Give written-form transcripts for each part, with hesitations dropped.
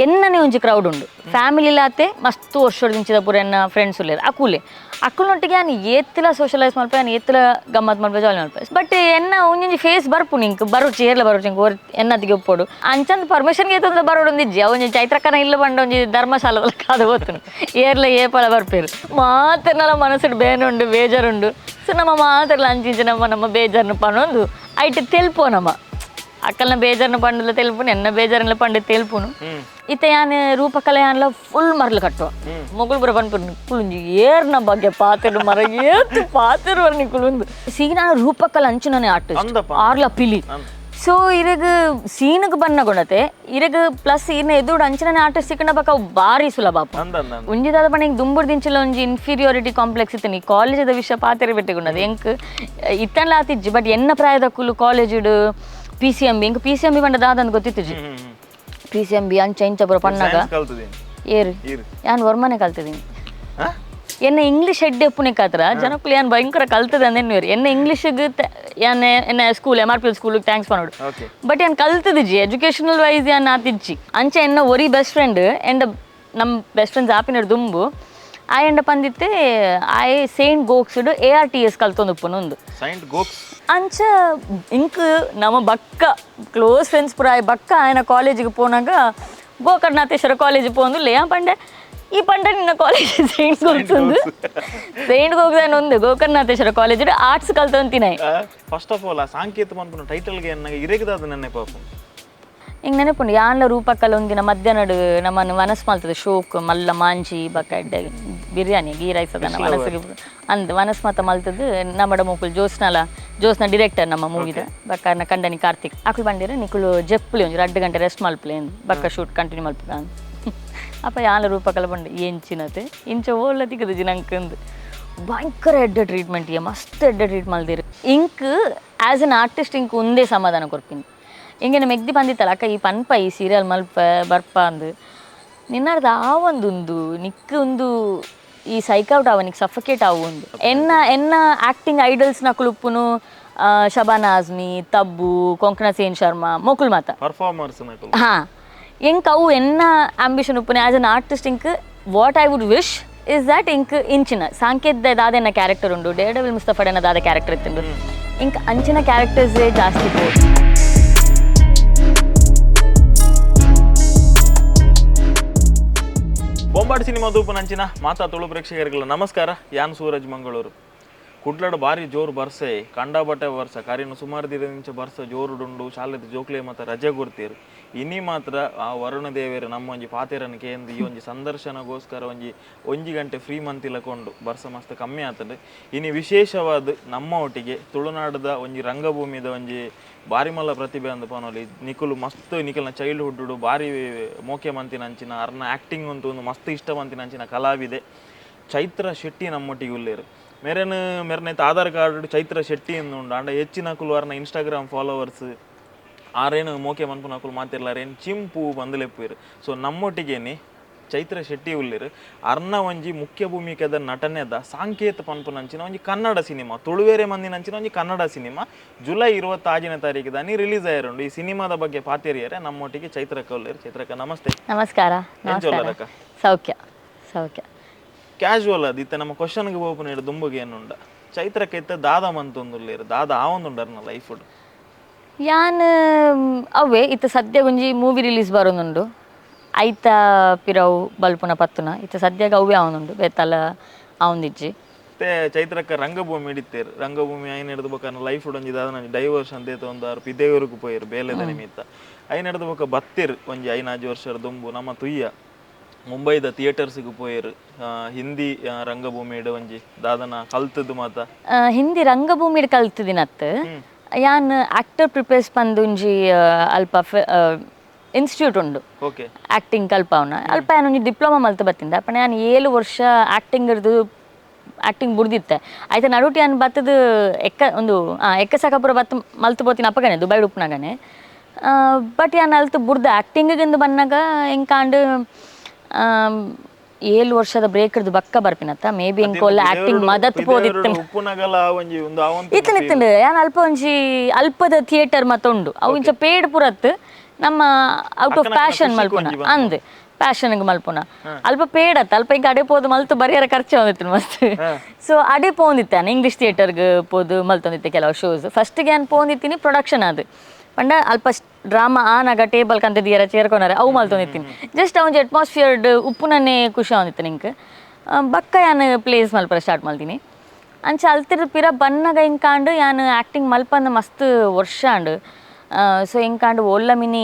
ಎನ್ನನೆ ಒಂಜಿ ಕ್ರೌಡ್ ಉಂಡು ಫ್ಯಾಮಿಲಿ ಲಾತೆ ಮಸ್ತ್ ವರ್ಷ ಪೂರ ಎನ್ನ ಫ್ರೆಂಡ್ಸ್ ಉಲ್ಲೇರು ಅಕುಲೆ ಅಕುಲೊಟ್ಟಿಗೆ ಯಾನ್ ಏತ್ಲ ಸೋಷಲೈಸ್ ಮಲ್ಪೆ, ಯಾನ್ ಏತ್ಲ ಗಮ್ಮತ್ ಮಲ್ಪೆ, ಜಾಲಿ ಮಲ್ಪೆ. ಬಟ್ ಎನ್ನ ಒಂಜೊಂಜಿ ಫೇಸ್ ಬರ್ಪು ನಿಂಕ್ ಬರೋಚಿ, ಏರ್ಲ ಬರೋಚಿ ಇಂಕ್ ಎನ್ನತಿಗೆ ಒಪ್ಪೋಡು ಅಂಚಂದ್ ಪರ್ಮಿಷನ್ ಏತಂದ ಬರೋಡು ಒಂದಿಜ್ಜಿ. ಅವು ಒಂಜಿ ಚೈತ್ರಕ್ಕನ ಇಲ್ಲ ಬಂಡ ಒಂಜಿ ಧರ್ಮಶಾಲದ ಕಾದು ಹೋತನು ಏರ್ಲ ಏಪಲ ಬರ್ಪೇರು ಮಾತೆರ್ನಲ ಮನಸ್ಸುಡು ಬೇನುಂಡು ಬೇಜಾರುಂಡು. ಸೊ ನಮ್ಮ ಮಾತೆರ್ಲ ಅಂಚಿಂಚ ನಮ್ಮ ನಮ್ಮ ಬೇಜಾರ್ನ ಪನೊಂದು ಐಟ್ ತೆಲ್ಪೋ ನಮ್ಮ ಅಕ್ಕಲ್ನ ಬೇಜಾರ್ನ ಪಂಡಲ ತೆಲ್ಪುನು, ಎನ್ನ ಬೇಜಾರ್ನ ಪಂಡ ತೆಲ್ಪುನು. ಇತ್ತೆ ಯಾನ್ ರೂಪಕಲೆ ಯಾನ್ಲ ಫುಲ್ ಮರ್ಲು ಕಟ್ಟುವ ಮೊಗುಲ್ ಪೂರ ಪನ್ಪುನು ಕುಲುಂಜಿ ಏರ್ನ ಬಗ್ಗೆ ಪಾತೆರು ಮರ ಏತು ಪಾತೆರು ನಿಕುಲುಂದು ಸೀನ ರೂಪಕಲೆ ಅಂಚಿನನೆ ಆರ್ಟಿಸ್ಟ್ ಅಂದಪ್ಪ. ಆರ್ಲ ಪಿಲಿ. ಸೊ ಇರಗ್ ಸೀನುಗ್ ಬನ್ನ ಗುಣತೆ ಇರಗ್ ಪ್ಲಸ್ ಇರ್ನ ಎದುರು ಅಂಚಿನನೆ ಆರ್ಟಿಸ್ಟ್ ಸಿಕ್ಕಂಡ ಬಕ್ಕ ಅವು ಬಾರಿ ಸುಲಭ ಅಪ್ಪ. ಅಂದ ಅಂದ ಅಂದ. ಒಂಜಿದಾದ ಪಂಡ ಇಂಕ್ ದುಂಬುಡ್ ದಿಂಚಿಲ ಒಂಜಿ ಇನ್ಫೀರಿಯಾರಿಟಿ ಕಾಂಪ್ಲೆಕ್ಸ್ ಇತ್ತು. ನೀ ಕಾಲೇಜದ ವಿಷಯ ಪಾತೆರೆ ಬೆಟ್ಟಗುಣ್ಣದು ಎಂಕ್ ಇತ್ತನ್ಲ ಆತಿಜ್ಜಿ. ಬಟ್ ಎನ್ನ ಪ್ರಾಯದ ಕುಲು ಕಾಲೇಜಿಡ್ P C M B ಎಂಕ್ P C M B ಪಂಡ ದಾದಂದ್ ಗೊತ್ತಿತ್ತಿಜಿ. P C M B ಅಂಚ ಇಂಚ ಪೂರ ಪಣ್ಣಾಗ ಸೈನ್ಸ್ ಕಲ್ತದೀನಿ. ಏರು ಈರು. ಯಾನ್ ವರ್ಮನೆ ಕಲ್ತಿದ್ದೀನಿ. ಹಾ? ಎನ್ನ ಇಂಗ್ಲೀಷ್ ಹೆಡ್ ಎಪ್ಪುನೆ ಕಾತ್ರ ಜನಕ್ಕುಲು ಯಾನ್ ಭಯಂಕರ ಕಲ್ತದೆ ಅಂದೆನ್ನುವೇರು. ಎನ್ನ ಇಂಗ್ಲೀಷ್ಗೆ ಯಾನ್ ಎನ್ನ school M R P L ಸ್ಕೂಲ್ಗೆ thanks ಮಾಡೋಡು. ಬಟ್ ಯಾನ್ ಕಲ್ತದಿಜ್ಜಿ ಎಜುಕೇಷನಲ್ ವೈಸ್ ಯಾನ್ ಆತಿಜ್ಜಿ. ಅಂಚೆ ಎನ್ನ ಒರಿ ಬೆಸ್ಟ್ ಫ್ರೆಂಡ್ ಎಂಡ ನಮ್ಮ ಬೆಸ್ಟ್ ಫ್ರೆಂಡ್ಸ್ ಆಪಿನರ್ ದುಂಬು ಆಯಂಡ ಪಂದಿತ್ತೆ ಆಯೆ ಸೇಂಟ್ ಗೋಕ್ಸ್ಡ್ A R T S ಕಲ್ತೊಂದುಪ್ಪುನು ಒಂದು. Saint Goakes. ಅಂಚ ಇಂಕ್ ನಮ್ಮ ಬಕ್ಕ ಕ್ಲೋಸ್ ಫ್ರೆಂಡ್ಸ್ ಪೂರ ಆಯ್ ಬಕ್ಕ ಆಯನ ಕಾಲೇಜಿಗೆ ಪೋನಾಗ ಗೋಕರ್ಣಾಥೇಶ್ವರ ಕಾಲೇಜ್ ಪೋಂದು ಲೇ ಪಂಡೆ ಈ ಪಂಡೆ ನಿನ್ನ ಕಾಲೇಜ್ ಸೈಂಟ್ ಗೋಕ್ಸ್ ಒಂದು ಸೈಂಟ್ ಗೋಕ್ಸ್ ಒಂದು ಗೋಕರ್ಣಾಥೇಶ್ವರ ಕಾಲೇಜ್ ಆರ್ಟ್ಸ್ ಕಲ್ತೊಂತಿನಾಯ್. First of all ಆ ಸಾಂಕೇತ ಪನ್ಪುನ ಟೈಟಲ್ಗೆ ಎನ್ನಾಗ ಇರೆಗದಾದ ನೆನ್ನೆ ಪಾಪ. ಹಿಂಗೆ ನೆನಪುಂಡು ಯಾನ್ಲ ರೂಪಕ್ಕಲ್ಲ ಒಂದಿನ ಮಧ್ಯಾಹ್ನಡ್ ನಮ್ಮನ್ನು ಮನಸ್ಸು ಮಲ್ತದೆ ಶೋಕ್ ಮಲ್ಲ ಮಾಂಜಿ ಬಕ್ಕ ಎಡ್ಡೆ ಬಿರಿಯಾನಿ ಗೀ ರೈಸ್ ಅದನ್ನ ಮನಸ್ಸಿಗೆ ಅಂದ್ ಮನಸ್ಸು ಮಾತ ಮಲ್ತದ್ದು ನಮ್ಮಡ ಮೂಕುಲು ಜೋಸ್ನಲ ಜೋಸ್ನ ಡಿರೆಕ್ಟರ್ ನಮ್ಮ ಮೂವಿದ ಬಕ್ಕ ಕಂಡನಿ ಕಾರ್ತಿಕ್ ಅಕುಲು ಬಂದಿರ ನಿಕುಲು ಜೆಪ್ಪುಲಿ ಒಂಜಿ 2 ಗಂಟೆ ರೆಸ್ಟ್ ಮಲ್ಪಲೆ ಬಕ್ಕ ಶೂಟ್ ಕಂಟಿನ್ಯೂ ಮಲ್ಪುಗ ಅಪ್ಪ ಯಾನ್ಲ ರೂಪಕಲ ಬಂಡು ಎಂಚಿನತೆ ಇಂಚ ಓಲ್ಲ ತಿಕ್ಕದು ಜಿನಂಕಂದು ಭಯಂಕರ ಎಡ್ಡೆ ಟ್ರೀಟ್ಮೆಂಟ್ ಮಸ್ತ್ ಎಡ್ಡೆ treat ಮಲ್ದಿರು. Ink as an artist ink ಒಂದೇ ಸಮಾಧಾನ ಕೊರ್ಪಿನಿ. ಹಿಂಗೆ ಮೆಗ್ದಿ ಬಂದಿತ್ತಲ್ಲ ಅಕ್ಕ ಈ ಪನ್ಪ ಈ ಸೀರಿಯಲ್ ಮಲ್ಪ ಬರ್ಪ ಅಂದು ನಿನ್ನಾರ್ದ ಆವೊಂದುಂದು ನಿಕ್ ಒಂದು ಈ ಸೈಕೌಟ್ ಆವ ನಿಕ್ ಸಫಕೇಟ್ ಆವು ಒಂದು ಎನ್ನ ಎನ್ನ ಆ್ಯಕ್ಟಿಂಗ್ ಐಡಲ್ಸ್ ನಕುಲುಪ್ಪುನು ಶಬಾನಾ ಆಜ್ಮಿ, ತಬ್ಬು, ಕೊಂಕಣ ಸೇನ್ ಶರ್ಮಾ ಮೊಕುಲ್ ಮಾತ ಪರ್ಫಾರ್ಮರ್ಸ್ ನಕುಲು. ಹಾ ಎಂಕ್ ಅವು ಎನ್ನ ಆಂಬಿಷನ್ ಉಪ್ಪುನೆ as an artist ink what I would wish is that ink ಇಂಚಿನ ಸಾಂಕೇತ್ ದಾದೆನ ಕ್ಯಾರೆಕ್ಟರ್ ಉಂಡು, ಡೇರ್ ಡೆವಿಲ್ ಮುಸ್ತಫಾಡೆನ ದಾದ ಕ್ಯಾರೆಕ್ಟರ್ ಇತ್ತುಂಡು, ಇಂಕ್ ಅಂಚಿನ ಕ್ಯಾರೆಕ್ಟರ್ಸ್ ಜಾಸ್ತಿ ಪೋಡು. ಬೊಂಬಾಟ್ ಸಿನಿಮಾ ನಂಚಿನ ಮಾತಾ ತುಳು ಪ್ರೇಕ್ಷಕರಿಗೆಲ್ಲ ನಮಸ್ಕಾರ. ಯಾನ್ ಸೂರಜ್ ಮಂಗಳೂರು. ಕುಡ್ಲಡ್ ಬಾರಿ ಜೋರು ಬರ್ಸೆ, ಕಂಡಾಬಟ್ಟೆ ಬರ್ಸ ಕಾರಿನ ಸುಮಾರು ದಿನದಿಂಚ ಬರ್ಸ ಜೋರುಡುಂಡು. ಶಾಲೆದ ಜೋಕ್ಲೆ ಮಾತ ರಜೆ ಕೊಡ್ತೀರು. ಇನಿ ಮಾತ್ರ ಆ ವರುಣ ದೇವೇರು ನಮ್ಮ ಒಂಜಿ ಪಾತೆರನ ಕೇಂದು ಈ ಒಂಜಿ ಸಂದರ್ಶನಗೋಸ್ಕರ ಒಂಜಿ ಒಂಜಿ ಗಂಟೆ ಫ್ರೀ ಮಂತಿಲ ಕೊಂಡು ಬರ್ಸ ಮಸ್ತ್ ಕಮ್ಮಿ ಆತಂಡು. ಇನಿ ವಿಶೇಷವಾದ ನಮ್ಮ ಒಟ್ಟಿಗೆ ತುಳುನಾಡದ ಒಂಜಿ ರಂಗಭೂಮಿದ ಒಂಜಿ ಬಾರಿ ಮಲ್ಲ ಪ್ರತಿಭೆ ಅಂದ್ ಪನೊಲಿ. ನಿಕುಲು ಮಸ್ತ್ ನಿಕಲ್ನ ಚೈಲ್ಡ್ಹುಡ್ ಬಾರಿ ಮೋಕೆ ಮಂತಿನ ಅಂಚಿನ ಅರ್ನ ಆ್ಯಕ್ಟಿಂಗ್ ಅಂತೂ ಒಂದು ಮಸ್ತ್ ಇಷ್ಟ ಮಂತಿನ ಅಂಚಿನ ಕಲಾವಿದೆ ಚೈತ್ರ ಶೆಟ್ಟಿ ನಮ್ಮೊಟ್ಟಿಗೆ ಉಲ್ಲೇರು. ಮೇರೆನ್ ಮೆರ್ನೈತ ಆಧಾರ್ ಕಾರ್ಡ್ ಚೈತ್ರ ಶೆಟ್ಟಿ ಉಂಡು. ಅಂಡ ಹೆಚ್ಚಿನಕುಲು ಅರ್ನ ಇನ್ಸ್ಟಾಗ್ರಾಮ್ ಫಾಲೋವರ್ಸ್ ಆರೇನು ಮೋಕೆ ಮನ್ಪುನಕುಲು ಮಾತಿರ್ಲಾರೇನು ಚಿಂಪು ಬಂದಲೆಪ್ಪುವೆರ್. ಸೊ ನಮ್ಮೊಟ್ಟಿಗೇನೆ ಚೈತ್ರ ಶೆಟ್ಟಿ ಉಲ್ಲೇರು. ಅರ್ನ ಒಂಜಿ ಮುಖ್ಯ ಭೂಮಿಕೆದ ನಟನೆದ ಸಾಂಕೇತ ಪನ್ಪುನಂಚಿನ ಒಂಜಿ ಕನ್ನಡ ಸಿನಿಮಾ, ತುಳುವೇರೆ ಮಂದಿನಂಚಿನ ಒಂಜಿ ಕನ್ನಡ ಸಿನಿಮಾ ಜುಲೈ 26ನೇ ತಾರೀಕು ದಾನಿ ರಿಲೀಸ್ ಆಯಿರುಂಡು. ಈ ಸಿನಿಮಾದ ಬಗ್ಗೆ ಪಾತೆರಿಯರೆ ನಮ್ಮೊಟ್ಟಿಗೆ ಚೈತ್ರಕ್ಕ ಉಲ್ಲೇರು. ಚೈತ್ರಕ್ಕ ನಮಸ್ತೆ. ನಮಸ್ಕಾರ. ಎಂಚ ಉಲ್ಲರಕ್ಕ? ಸೌಖ್ಯ ಸೌಖ್ಯ. ಕ್ಯಾಶುವಲ್ ಅದು ಇತ್ತೆ ನಮ್ಮ ಕ್ವಶನ್ಗೆ ಹೋಗ್ಪುನ ದುಂಬುಗೆ ಏನುಂಡ ಚೈತ್ರಕ್ಕ ಇತ್ತೆ ದಾದ ಮಂತೊಂದುಲ್ಲೇರು, ದಾದ ಆವೊಂದುಂಡರ್ನ ಲೈಫ್? ಯಾನ್ ಅವೇ ಇತ್ತೆ ಸದ್ಯ ಒಂಜಿ ಮೂವಿ ರಿಲೀಸ್ ಬರೋದುಂಡು, ಐತ ಪಿರವು ಬಲ್ಪುನ ಪತ್ತುನ ಇತ್ತೆ ಸದ್ಯಗ ಅವೇ ಆವೊಂದುಂಡು, ಬೇತಲ ಆವೊಂದಿಜ್ಜಿ. ಮತ್ತೆ ಚೈತ್ರಕ್ಕ ರಂಗಭೂಮಿ ಹಿಡಿತೇರು, ರಂಗಭೂಮಿ ಐನ್ ಹಿಡಿದು ಬೊಕ್ಕ ಲೈಫ್ ಒಂಜಿ ದಾದ ಡೈವರ್ಷನ್ ದೇತ ಒಂದು ಆರು ಪಿದೇವರಿಗೆ ಪೋಯರು ಬೇಲೆದ ನಿಮಿತ್ತ ಐನ್ ಹಿಡಿದು ಬೊಕ್ಕ ಬತ್ತೇರು ಒಂಜಿ 5 ವರ್ಷದ ದುಂಬು ನಮ್ಮ ತುಯ್ಯ ಮುಂಬೈದ ಥಿಯೇಟರ್ಸ್ಗೆ ಪೋಯರು. ಹಿಂದಿ ರಂಗಭೂಮಿ ಒಂಜಿ ದಾದನ ಕಲ್ತದ್ದು ಮಾತ ಹಿಂದಿ ರಂಗಭೂಮಿ ಕಲ್ತದಿನತ್ತು ಯಾನ್ ಆಕ್ಟರ್ ಪ್ರಿಪೇರ್ಸ್ ಪಂದು ಒಂಜಿ ಅಲ್ಪ ಇನ್ಸ್ಟಿಟ್ಯೂಟ್ ಉಂಡು ಆಕ್ಟಿಂಗ್ ಕಲ್ಪಾವನ ಅಲ್ಪ ಯಾನ್ ಒಂಜಿ ಡಿಪ್ಲೊಮಾ ಮಲ್ತು ಬತ್ತಿಂದ. ಅಪ್ಪ ನಾನು 7 ವರ್ಷ ಆಕ್ಟಿಂಗ್ ಇರ್ದು ಆಕ್ಟಿಂಗ್ ಬುಡ್ದಿತ್ತೆ. ಆಯ್ತು ನಡುಟಿ ಯಾನ್ ಬತ್ತದು ಎಕ್ಕ ಒಂದು ಎಕ್ಕ ಸಕಪುರ ಬತ್ತು ಮಲ್ತು ಪೋತಿನ ಅಪ್ಪಗನೆ ದುಬೈ ಉಪ್ಪುನಾಗನೆ. ಬಟ್ ಯಾನ್ ಅಲ್ತು ಬುಡ್ದು ಆಕ್ಟಿಂಗಿಂದು ಬನ್ನಾಗ ಎಂಕಾಂಡು 7 ವರ್ಷದ ಬ್ರೇಕ್ ಇರ್ದು ಬಕ್ಕ ಬರ್ಪಿನತ್ತ ಮೇ ಬಿ ಎಂಕೋಲ್ಲ ಆಕ್ಟಿಂಗ್ ಮದತ್ ಪೋದಿತ್ತು. ಇತ್ತನ ಇತ್ತಂಡು ಯಾನ್ ಅಲ್ಪ ಒಂಜಿ ಅಲ್ಪದ ಥಿಯೇಟರ್ ಮತ್ತ ಉಂಡು ಅವು ಇಂಚ ಪೇಡ್ ಪುರತ್ ನಮ್ಮ out of passion ಮಲ್ಪುನ ಅಂದ್ ಪ್ಯಾಷನ್ಗೆ ಮಲ್ಪುನ ಅಲ್ಪ ಪೇಡತ್ತ ಅಲ್ಪ ಈಗ ಅಡೆ ಪೋದು ಮಲ್ತು ಬರಿಯರ ಖರ್ಚು ಒಂದಿತ್ತು ಮಸ್ತ್. ಸೊ ಅಡೆ ಪೋಂದಿತ್ತಾನೆ ಇಂಗ್ಲೀಷ್ ಥಿಯೇಟರ್ಗೆ ಪೋದು ಮಲ್ತೊಂದಿತ್ತೆ ಕೆಲವು ಶೋಸ್. ಫಸ್ಟ್ಗೆ ನಾನು ಪೋಂದಿತ್ತೀನಿ ಪ್ರೊಡಕ್ಷನ್ ಅದು ಪಂಡ ಅಲ್ಪ ಡ್ರಾಮಾ ಆನಾಗ ಟೇಬಲ್ ಕಂತ ದಿಯರ ಚೇರ್ಕೊನಾರೆ ಅವು ಮಲ್ತೊಂದಿತ್ತೀನಿ. ಜಸ್ಟ್ ಒಂಜಿ ಅಟ್ಮಾಸ್ಫಿಯರ್ಡ್ ಉಪ್ಪುನನ್ನೇ ಖುಷಿ ಆವೊಂದಿತ್ತು ನಿಂಕ್. ಬಕ್ಕ ಯಾನ್ ಪ್ಲೇಸ್ ಮಲ್ಪರ ಸ್ಟಾರ್ಟ್ ಮಲ್ತೀನಿ. ಅಂಚ ಅಲ್ತಿರ್ ಪಿರ ಬನ್ನಗ ಇಂಕಾಂಡು ಯಾನ್ ಆ್ಯಕ್ಟಿಂಗ್ ಮಲ್ಪಂದ ಮಸ್ತ್ ವರ್ಷ ಆಂಡ್. ಸೊ ಇಂಕಾಂಡು ಓಲ್ಲ ಮಿನಿ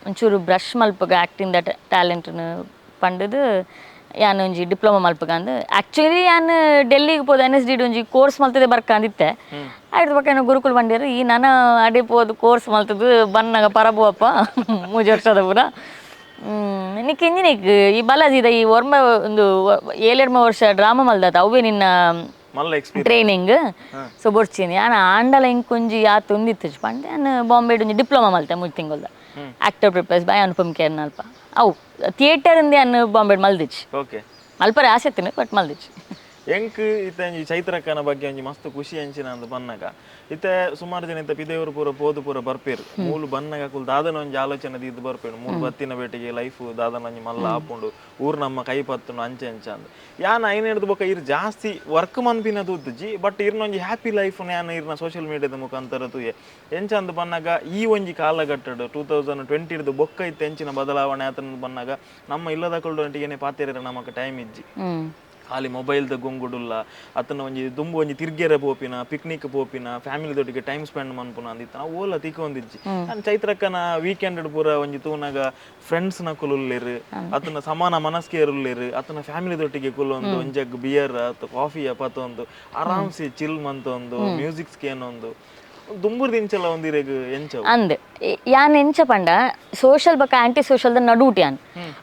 ಒಂಚೂರು ಬ್ರಷ್ ಮಲ್ಪಗ ಆ್ಯಕ್ಟಿಂಗ್ the ಟ್ಯಾಲೆಂಟ್ನು ಪಂಡದು ಯಾನ್ ಒಂಜಿ ಡಿಪ್ಲೊಮಾ ಮಲ್ಪಗ ಅಂದ್. ಆ್ಯಕ್ಚುಲಿ ಯಾನ್ ಡೆಲ್ಲಿಗೆ ಪೋದು N S D ಒಂಜಿ ಕೋರ್ಸ್ ಮಲ್ತದೆ ಬರ್ಕಂದಿತ್ತೆ. ಆಯ್ತು ಬಕ್ಕ ಏನೋ ಗುರುಕುಲ್ ಬಂದಿರು ಈ ನನ್ನ ಅಡೆ ಪೋದು ಕೋರ್ಸ್ ಮಲ್ತದ್ದು ಬನ್ನಗ ಪರಬುವಪ್ಪ ಮೂಜಿ ವರ್ಷದ ಪೂರ. ನಿಕ್ ಇಂಜಿನಿಕ್ ಈ ಬಲಾಜಿದ ಈ ಒರ್ಮ ಒಂದು ಏಳೆರ್ಮ ವರ್ಷ ಡ್ರಾಮಾ ಮಲ್ದತ್ತ ಅವೇ ನಿನ್ನ ಟ್ರೈನಿಂಗ್. ಸೊ ಬೊಡ್ಚಿನಿ ಆನ ಆಂಡಲ ಇಂಕೊಂಜಿ ಆತ ಒಂದಿತ್ತು ಪಂಡೆ ನಾನು ಬಾಂಬೆ ಒಂಜಿ ಡಿಪ್ಲೊಮಾ ಮಲ್ತೆ ಮೂಜಿ ತಿಂಗೊಲ್ದ actor prepares by Anupam Kher ಅಲ್ಪ. ಅವು ಥಿಯೇಟರ್ ಇಂದ ಅನ್ನು ಬಾಂಬೆ ಮಲ್ದಿಚ್ಚು. ಓಕೆ ಮಲ್ಪರೆ ಆಸೆ ತಿನ್ನು ಬಟ್ ಮಲ್ದಿಚ್ಚು. ಎಂಕ್ ಇತ್ತೆ ಒಂಜಿ ಚೈತ್ರಕ್ಕನ ಬಗ್ಗೆ ಒಂಜಿ ಮಸ್ತ್ ಖುಷಿ ಅಂಚಿನ ಅಂದ್ ಬನ್ನಗ ಇತ್ತೆ ಸುಮಾರು ಜನ ಇತ್ತೆ ಪಿದೇವರು ಪೂರ ಪೋದು ಪೂರ ಬರ್ಪೇರು ಮೂಲು ಬನ್ನಗ ಕುಲ್ ದಾದನ ಒಂಜಿ ಆಲೋಚನೆ ದೀದ್ ಬರ್ಪೇರು ಮೂಲು ಬತ್ತಿನ ಬೇಟಿಗೆ ಲೈಫ್ ದಾದನ ಒಂಜಿ ಮಲ್ಲ ಆಪುಂಡು ಊರು ನಮ್ಮ ಕೈ ಪತ್ತುಂಡು ಅಂಚೆ ಅಂಚ ಅಂದ್. ಯಾನ್ ಐನ ಹಿಡ್ದು ಬೊಕ್ಕ ಇರ್ ಜಾಸ್ತಿ ವರ್ಕ್ ಮನ್ಪಿನ ತೂತುಜಿ ಬಟ್ ಇರ್ನ ಒಂಜಿ ಹ್ಯಾಪಿ ಲೈಫ್ ಯಾನ್ ಇರ್ನ ಸೋಷಿಯಲ್ ಮೀಡಿಯಾದ ಮುಖಾಂತರ ತೂಯೆ. ಎಂಚ ಅಂದ್ ಬನ್ನಗ ಈ ಒಂಜಿ ಕಾಲಘಟ್ಟಡು 2020 ಹಿಡ್ದು ಬೊಕ್ಕ ಇತ್ತೆ ಎಂಚಿನ ಬದಲಾವಣೆ ಆತನ ಬನ್ನಗ ನಮ್ಮ ಇಲ್ಲದ ಪಾತೆರ ನಮಕ್ ಟೈಮ್ ಇಜ್ಜಿ. ಖಾಲಿ ಮೊಬೈಲ್ದ ಗೊಂಗುಡುಲ್ಲ ಅತನ ಒಂಜಿ ದುಂಬು ಒಂಜಿ ತಿರ್ಗೆರೆ ಪೋಪಿನ ಪಿಕ್ನಿಕ್ ಪೋಪಿನ ಫ್ಯಾಮಿಲಿ ದೊಟ್ಟಿಗೆ ಟೈಮ್ ಸ್ಪೆಂಡ್ ಮನ್ಪುನ ಅಂದಿತ್ತ ನಾವು ಓಲ ತಿಕ್ಕೊಂದಿಜ್ಜಿ. ನಾನು ಚೈತ್ರಕ್ಕನ ವೀಕೆಂಡ್ ಪೂರ ಒಂಜಿ ತೂನಾಗ ಫ್ರೆಂಡ್ಸ್ ನ ಕುಲುಲ್ಲೇರು ಅತನ ಸಮಾನ ಮನಸ್ಕೇರುಲ್ಲೇರು ಅತನ ಫ್ಯಾಮಿಲಿ ದೊಟ್ಟಿಗೆ ಕುಲೊಂದು ಒಂಜಗ್ ಬಿಯರ್ ಅತ್ತ ಕಾಫಿ ಪತ್ತೊಂದು ಆರಾಮ್ಸೆ ಚಿಲ್ ಮಂತೊಂದು ಮ್ಯೂಸಿಕ್ ಸ್ಕೇನೊಂದು ದುಂಬುರ್ ದಿಂಚಲ ಒಂದಿರೆಗ್ ಎಂಚ ಅಂದ್ ಯಾನ್ ಎಂಚ ಪಂಡ ಸೋಷಲ್ ಬಕ್ಕ ಆಂಟಿ ಸೋಷಲ್ the ನಡುಟ್ ಯಾನ್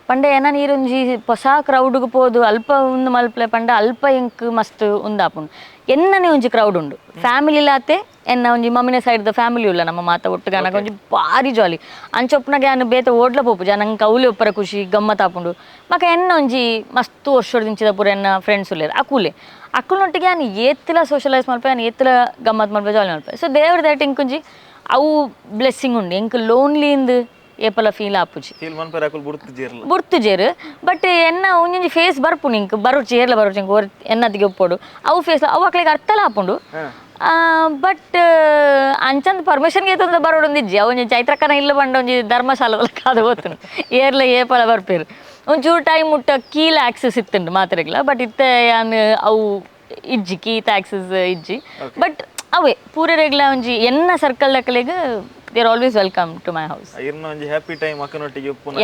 ಪಂಡ ಏನ ನೀರೊಂಜಿ ಹೊಸ ಕ್ರೌಡ್ಗ್ ಪೋದು ಅಲ್ಪ ಉಂದು ಮಲ್ಪ್ಲೆ ಪಂಡ ಅಲ್ಪ ಎಂಕ್ ಮಸ್ತ್ ಉಂದಾಪುಂಡು. ಎನ್ನನೆ ಒಂಜಿ ಕ್ರೌಡ್ ಉಂಡು ಫ್ಯಾಮಿಲಿ ಲಾತೆ ಎನ್ನ ಒಂಜಿ ಮಮ್ಮಿನ side the family ಉಲ್ಲ ನಮ್ಮ ಮಾತ ಒಟ್ಟುಗಾನಗ ಒಂಜಿ ಭಾರಿ ಜಾಲಿ ಅಂಚೊಪ್ಪನಾಗ ಯಾನ್ ಬೇತೆ ಓಡ್ಲ ಪೋಪು ಜನ ನಂಗೆ ಕೌಲಿ ಒಪ್ಪರ ಖುಷಿ ಗಮ್ಮತ್ತಾಪುಂಡು. ಮಕ ಎನ್ನ ಒಂಜಿ ಮಸ್ತ್ ವರ್ಷದ ಪೂರ ಎನ್ನ ಫ್ರೆಂಡ್ಸ್ ಉಲ್ಲೇರು ಅಕುಲೆ ಅಕ್ಕುನೊಟ್ಟಿಗೆ ಯಾನ್ ಏತ್ಲ ಸೋಷಲೈಸ್ ಮಲ್ಪೆ ಯಾನ್ ಏತ್ಲ ಗಮ್ಮತ್ ಮಲ್ಪೆ ಜಾಲಿ ಮಲ್ಪೆ. ಸೊ ದೇವ್ರ that ಇಂಕೊಂಜಿ ಅವು ಬ್ಲೆಸ್ಸಿಂಗ್ ಉಂಡು ಎಂಕ್ ಲೋನ್ಲಿ ಇಂದ್ ಏಪಲ ಫೀಲ್ ಆಪುಜಿ ಬುಡ್ತು ಜೇರು. ಬಟ್ ಎನ್ನ ಒಂಜೊಂಜಿ ಫೇಸ್ ಬರ್ಪುಂಡು ಇಂಕ್ ಬರೋಚಿ ಏರ್ಲ ಬರೋಚಿ ಇಂಕ್ ಎನ್ನದಿಗೆ ಒಪ್ಪೋಡು ಅವು ಫೇಸ್ ಅವು ಅಕ್ಲೆಗ್ ಅರ್ಥಲ ಆಪುಂಡು. ಬಟ್ ಅಂಚಂದ್ ಪರ್ಮಿಷನ್ ಗೇತಂದ ಬರೋಡೊಂದಿಜ್ಜಿ ಅವು ಒಂಜಿ ಚೈತ್ರಕ್ಕನ ಇಲ್ಲ ಬಂಡ ಒಂಜಿ ಧರ್ಮಶಾಲದ ಕಾದು ಹೋತನು ಏರ್ಲ ಏಪಲ ಬರ್ಪೇರು ಒಂಚೂರು ಟೈಮ್ ಮುಟ್ಟ ಕೀಲ ಆಕ್ಸೆಸ್ ಇತ್ತುಂಡು ಮಾತ್ರೆಗ್ಲ. ಬಟ್ ಇತ್ತೆ ಯಾನ್ ಅವು ಇಜ್ಜಿ ಕೀತ ಆಕ್ಸೆಸ್ ಇಜ್ಜಿ. ಬಟ್ ಅವೇ ಪೂರೆರೆಗ್ಲ ಒಂಜಿ ಎನ್ನ circle ದಕ್ಕಲೆಗ್ they are always welcome to my house. ಇರ್ನ ಒಂಜಿ ಹ್ಯಾಪಿ ಟೈಮ್ ಅಕ್ಕನೊಟ್ಟಿಗೆ ಉಪ್ಪುನ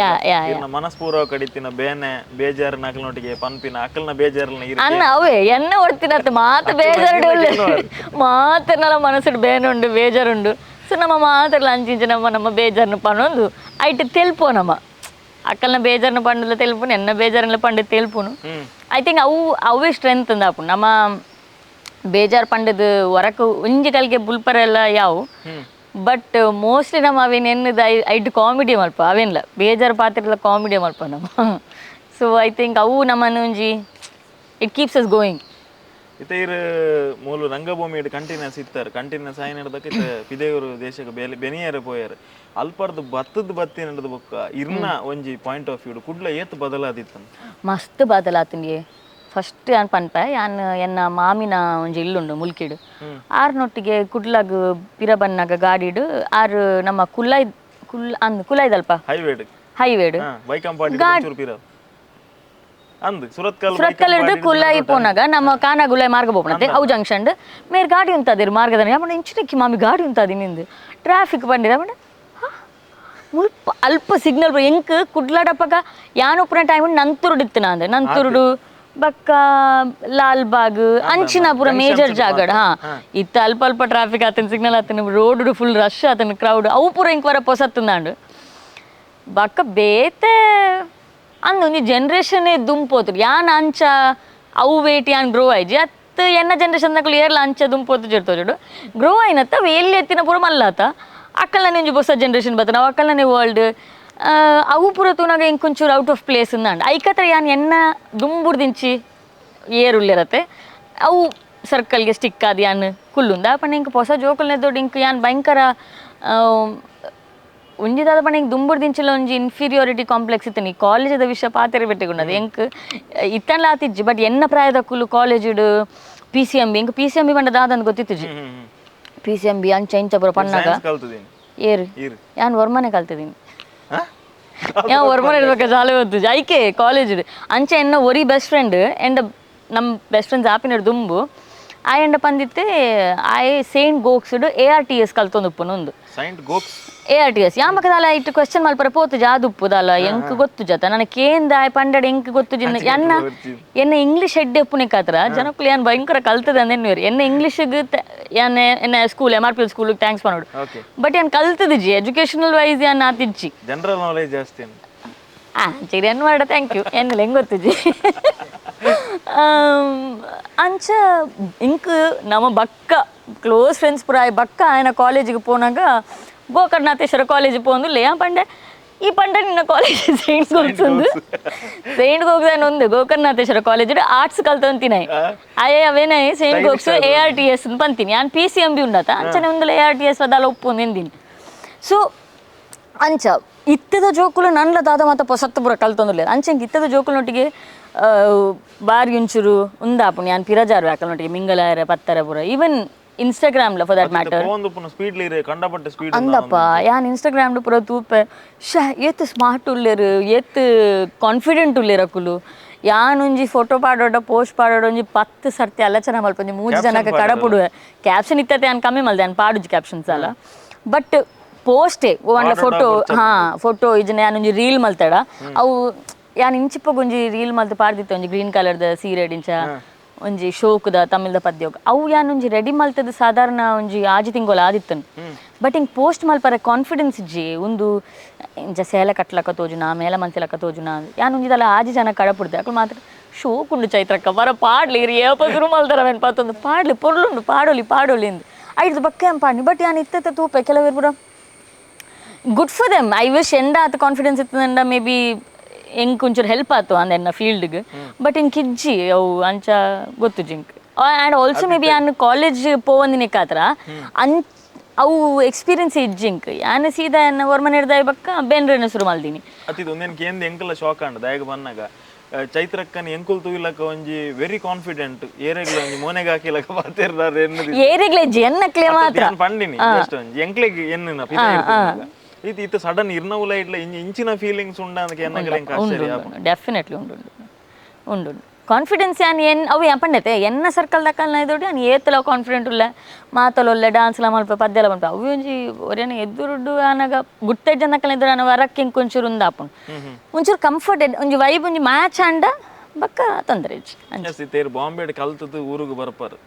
ಇರ್ನ ಮನಸ್ಪೂರ್ವಕ ಕಡಿತಿನ ಬೇನೆ ಬೇಜಾರಿನ ಅಕ್ಕನೊಟ್ಟಿಗೆ ಪನ್ಪಿನ ಅಕ್ಕಲ್ನ ಬೇಜಾರನ್ನ ಅನ್ನ ಅವೇ ಎನ್ನ ಒಡ್ತಿನತ್ತ ಮಾತು ಬೇಜಾರು ಮಾತನ್ನಲ ಮನಸ್ಸುಡು ಬೇನುಂಡು ಬೇಜಾರುಂಡು. ಸೊ ನಮ್ಮ ಮಾತೆಲ್ಲ ಅಂಚಿಂಚ ನಮ್ಮ ನಮ್ಮ ಬೇಜಾರನ್ನು ಪನೊಂದು ಐಟ್ ತೆಲ್ಪೋ ನಮ್ಮ ಅಕ್ಕಲ್ನ ಬೇಜಾರನ್ನ ಪಂಡಲ ತೆಲ್ಪುನು ಎನ್ನ ಬೇಜಾರನ್ನ ಪಂಡ ತೆಲ್ಪುನು. I think ಅವು ಅವೇ ಸ್ಟ್ರೆಂತ್ ಅಂದಾಪುಂಡು ನಮ್ಮ ಬೇಜಾರು ಪಂಡದು ಹೊರಕು ಒಂಜಿ ಕಲ್ಗೆ ಬುಲ್ಪರೆಲ್ಲ ಯಾವು. ಬಟ್ ಮೋಸ್ಟ್ಲಿ ನಮ್ಮ ಅವೇನು ಎನ್ನದ ಐಟ್ ಕಾಮಿಡಿ ಮಲ್ಪ ಅವೇನ್ಲ ಬೇಜಾರು ಪಾತ್ರೆಲ್ಲ ಕಾಮಿಡಿ ಮಲ್ಪ ನಮ್ಮ. So I think ಅವು ನಮ್ಮನ್ನು ಒಂಜಿ it keeps us going. ಇತ್ತೆ ಇರ್ ಮೂಲು ರಂಗಭೂಮಿ ಕಂಟಿನ್ಯೂಸ್ ಇತ್ತಾರೆ ಕಂಟಿನ್ಯೂಸ್ ಆಯ್ನ ಹಿಡ್ದಕ್ಕೆ ಇತ್ತೆ ಪಿದೇವರು ದೇಶಕ್ಕೆ ಬೇಲೆ ಬೆನಿಯರ ಪೋಯರು ಅಲ್ಪರ್ದು ಬತ್ತದ ಬತ್ತಿ ನಡೆದ ಬೊಕ್ಕ ಇರ್ನ ಒಂಜಿ point of view Kudla ಏತ್ ಬದಲಾದಿತ್ತು ಮಸ್ತ್ ಬದಲಾತಂಗೆ. ಫಸ್ಟ್ ಯಾನ್ ಪನ್ಪೆ ಯಾನ್ ಎನ್ನ ಮಾಮಿನ ಒಂಜಿ ಇಲ್ಲುಂಡು ಮುಲ್ಕಿಡು ಆರ್ನೊಟ್ಟಿಗೆ ಕುಡ್ಲಗ್ ಪಿರ ಬನ್ನಾಗ ಗಾಡಿಡು ಆರು ನಮ್ಮ ಕುಲ್ಲೈ ಕುಲ್ ಅಂದ್ ಕುಲಾಯ್ದಲ್ಪ ಹೈವೇಡ್ ಹೈವೇಡ್ ಸುರತ್ಕಲ್ ಹಿಡ್ದು ಕುಲ್ಲಾಯಿ ಪೋನಾಗ ನಮ್ಮ ಕಾನ ಗುಲಾಯಿ ಮಾರ್ಗ ಪೋಪಣತೆ ಅವು ಜಂಕ್ಷನ್ ಮೇರ್ ಗಾಡಿ ಉಂತಾದಿರು ಮಾರ್ಗದ ಅಮ್ಮನ ಇಂಚಿನಕ್ಕಿ ಮಾಮಿ ಗಾಡಿ ಉಂತಾದಿ ನಿಂದು ಟ್ರಾಫಿಕ್ ಬಂದಿರ ಅಮ್ಮನ ಮುಲ್ಪ ಅಲ್ಪ ಸಿಗ್ನಲ್ ಎಂಕ್ ಕುಡ್ಲಾಡಪ್ಪಗ ಯಾನೊಪ್ಪನ ಟೈಮ್ ನಂತುರುಡು ಇತ್ತು ನಾಂದು ನಂತುರುಡು ಬಕ್ಕ ಲಾಲ್ಬಾಗ್ ಅಂಚಿನ ಪೂರ ಮೇಜರ್ ಜಾಗಡ್. ಹಾ ಇತ್ತ ಅಲ್ಪ ಅಲ್ಪ ಟ್ರಾಫಿಕ್ ಆತನ ಸಿಗ್ನಲ್ ಆತನ road full rush ಆತನ ಕ್ರೌಡ್ ಅವು ಪೂರ ಇಂಕ್ ವರ ಪೊಸತ್ತುಂದಾಂಡು ಬಕ್ಕ ಬೇತೆ ಅಂದ್ ಒಂಜಿ ಜನರೇಷನ್ ದುಂಪೋತು ಯಾನ್ ಅಂಚ ಅವು ವೇಟ್ ಯಾನ್ ಗ್ರೋ ಆಯ್ಜಿ ಅತ್ ಎನ್ನ ಜನರೇಷನ್ ದಕುಲು ಏರ್ಲ ಅಂಚ ದುಂಪೋತು ಜೊಡ್ತೋಜುಡು ಗ್ರೋ ಆಯ್ನತ್ತ ಅವು ಎಲ್ಲಿ ಎತ್ತಿನ ಪೂರ ಮಲ್ಲಾತ ಅಕ್ಕಲ್ನ ಒಂಜಿ ಹೊಸ ಜನರೇಷನ್ ಬತ್ತ ನಾವು ಅಕ್ಕಲ್ನೇ ವರ್ಲ್ಡ್ ಅವು ಪೂರ ತೂನಾಗ ಇಂಕೊಂಚೂರು out of place ಉಂದಾಂಡ್ ಐಕತ್ರ ಯಾನ್ ಎನ್ನ ದುಂಬುರ್ದಿಂಚಿ ಏರುಳ್ಳಿರತ್ತೆ ಅವು ಸರ್ಕಲ್ಗೆ ಸ್ಟಿಕ್ ಆದ್ ಯಾನ್ ಕುಲ್ಲುಂದ ಪಂಡ ಇಂಕ್ ಹೊಸ ಜೋಕುಲ್ನೆ ದೊಡ್ಡ ಇಂಕ್ ಯಾನ್ ಭಯಂಕರ ಒಂಜಿ ದಾದ ಪಂಡ ಎಂಕ್ ದುಂಬುಡ್ ದಿಂಚಿಲ ಒಂಜಿ ಇನ್ಫೀರಿಯಾರಿಟಿ ಕಾಂಪ್ಲೆಕ್ಸ್ ಇತ್ತು. ನೀ ಕಾಲೇಜದ ವಿಷಯ ಪಾತೆರ ಬೆಟ್ಟಿಗುಂಡದು ಎಂಕ್ ಇತ್ತನ್ಲ ಆತಿಜ್ಜಿ. ಬಟ್ ಎನ್ನ ಪ್ರಾಯದಕ್ಕುಲು ಕಾಲೇಜಿಡ್ P C M B, ಎಂಕ್ P C M B ಪಂಡ ದಾದಂದ್ ಗೊತ್ತಿತ್ತಿಜಿ. P C M B ಅಂಚ ಇಂಚ ಪೂರ ಪಣ್ಣಾಗ ಸೈನ್ಸ್ ಕಲ್ತದೀನಿ. ಏರು ಈರ್ ಯಾನ್ ಒರ್ಮನೆ ಕಲ್ತಿದ್ದೀನಿ. ಹಾ? ಯಾನ್ ಒರ್ಮನೆ ಇರ್ಬೇಕ ಶಾಲೆ ಗೊತ್ತು ಐಕೆ ಕಾಲೇಜ್ ಅಂಚ ಎನ್ನ ಒರಿ ಬೆಸ್ಟ್ ಫ್ರೆಂಡ್ ಎಂಡ ನಮ್ಮ ಬೆಸ್ಟ್ ಫ್ರೆಂಡ್ಸ್ ಆಪಿನಡ್ ದುಂಬು ಆಯಂಡ ಪಂದಿತ್ತೆ ಆಯೆ ಸೇಂಟ್ ಗೋಕ್ಸ್ಡ್ A R T S ಕಲ್ತೊಂದು ಉಪ್ಪುನು ಒಂದು. Saint Goakes A R T S ಯಾಮಕ ದಾಲ ಇಟ್ಟು ಕ್ವೆಶ್ಚನ್ ಮಲ್ಪರೆ ಪೋತು ಜಾದುಪ್ಪು ದಾಲ ಎಂಕ್ ಗೊತ್ತು ಜತ ನನ್ನ ಕೇಂದ ಆಯ್ ಪಂಡಡ್ ಎಂಕ್ ಗೊತ್ತು ಜಿನ್ನ ಎನ್ನ ಎನ್ನ ಇಂಗ್ಲಿಷ್ ಹೆಡ್ ಎಪ್ಪುನಿಕಾತ್ರ ಜನಕ್ಕುಲು ಯಾನ್ ಭಯಂಕರ ಕಲ್ತದ ಅಂದೆನ್ನುವೇರು. ಎನ್ನ ಇಂಗ್ಲಿಷ್ಗೆ ಯಾನ್ ಎನ್ನ school M R P L school thanks ಪನೋಡು. Okay. But ಯಾನ್ ಕಲ್ತದಿಜಿ ಎಜುಕೇಶನಲ್ ವೈಸ್ ಯಾನ್ ಆತಿಜ್ಜಿ. ಜನರಲ್ ನಾಲೆಜ್ ಜಾಸ್ತಿ ಅಂತ. ಆ ಸರಿ ಎನ್ ಮಾಡ thank you ಎನ್ನಲ ಹೆಂಗೆ ಗೊತ್ತಿಜಿ. ಅಂಚ ಇಂಕ್ ನಮ್ಮ ಬಕ್ಕ ಕ್ಲೋಸ್ ಫ್ರೆಂಡ್ಸ್ ಪೂರ ಆಯ್ ಬಕ್ಕ ఆయన ಕಾಲೇಜಿಗೆ ಪೋನಾಗ ಗೋಕರ್ಣಾಥೇಶ್ವರ ಕಾಲೇಜ್ ಪೋಂದು ಯಾ ಪಂಡೆ ಈ ಪಂಡೆ ನಿನ್ನ ಕಾಲೇಜ್ ಸೈಂಟ್ ಗೋಕ್ಸ್ ಒಂದು ಸೈಂಟ್ ಗೋಕ್ಸ್ అని ఉంది ಗೋಕರ್ಣಾಥೇಶ್ವರ ಕಾಲೇಜ್ ಆರ್ಟ್ಸ್ ಕಲ್ತೊಂತಿನಾಯ್ ಅಯ್ಯ ಅವೇನೇ Saint Goakes A R T S ಪಂತೀನಿ ಯಾನ್ P C M B ಉಂಡತ ಅಂಚನೆ ಒಂದುಲ A R T S ಅದಾಲ ಉಪ್ಪು ಎಂದಿನಿ. ಸೊ ಅಂಚ ಇತ್ತದ ಜೋಕುಲು ನನ್ಲ ದಾದ ಮಾತ ಪೊಸತ್ತು ಪೂರ ಕಲ್ತೊಂದುಲ್ಲೆರ್. ಅಂಚ ಇಂಕ್ ಇತ್ತದ ಜೋಕುಲನೊಟ್ಟಿಗೆ ಬಾರಿ ಒಂಚೂರು ಉಂದಾಪುಂಡು. ಯಾನ್ ಪಿರಜಾರು ಅಕಲ್ನೊಟ್ಟಿಗೆ ಮಿಂಗಲಾಯರೆ ಪತ್ತರ ಪೂರ ಈವನ್ ಇನ್ಸ್ಟಾಗ್ರಾಮ್ಲ for that matter. ಪೋಂದು ಪುನ ಸ್ಪೀಡ್ ಲೀರೆ ಕಂಡಪಟ್ಟೆ ಸ್ಪೀಡ್. ಅಂದಪ್ಪ ಯಾನ್ ಇನ್ಸ್ಟಾಗ್ರಾಮ್ ಪೂರ ತೂಪೆ ಶಾ ಏತ್ ಸ್ಮಾರ್ಟ್ ಉಲ್ಲೆರ್ ಏತ್ ಕಾನ್ಫಿಡೆಂಟ್ ಉಲ್ಲೆರ್ ಅಕುಲು. ಯಾನ್ ಒಂಜಿ ಫೋಟೋ ಪಾಡೋಡ ಪೋಸ್ಟ್ ಪಾಡೋಡ ಒಂಜಿ 10 ಸರ್ತಿ ಆಲೋಚನೆ ಮಲ್ಪ ಒಂಜಿ 3 ಜನಕ್ಕೆ ಕಡಪುಡುವೆ. ಕ್ಯಾಪ್ಷನ್ ಇತ್ತತೆ ಯಾನ್ ಕಮ್ಮಿ ಮಲ್ದೆ, ಯಾನ್ ಪಾಡುಜಿ ಕ್ಯಾಪ್ಷನ್ಸ್ ಅಲ್ಲ. ಬಟ್ ಪೋಸ್ಟೇ ಒನ್ನ ಫೋಟೋ ಹಾ ಫೋಟೋ ಇಜನ ಯಾನ್ ಒಂಜಿ ರೀಲ್ ಮಲ್ತಡ ಅವು ಯಾನ್ ಇಂಚಿಪ್ಪಗ್ ಒಂಜಿ ರೀಲ್ ಮಲ್ತ್ ಪಾಡ್ದಿತ್ತೆ ಒಂಜಿ ಗ್ರೀನ್ ಕಲರ್ದ ಸೀರೆ ಡಿಂಚ ಒಂಜಿ ಶೋಕುದ ತಮಿಳ್ದ ಪದ್ಯೋಗ ಅವು ಯಾನ್ ಒಂಜಿ ರೆಡಿ ಮಲ್ತದ ಸಾಧಾರಣ ಒಂಜಿ ಆಜಿ ತಿಂಗೊಲ ಆದಿತ್ತನು. ಬಟ್ ಹಿಂಗೆ ಪೋಸ್ಟ್ ಮಲ್ಪರೆ ಕಾನ್ಫಿಡೆನ್ಸ್ ಇಜ್ಜಿ. ಒಂದು ಇಂಚ ಸೇಲೆ ಕಟ್ಲಕ್ಕ ತೋಜುನ ಮೇಲ ಮಲ್ತಿಲಕ್ಕ ತೋಜುನ ಯಾನ್ ಒಂಜಿದಲ್ಲ ಆಜಿ ಜನ ಕಡಪುಡ್ದೆ ಅಕುಲು ಮಾತ್ರ ಶೋಕುಂಡು ಚೈತ್ರಕ್ಕ ಬರ ಪಾಡ್ಲಿ ಏಪ ಶುರು ಮಲ್ತಾರ ಅವೇನು ಪತ್ತೊಂದು ಪಾಡ್ಲಿ ಪೊರ್ಲುಂಡು ಪಾಡೊಲಿ ಪಾಡೊಲಿ ಇಂದು ಐದು ಬಕ್ಕ ಏನ್ ಪಾಡ್ನಿ. ಬಟ್ ಯಾನ್ ಇತ್ತತ್ತ ತೂಪೆ ಕೆಲವರು ಪೂರ good for them. I wish ಎಂಡ ಆತ ಕಾನ್ಫಿಡೆನ್ಸ್ ಇತ್ತದಂಡ ಮೇ ಬಿ ಎಂಕ್ ಒಂಚೂರು ಹೆಲ್ಪ್ ಆತು ಅಂದ ಎನ್ನ ಫೀಲ್ಡ್ಗೆ. ಬಟ್ ಇಂಕ್ ಇಜ್ಜಿ ಅವು ಅಂಚ ಗೊತ್ತು zinc. And also may be ಯಾನ್ ಕಾಲೇಜ್ ಪೋವಂದಿನಿಕಾತ್ರ ಅನ್ ಅವು ಎಕ್ಸ್ಪೀರಿಯನ್ಸ್ ಇಜ್ಜಿಂಕ್. ಯಾನ್ ಸೀದಾ ಎನ್ನ ಒರ್ಮನೆ ಹಿಡ್ದಾಯ್ ಬಕ್ಕ ಬೇನ್ರೇನ ಶುರು ಮಲ್ದಿನಿ. ಅತ್ತಿದ್ ಒಂದೇನ್ ಕೇಂದ್ ಎಂಕಲ ಶಾಕ್ ಆಂಡ್ ದಾಯಗ ಬನ್ನಗ ಚೈತ್ರಕ್ಕನ್ ಎಂಕುಲ್ ತೂಯಿಲಕ್ಕ ಒಂಜಿ ವೆರಿ ಕಾನ್ಫಿಡೆಂಟ್ ಏರೆಗ್ಲ ಒಂಜಿ ಮೋನೆಗ್ ಹಾಕಿಲಕ್ಕ ಪಾತೆರ್ದಾರ್ ಎನ್ನದಿ. ಏರೆಗ್ಲ ಇಜ್ಜಿ ಎನ್ನಕ್ಲೆ ಮಾತ್ರ ಪಂಡಿನಿ ಜಸ್ಟ್ ಒಂಜಿ ಎಂಕ್ಲೆಗ್ ಎನ್ನಿನ ಪಿದ ಇತ್ತು ಇತ್ತು ಸಡನ್ ಇರ್ನವುಲ ಇಟ್ಲ ಇಂಚಿನ ಫೀಲಿಂಗ್ಸ್ ಉಂಡ ಅಂದಕ್ಕೆ ಎನ್ನಗಲ ಎಂಕ್ ಆಶ್ಚರ್ಯ ಆಪುಂಡು. ಡೆಫಿನೆಟ್ಲಿ ಉಂಡು ಉಂಡು ಉಂಡು ಕಾನ್ಫಿಡೆನ್ಸ್ ಯಾನ್ ಎನ್ ಅವು ಯಾನ್ ಪಂಡತೆ ಎನ್ನ ಸರ್ಕಲ್ ದಕ್ಕಲ್ನ ಇದ್ದೋಡಿ ಯಾನ್ ಏತಲ ಕಾನ್ಫಿಡೆಂಟ್ ಉಲ್ಲ ಮಾತಲೊಲ್ಲೆ ಡಾನ್ಸ್ಲ ಮಲ್ಪ ಪದ್ಯಲ ಮಲ್ಪ ಅವು ಒಂಜಿ ಒರಿಯನ ಎದುರುಡ್ಡು ಆನಗ ಗುಟ್ಟೆ ಜನಕ್ಕಲ್ನ ಎದುರು ಆನ ವರಕ್ಕೆ ಇಂಕ್ ಒಂಚೂರು ಉಂದಾಪುಂಡು ಒಂಚೂರು ಕಂಫರ್ಟ್ ಒಂಜಿ ವೈಬ್ ಒಂಜಿ ಮ್ಯಾಚ್ ಆಂಡ ಬಕ್ಕ ತೊಂದರೆ ಇಜ್ಜಿ ಅಂಚ. ಎಸ್ ಇತ್ತೇರು ಬಾಂಬೆಡ್ ಕಲ್ತದ್ದು ಊರುಗು ಬರ್ಪಾರು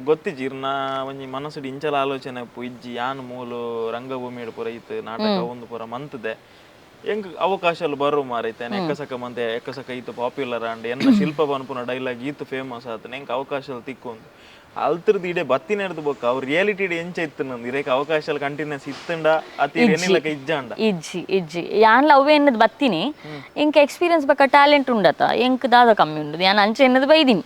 ಗೊತ್ತಿಜ್ಜಿ ಇರ್ನ ಒಂಜಿ ಮನಸ್ಸುಡು ಇಂಚಲ ಆಲೋಚನೆ ಇಪ್ಪು ಇಜ್ಜಿ ಯಾನ್ ಮೂಲು ರಂಗಭೂಮಿಡ್ ಪೂರ ಇತ್ತು ನಾಟಕ ಒಂದು ಪೂರ ಮಂತದೆ ಎಂಕ್ ಅವಕಾಶಲು ಬರು ಮಾರೈತೆ ಎಕ್ಕಸಕ ಮಂತೆ ಎಕ್ಕಸಕ ಇತ್ತು ಪಾಪ್ಯುಲರ್ ಆಂಡ್ ಎನ್ನ ಶಿಲ್ಪ ಪನ್ಪುನ ಡೈಲಾಗ್ ಈತು ಫೇಮಸ್ ಆತನೆ ಎಂಕ್ ಅವಕಾಶಲು ತಿಕ್ಕೊಂದು ಅಲ್ತ್ರದ್ದು ಇಡೆ ಬತ್ತಿನೆರ್ದು ಬೊಕ್ಕ ಅವ್ರ ರಿಯಾಲಿಟಿ ಎಂಚ ಇತ್ತು ನಂದು ಇರೇಕ ಅವಕಾಶಲು ಕಂಟಿನ್ಯೂಸ್ ಇತ್ತಂಡ ಅತಿ ಎನ್ನಿಲಕ ಇಜ್ಜಾಂಡ. ಇಜ್ಜಿ ಇಜ್ಜಿ ಯಾನ್ಲ ಅವೇ ಎನ್ನದು ಬತ್ತೀನಿ ಎಂಕ್ ಎಕ್ಸ್ಪೀರಿಯನ್ಸ್ ಬಕ್ಕ ಟ್ಯಾಲೆಂಟ್ ಉಂಡತ ಎಂಕ್ ದಾದ ಕಮ್ಮಿ ಉಂಡು ಯಾನ್ ಅಂಚೆ ಎನ್ನದು ಬೈದೀನಿ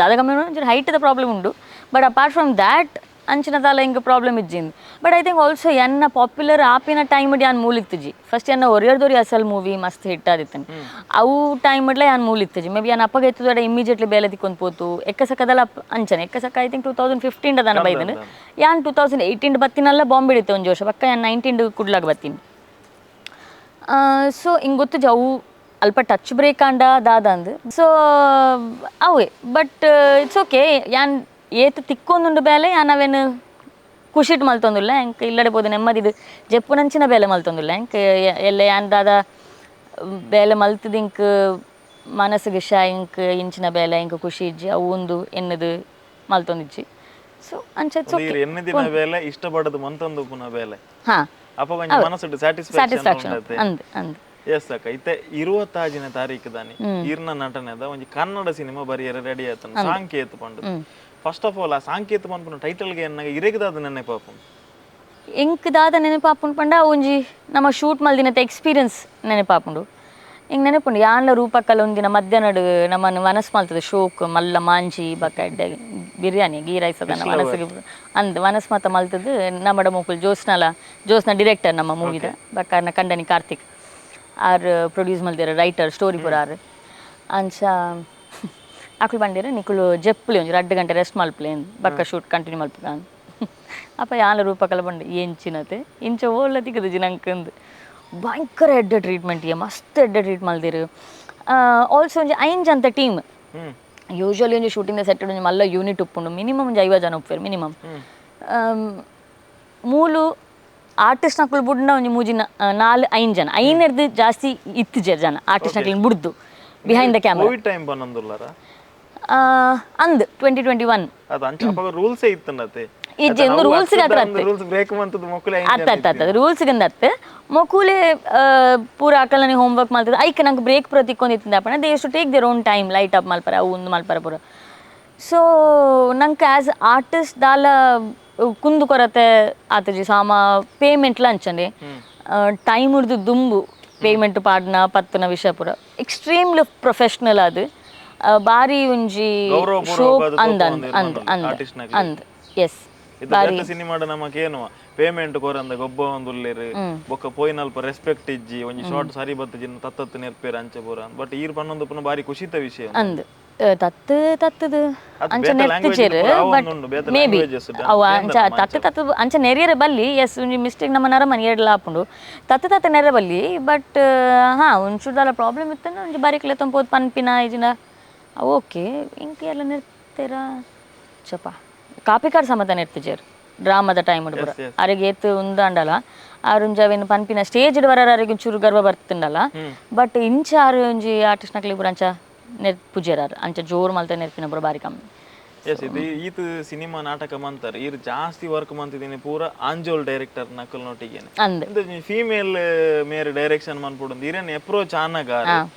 ದಾದ ಕಮ್ಮಿ ಉಂಡು ಒಂಚೂರು ಹೈಟ್ದ ಪ್ರಾಬ್ಲಮ್ ಉಂಡು but apart from that ಅಂಚಿನ ದಾಲ ಎಂಕ್ ಪ್ರಾಬ್ಲಮ್ ಇಜ್ಜಿಂದು. But I think also ಎನ್ನ ಪಾಪ್ಯುಲರ್ ಆಪಿನ ಟೈಮ್ ಯಾನ್ ಮೂಲಿತ್ತಿಜಿ ಫಸ್ಟ್ ಎನ್ನ ಒರಿಯರ್ದೊರಿ ಅಸಲ್ ಮೂವಿ ಮಸ್ತ್ ಹಿಟ್ ಆದಿತ್ತನು ಅವು ಟೈಮ್ ಇಡ್ಲ ಯಾನ್ ಮೂಲಿತ್ತಿಜಿ ಮೇ ಬಿ ಯಾನ್ ಅಪ್ಪಗೆ ಎತ್ತುದಡ ಇಮಿಡಿಯೇಟ್ಲಿ ಬೇಲೆ ತಿಕ್ಕೊಂದು ಪೋತು ಎಕ್ಕಸಕ್ಕದಲ್ಲ ಅಂಚನೆ ಎಕ್ಕಸಕ್ಕ I think 2015 ದಾನ ಬೈದನು ಯಾನ್ 2018 ಬತ್ತಿನಲ್ಲ ಬಾಂಬೆ ಇತ್ತು ಒಂಜಿ ವರ್ಷ ಪಕ್ಕ ಯಾನ್ 19 ಕುಡ್ಲಾಗ ಬತ್ತೀನಿ. ಸೊ ಹಿಂಗೆ ಗೊತ್ತು ಅವು ಅಲ್ಪ ಟಚ್ ಬ್ರೇಕ್ ಆಂಡ ದಾದ ಅಂದ್ ಸೊ ಅವೇ but it's okay ಯಾನ್ ಏತ್ ತಿಕ್ಕೊಂದುಂಡು ಬೇಲೆ ಯಾನ್ ಅವೇನು ಖುಷಿಟ್ ಮಲ್ತೊಂದುಲ್ಲ ಎಂಕ್ ಇಲ್ಲಡೆ ಪೋದು ನೆಮ್ಮದಿಡು ಜೆಪ್ಪುನಂಚಿನ ಬೇಲೆ ಮಲ್ತೊಂದುಲ್ಲ ಎಂಕ್ ಎಲ್ಲ ಯಾನ್ ದಾದ ಬೇಲೆ ಮಲ್ತದ ಇಂಕ್ ಮನಸ್ಸಿಗೆ ಶಾ ಇಂಕ್ ಇಂಚಿನ ಬೇಲೆ ಇಂಕ್ ಖುಷಿ ಇಜ್ಜಿ ಅವು ಒಂದು ಎನ್ನದು ಮಲ್ತೊಂದಿಜ್ಜಿ ಸೊ ಅಂಚ it's okay. ನೀರು ಎನ್ನದಿನ ಬೇಲೆ ಇಷ್ಟಪಡದು ಮಂತೊಂದು ಪುನ ಬೇಲೆ ಹಾ ಅಪ್ಪ ಒಂಜಿ ಮನಸ್ಸುಡು ಸ್ಯಾಟಿಸ್ಫ್ಯಾಕ್ಷನ್ ಸ್ಯಾಟಿಸ್ಫ್ಯಾಕ್ಷನ್ ಉಂಡತೆ. ಅಂದ್ ಅಂದ್ ಎಸ್ ಅಕ್ಕ ಇತ್ತೆ 26ನೇ ತಾರೀಕು ದಾನಿ ಈರ್ನ ನಟನೆದ ಒಂಜಿ ಕನ್ನಡ ಸಿನಿಮಾ ಬರಿಯರೆ ರೆಡಿ ಆತನ ಸಾಂಕೇತ ಪಂಡು. First of all ಆ ಸಾಂಕೇತ ಪನ್ಪುನ ಟೈಟಲ್ಗೆ ಎನ್ನಾಗ ಇರೆಗದಾದ ನೆನಪಾಪುಂಡು. ಎಂಕ್ ದಾದ ನೆನಪಾಪುಂಡು ಪಂಡ ಒಂಜಿ ನಮ್ಮ ಶೂಟ್ ಮಲ್ದಿನತೆ ಎಕ್ಸ್ಪೀರಿಯನ್ಸ್ ನೆನಪಾಪುಂಡು. ಇಂಗ್ ನೆನಪುಂಡು ಯಾನ್ಲ ರೂಪಕ್ಕಲ ಒಂದಿನ ಮಧ್ಯಾಹ್ನಡ್ ನಮ್ಮನ್ನು ವನಸ್ ಮಲ್ತದೆ ಶೋಕ್ ಮಲ್ಲ ಮಾಂಜಿ ಬಕ್ಕ ಎಡ್ಡೆ ಬಿರಿಯಾನಿ ಗೀ ರೈಸ್ ಅದನ್ನ ವನಸ್ಗೆ ಅಂದ್ ವನಸ್ ಮಾತ ಮಲ್ತದ್ದು ನಮ್ಮಡ ಮೋಕುಲ್ ಜೋಸ್ನಲ ಜೋಸ್ನ ಡಿರೆಕ್ಟರ್ ನಮ್ಮ ಮೂವಿದ ಬಕ್ಕ ಕಂಡನಿ ಕಾರ್ತಿಕ್ ಆರ್ ಪ್ರೊಡ್ಯೂಸ್ ಮಲ್ದಿರ ರೈಟರ್ ಸ್ಟೋರಿ ಪೂರ ಆರ್ ಅಂಚ ಅಕುಲು ಬಂದಿರ ನಿಕುಲು ಜೆಪ್ಪುಲಿ ಒಂಜಿ 2 ಗಂಟೆ ರೆಸ್ಟ್ ಮಲ್ಪಲೆ ಬಕ್ಕ ಶೂಟ್ ಕಂಟಿನ್ಯೂ ಮಲ್ಪುಗ ಅಪ್ಪ ಯಾಲ ರೂಪಕಲ ಬಂಡು ಎಂಚಿನತೆ ಇಂಚ ಓಲ್ಲ ತಿಕ್ಕದು ಜಿನಂಕಂದು ಭಯಂಕರ ಎಡ್ಡೆ ಟ್ರೀಟ್ಮೆಂಟ್ ಮಸ್ತ್ ಎಡ್ಡೆ ಟ್ರೀಟ್ ಮಲ್ದಿರು. ಆಲ್ಸೋ ಒಂಜಿ 5 ಅಂತ ಟೀಮ್ ಯೂಶ್ವಲಿ ಒಂಜಿ ಶೂಟಿಂಗ್ ಸೆಟ್ ಒಂಜಿ ಮಲ್ಲ ಯೂನಿಟ್ ಉಪ್ಪುಂಡು ಮಿನಿಮಮ್ ಒಂಜಿ 50 ಜನ ಉಪ್ಪೇರು ಮಿನಿಮಮ್. ಮೂಲು ಆರ್ಟಿಸ್ಟ್ ನಕುಲು ಬುಡ್ನ ಒಂಜಿ 3 4 5 ಜನ 5 ಜಾಸ್ತಿ ಇತ್ತು ಜನ ಆರ್ಟಿಸ್ಟ್ ನಕಲಿನ ಬುಡ್ದು behind the camera. Covid time ಬಂದಂದುಲ್ಲಾರ ಅಂದ್ 2021 ಅದು ಅಂಚ ಅಪಗ ರೂಲ್ಸ್ ಇತ್ತನ್ನತೆ ಇಜ್ಜೆ ಒಂದು ರೂಲ್ಸ್ ಗಾತ್ರ ರೂಲ್ಸ್ ಬ್ರೇಕ್ ಮಂತದ ಮೊಕುಲೆ ಅತ್ತ ಅತ್ತ ಅತ್ತ ರೂಲ್ಸ್ ಗಂದತ್ತೆ ಮೊಕುಲೆ ಪೂರ ಅಕಲನೆ ಹೋಮ್ ವರ್ಕ್ ಮಾಡ್ತದೆ ಐಕ್ ನಂಗೆ ಬ್ರೇಕ್ ಪೂರ ತಿಕ್ಕೊಂಡಿತ್ತಿಂದ ಅಪ್ಪಣ they to take their own time light up ಮಲ್ಪರ ಅವು ಒಂದು ಮಲ್ಪರ ಪೂರ. ಸೊ ನಂಗೆ ಆ್ಯಸ್ ಆರ್ಟಿಸ್ಟ್ ದಾಲ ಕುಂದು ಕೊರತೆ ಆತಜಿ ಸಾಮ ಪೇಮೆಂಟ್ ಲಂಚನೆ ಟೈಮ್ ಹಿಡ್ದು ದುಂಬು ಪೇಮೆಂಟ್ ಪಾಡ್ನ ಪತ್ತನ ವಿಷಯ ಪೂರ ಎಕ್ಸ್ಟ್ರೀಮ್ಲಿ ಪ್ರೊಫೆಷ್ನಲ್ ಅದು ಬಾರಿ ಒಂಜಿ ಶೋ ಅಂದ ಅಂದ್ ಅಂದ್ ಅಂದ್ ಅಂದ್ ಎಸ್ ಇದು ಸಿನಿಮಾಡ ನಮಕೇನು ಪೇಮೆಂಟ್ ಕೊರಂದ ಗೊಬ್ಬ ಒಂದು ಉಲ್ಲೇರು ಬೊಕ್ಕ ಪೋಯಿನಲ್ಪ ರೆಸ್ಪೆಕ್ಟ್ ಇಜ್ಜಿ ಒಂಜಿ ಶಾರ್ಟ್ ಸರಿ ಬತ್ತ ಜಿನ್ನ ತತ್ತತ್ತು ನೆರ್ಪೇರು ಅಂಚೆ ಪೂರ. ಬಟ್ ಈರ್ ಪನ್ನೊಂದು ಪುನ ಬಾರಿ ಖುಷಿತ ವಿಷಯ ಅಂದ್ ತತ್ತು ತತ್ತದು ಅಂಚೆ ನೆರ್ತಿಚೇರು but may be ಅವ ಅಂಚ ತತ್ತು ತತ್ತು ಅಂಚೆ ನೆರಿಯರ ಬಲ್ಲಿ ಎಸ್ ಒಂಜಿ ಮಿಸ್ಟೇಕ್ ನಮ್ಮ ನರಮನಿ ಎರಡ್ಲ ಆಪುಂಡು ತತ್ತು ತತ್ತು ನೆರ ಬಲ್ಲಿ ಬಟ್ ಹಾ ಒಂಚೂರು ದಾಲ ಪ್ರಾಬ್ಲಮ್ ಇತ್ತು ಒಂಜಿ ಬಾರಿಕ್ಲೆ ತೊಂಪೋದು ಪನ್ಪಿನ ಇಜಿನ ಓಕೆ ಇಂಕ ಎಲ್ಲ ನೆರ್ತೀರಾ ಚಪ್ಪ ಕಾಪಿಕಾಡ್ ಸಮತ ನೆರ್ತಿಜೇರು ಡ್ರಾಮದ ಟೈಮ್ ಪೂರ ಅರೆಗೆ ಏತು ಉಂದಾಂಡಲ ಆರುಂಜ ಅವೇನು ಪನ್ಪಿನ ಸ್ಟೇಜ್ ಬರ ಅರೆಗೆ ಒಂಚೂರು ಗರ್ವ ಬರ್ತಿಂಡಲ್ಲ ಬಟ್ ಇಂಚ ಆರು ಒಂಜಿ ಆರ್ಟಿಸ್ಟ್ ನಕ್ಲಿ ಪೂರ ಅಂಚ ನೆರ್ ಪೂಜೆರಾರು ಅಂಚ ಜೋರು ಮಲ್ತ ನೆರ್ಪಿನ ಪೂರ ಬಾರಿ ಕಮ್ಮಿ. ಎಸ್ ಇದು ಈತ ಸಿನಿಮಾ ನಾಟಕ ಮಂತಾರೆ ಈರ್ ಜಾಸ್ತಿ ವರ್ಕ್ ಮಂತಿದ್ದೀನಿ ಪೂರ ಆಂಜೋಲ್ ಡೈರೆಕ್ಟರ್ ನಕಲ್ ನೋಟಿಗೇನೆ ಅಂದ್ ಫೀಮೇಲ್ ಮೇರೆ ಡೈರೆಕ್ಷನ್ ಮನ್ಪುಡು ಈರನ್ ಅಪ್ರೋಚ್ ಆನಗ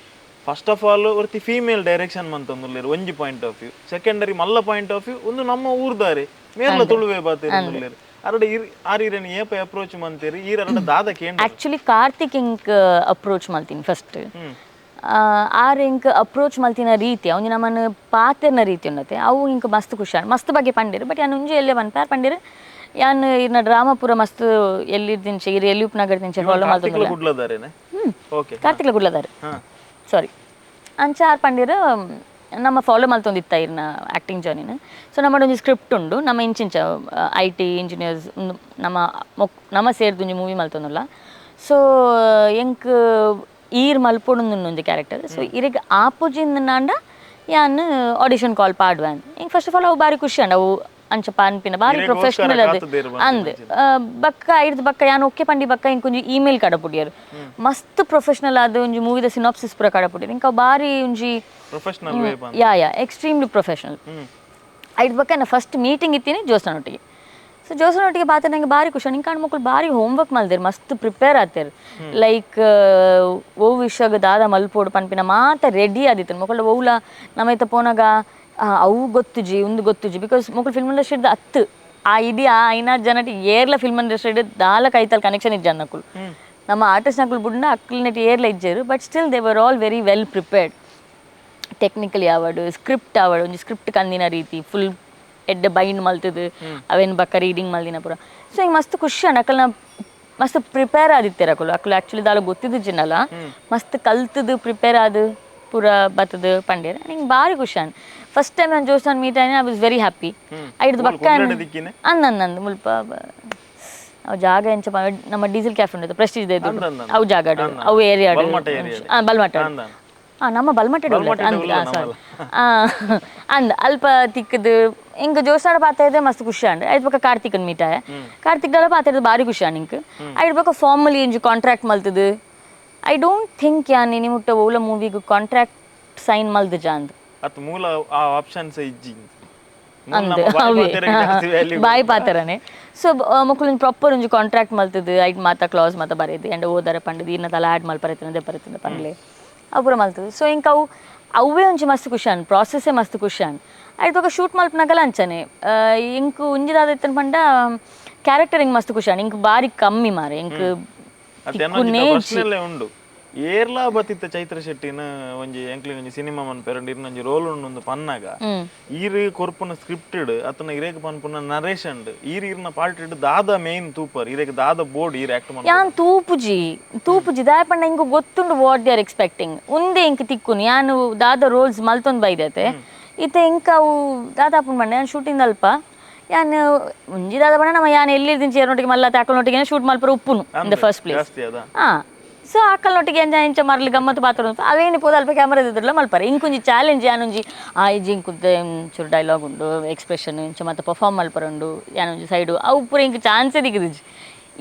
first of all ಒರ್ತಿ female direction ಮಂತಂದುಲ್ಲೇರು ಒಂಜಿ point of view secondary ಮಲ್ಲ point of view ಒಂದು ನಮ್ಮ ಊರ್ದಾರೆ ಮೇರ್ಲ ತುಳುವೆ ಬಾತೇರು ಅರಡ ಆರ್ ಈರನ್ ಏಪ ಅಪ್ರೋಚ್ ಮಂತೀರಿ ಈರ ಅರಡ ದಾದ ಕೇಂದ್ರ. ಆಕ್ಚುಲಿ ಕಾರ್ತಿಕ್ ಇಂಕ್ ಅಪ್ರೋಚ್ ಮಲ್ತೀನಿ ಫಸ್ಟ್ ಆರ್ ಇಂಕ್ ಅಪ್ರೋಚ್ ಮಲ್ತಿನ ರೀತಿ ಅವನು ನಮ್ಮನ್ನು ಪಾತೆರ್ನ ರೀತಿ ಉನ್ನತೆ ಅವು ಇಂಕ್ ಮಸ್ತ್ ಖುಷಿ ಮಸ್ತ್ ಬಗ್ಗೆ ಪಂಡಿರು ಬಟ್ ಯಾನ್ ಒಂಜಿ ಎಲ್ಲೇ ಪನ್ಪಾರ್ ಪಂಡಿರು ಯಾನ್ ಇರ್ನ ಡ್ರಾಮಾ ಪೂರ ಮಸ್ತ್ ಎಲ್ಲಿ ದಿಂಚೆ ಇರ್ ಎಲ್ಲಿ ಉಪನಗರ ದಿಂಚೆ ಫಾಲೋ ಮಲ್ತೊಂದುಲ್ಲ. ಕಾರ್ತಿಕ್ಲ ಗುಡ್ಲದಾರೆ ಸಾರಿ ಅಂಚ ಆರ್ ಪಂಡಿರು ನಮ್ಮ ಫಾಲೋ ಮಲ್ತೊಂದಿತ್ತ ಇರ್ನ ಆ್ಯಕ್ಟಿಂಗ್ ಜರ್ನಿನ. ಸೊ ನಮ್ಮ ಒಂಜಿ ಸ್ಕ್ರಿಪ್ಟ್ ಉಂಡು ನಮ್ಮ ಇಂಚಿಂಚ I T engineers ನಮ್ಮ ನಮ್ಮ ಸೇರ್ದು ಒಂಜಿ ಮೂವಿ ಮಲ್ತೊಂದುಲ್ಲ. ಸೊ ಎಂಕ್ ಈರ್ ಮಲ್ಪೊಡೊಂದು ಒಂಜಿ ಕ್ಯಾರೆಕ್ಟರ್ ಸೊ ಇರೆಗ್ ಆಪೋಜಿಂದ ಯಾನ್ ಆಡಿಷನ್ ಕಾಲ್ ಪಾಡ್ವಾನ್ ಎಂಕ್ first of all ಅವು ಬಾರಿ ಖುಷಿ ಅಂಡ್ ಅವು ಅಂಚ ಪನ್ಪಿನ ಬಾರಿ ಪ್ರೊಫೆಷನಲ್ ಅದು ಅಂದ್ ಬಕ್ಕ ಐರ್ದು ಬಕ್ಕ ಯಾನ್ ಓಕೆ ಪಂಡಿ ಬಕ್ಕ ಇಂಕ್ ಒಂಜಿ ಇಮೇಲ್ ಕಡಪುಡಿಯರು ಮಸ್ತ್ ಪ್ರೊಫೆಷನಲ್ ಅದು ಒಂಜಿ ಮೂವಿದ ಸಿನಾಪ್ಸಿಸ್ ಪೂರ ಕಡಪುಡಿಯರು ಇಂಕ ಬಾರಿ ಒಂಜಿ professional yeah yeah extremely professional. ಐದು ಬಕ್ಕ ನಾ ಫಸ್ಟ್ ಮೀಟಿಂಗ್ ಇತ್ತೀನಿ ಜೋಸ್ನೊಟ್ಟಿಗೆ. ಸೊ ಜೋಸ್ನೊಟ್ಟಿಗೆ ಬಾತ ನಂಗೆ ಬಾರಿ ಖುಷಿ ಇಂಕ ಮಕ್ಕಳು ಬಾರಿ ಹೋಮ್ವರ್ಕ್ ಮಲ್ದೇರು ಮಸ್ತ್ ಪ್ರಿಪೇರ್ ಆತೇರು ಲೈಕ್ ಓ ವಿಷಯಗ ದಾದ ಮಲ್ಪೋಡು ಪನ್ಪಿನ ಮಾತ ರೆಡಿ ಆದಿತ್ತು ಮಕ್ಕಳು ಓವ್ಲ ನಮ್ಮೈತ ಪೋನಾಗ ಅವು ಗೊತ್ತುಜಿ ಒಂದು ಗೊತ್ತುಜಿ because ಮಕ್ಕಳು ಫಿಲ್ಮ್ ಇಂಡಸ್ಟ್ರಿ ಅತ್ತು ಆ ಇಡೀ ಆ ಐನಾ ಜನಟಿ ಏರ್ಲ ಫಿಲ್ಮ್ ಇಂಡಸ್ಟ್ರಿ ದಾಲ ಕೈತಲ್ ಕನೆಕ್ಷನ್ ಇಜ್ಜ ನಕುಲು ನಮ್ಮ ಆರ್ಟಿಸ್ಟ್ ನಕುಲು ಬುಡ್ನ ಅಕ್ಲು ನೆಟ್ ಏರ್ಲ ಇಜ್ಜೇರು but still they were all very well prepared technically ಆವಡು script ಆವಡು ಒಂಜಿ ಸ್ಕ್ರಿಪ್ಟ್ ಕಂದಿನ ರೀತಿ ಫುಲ್ ಎಡ್ಡೆ ಬೈಂಡ್ ಮಲ್ತದು ಅವೇನು ಬಕ್ಕ ರೀಡಿಂಗ್ ಮಲ್ದಿನ ಪೂರ. ಸೊ ಹಿಂಗೆ ಮಸ್ತ್ ಖುಷಿ ಅಣ್ಣ ಅಕಲ್ನ ಮಸ್ತ್ ಪ್ರಿಪೇರ್ ಆದಿತ್ತೇರು ಅಕುಲು ಅಕುಲು ಆ್ಯಕ್ಚುಲಿ ದಾಲ ಗೊತ್ತಿದ್ದು ಜಿನ್ನಲ್ಲ ಮಸ್ತ್ ಕಲ್ತದು ಪ್ರಿಪೇರ್ ಆದು ಪೂರ ಬತ್ತದು ಪಂಡೇರ್ ಹಿಂಗೆ ಭಾರಿ ಖುಷಿ ಅಣ್ಣ. ಫಸ್ಟ್ ಟೈಮ್ ನಾನು ಜೋಸ್ನಾನ್ ಮೀಟ್ ಆಯ್ನ I was very happy. ಐಡ್ದು ಬಕ್ಕ ಅಂದ ಅಂದ ಮುಲ್ಪ ಅವು ಜಾಗ ಎಂಚ ನಮ್ಮ ಡೀಸೆಲ್ ಕ್ಯಾಫೆ ಉಂಟು ಪ್ರೆಸ್ಟೀಜ್ ಅವು ಜಾಗ ಅವು ಏರಿಯಾ ಬಲ್ಮಠ ನಮ್ಮ ಬಲ್ಮಠ ಸಾರಿ ಅಂದ್ ಅಲ್ಪ ತಿಕ್ಕದು ಇಂಕ ಜೋಸ್ನಾಡ ಪಾತ ಇದೆ ಮಸ್ತ್ ಖುಷಿ ಅಂಡ್ ಐದು ಪಕ್ಕ ಕಾರ್ತಿಕನ್ ಮೀಟ್ ಆಯ ಕಾರ್ತಿಕ್ ದಾಲ ಪಾತ ಇದ್ದು ಭಾರಿ ಖುಷಿ ಅಂಡ್ ಇಂಕ್ ಐದು ಪಕ್ಕ ಫಾರ್ಮಲಿ ಇಂಜು ಕಾಂಟ್ರಾಕ್ಟ್ ಮಲ್ತದು I don't think ಯಾನ್ ನಿನಿ ಮುಟ್ಟ ಓಲ ಮೂವಿಗೆ ಕಾಂಟ್ರಾಕ್ಟ್ ಸೈನ್ ಮಲ್ದು ಜಾಂದ್ ಅತ್ ಮೂಲ ಆ ಆಪ್ಷನ್ಸ್ ಇಜ್ಜಿ ಅಂದ್ ಬಾಯಿ ಪಾತರನೆ. ಸೊ ಮಕ್ಕಳು ಪ್ರಾಪರ್ ಒಂಜಿ ಕಾಂಟ್ರಾಕ್ಟ್ ಮಲ್ತದು ಐಟ್ ಮಾತ ಕ್ಲಾಸ್ ಮಾತ ಬರೇದು ಅಂಡ್ ಓದರ ಪಂಡದು ಇನ್ನ ತಲ ಆಡ್ ಮಲ್ಪರೈತನ ಪರೈತನ ಪಂಡ್ಲೆ ಅವು ಪೂರ ಮಲ್ತದು. ಸೊ ಇಂಕ ಅವು ಅವೇ ಒಂಜಿ ಮಸ್ತ್ ಖುಷಿ ಅನ್ ಪ್ರಾಸೆಸ್ಸೇ ಮಸ್ತ್ ಖುಷಿ ಅನ್ ಐಟ್ ಬೊಕ ಶೂಟ್ ಮಲ್ಪನಗಲ ಅಂಚನೆ ಇಂಕ್ ಒಂಜಿ ದಾದ ಇತ್ತನ ಪಂಡ ಕ್ಯಾರೆಕ್ಟರ್ ಇಂಕ್ ಮಸ್ತ್ ಖುಷಿ ಅನ್ ಇಂಕ್ ಬಾರಿ ಕಮ್ಮಿ ಮಾರೆ ಇಂಕ್ ಉಂಡು ಏರ್ಲಾ ಬತ್ತಿತ್ತ ಚೈತ್ರ ಶೆಟ್ಟಿನ ಒಂಜಿ ಎಂಕ್ಲಿ ಒಂಜಿ ಸಿನಿಮಾ ಮನ್ಪೆರಂಡು ಇರ್ನೊಂಜಿ ರೋಲ್ ಉಂಡು ಪನ್ನಾಗ ಈರ್ ಕೊರ್ಪುನ ಸ್ಕ್ರಿಪ್ಟೆಡ್ ಅತನ ಇರೇಗ್ ಪನ್ಪುನ ನರೇಶನ್ ಈರ್ ಇರ್ನ ಪಾರ್ಟಿಡ್ ದಾದ ಮೇನ್ ತೂಪರ್ ಇರೇಗ್ ದಾದ ಬೋರ್ಡ್ ಈರ್ ಆಕ್ಟ್ ಮನ್. ಯಾನ್ ತೂಪುಜಿ ತೂಪುಜಿ ದಾಯ ಪಂಡ ಇಂಕ್ ಗೊತ್ತುಂಡು what they are expecting. ಉಂದೆ ಇಂಕ್ ತಿಕ್ಕುನು ಯಾನ್ ದಾದ ರೋಲ್ಸ್ ಮಲ್ತೊಂದು ಬೈದತೆ ಇತ್ತೆ ಇಂಕ್ ಅವು ದಾದ ಆಪುಂಡು ಪಂಡ ಯಾನ್ ಶೂಟಿಂಗ್ ಅಲ್ಪ ಯಾನ್ ಒಂಜಿ ದಾದ ಪಂಡ ನಮ್ಮ ಯಾನ್ ಎಲ್ಲಿರ್ದಿಂಚಿ ಏರ್ನೊಟ್ಟಿಗೆ ಮಲ್ಲ ಅಕಲ್ನೊಟ್ಟಿಗೆ shoot ಮಲ್ಪರ ಉಪ್ಪುನು in the first place. ಜಾಸ್ತಿ ಅದ ಹಾ, ಸೊ ಅಕ್ಕಲ್ನೊಟ್ಟಿಗೆ ಎಂಚ ಎಂಚ ಮರ್ಲಿ ಗಮ್ಮತ್ತು ಪಾತ್ರ ಉಂಟು ಅವೇನು ಪೋದ ಅಲ್ಪ ಕ್ಯಾಮರಾ ಎದುರುಲ ಮಲ್ಪರೆ. ಇಂಕೊಂಜಿ ಚಾಲೆಂಜ್ ಯಾನೊಂಜಿ ಆ ಇಜ್ಜಿ ಇಂಕುದ್ದೆ ಒಂಚೂರು ಡೈಲಾಗ್ ಉಂಡು ಎಕ್ಸ್ಪ್ರೆಷನ್ ಇಂಚ ಮತ್ತೆ ಪರ್ಫಾರ್ಮ್ ಮಲ್ಪರೆ ಉಂಡು ಯಾನೊಂಜಿ ಸೈಡು ಅವು ಪೂರ ಇಂಕ್ ಚಾನ್ಸೇ ದಿಕ್ಕುದಿಜ್ಜಿ.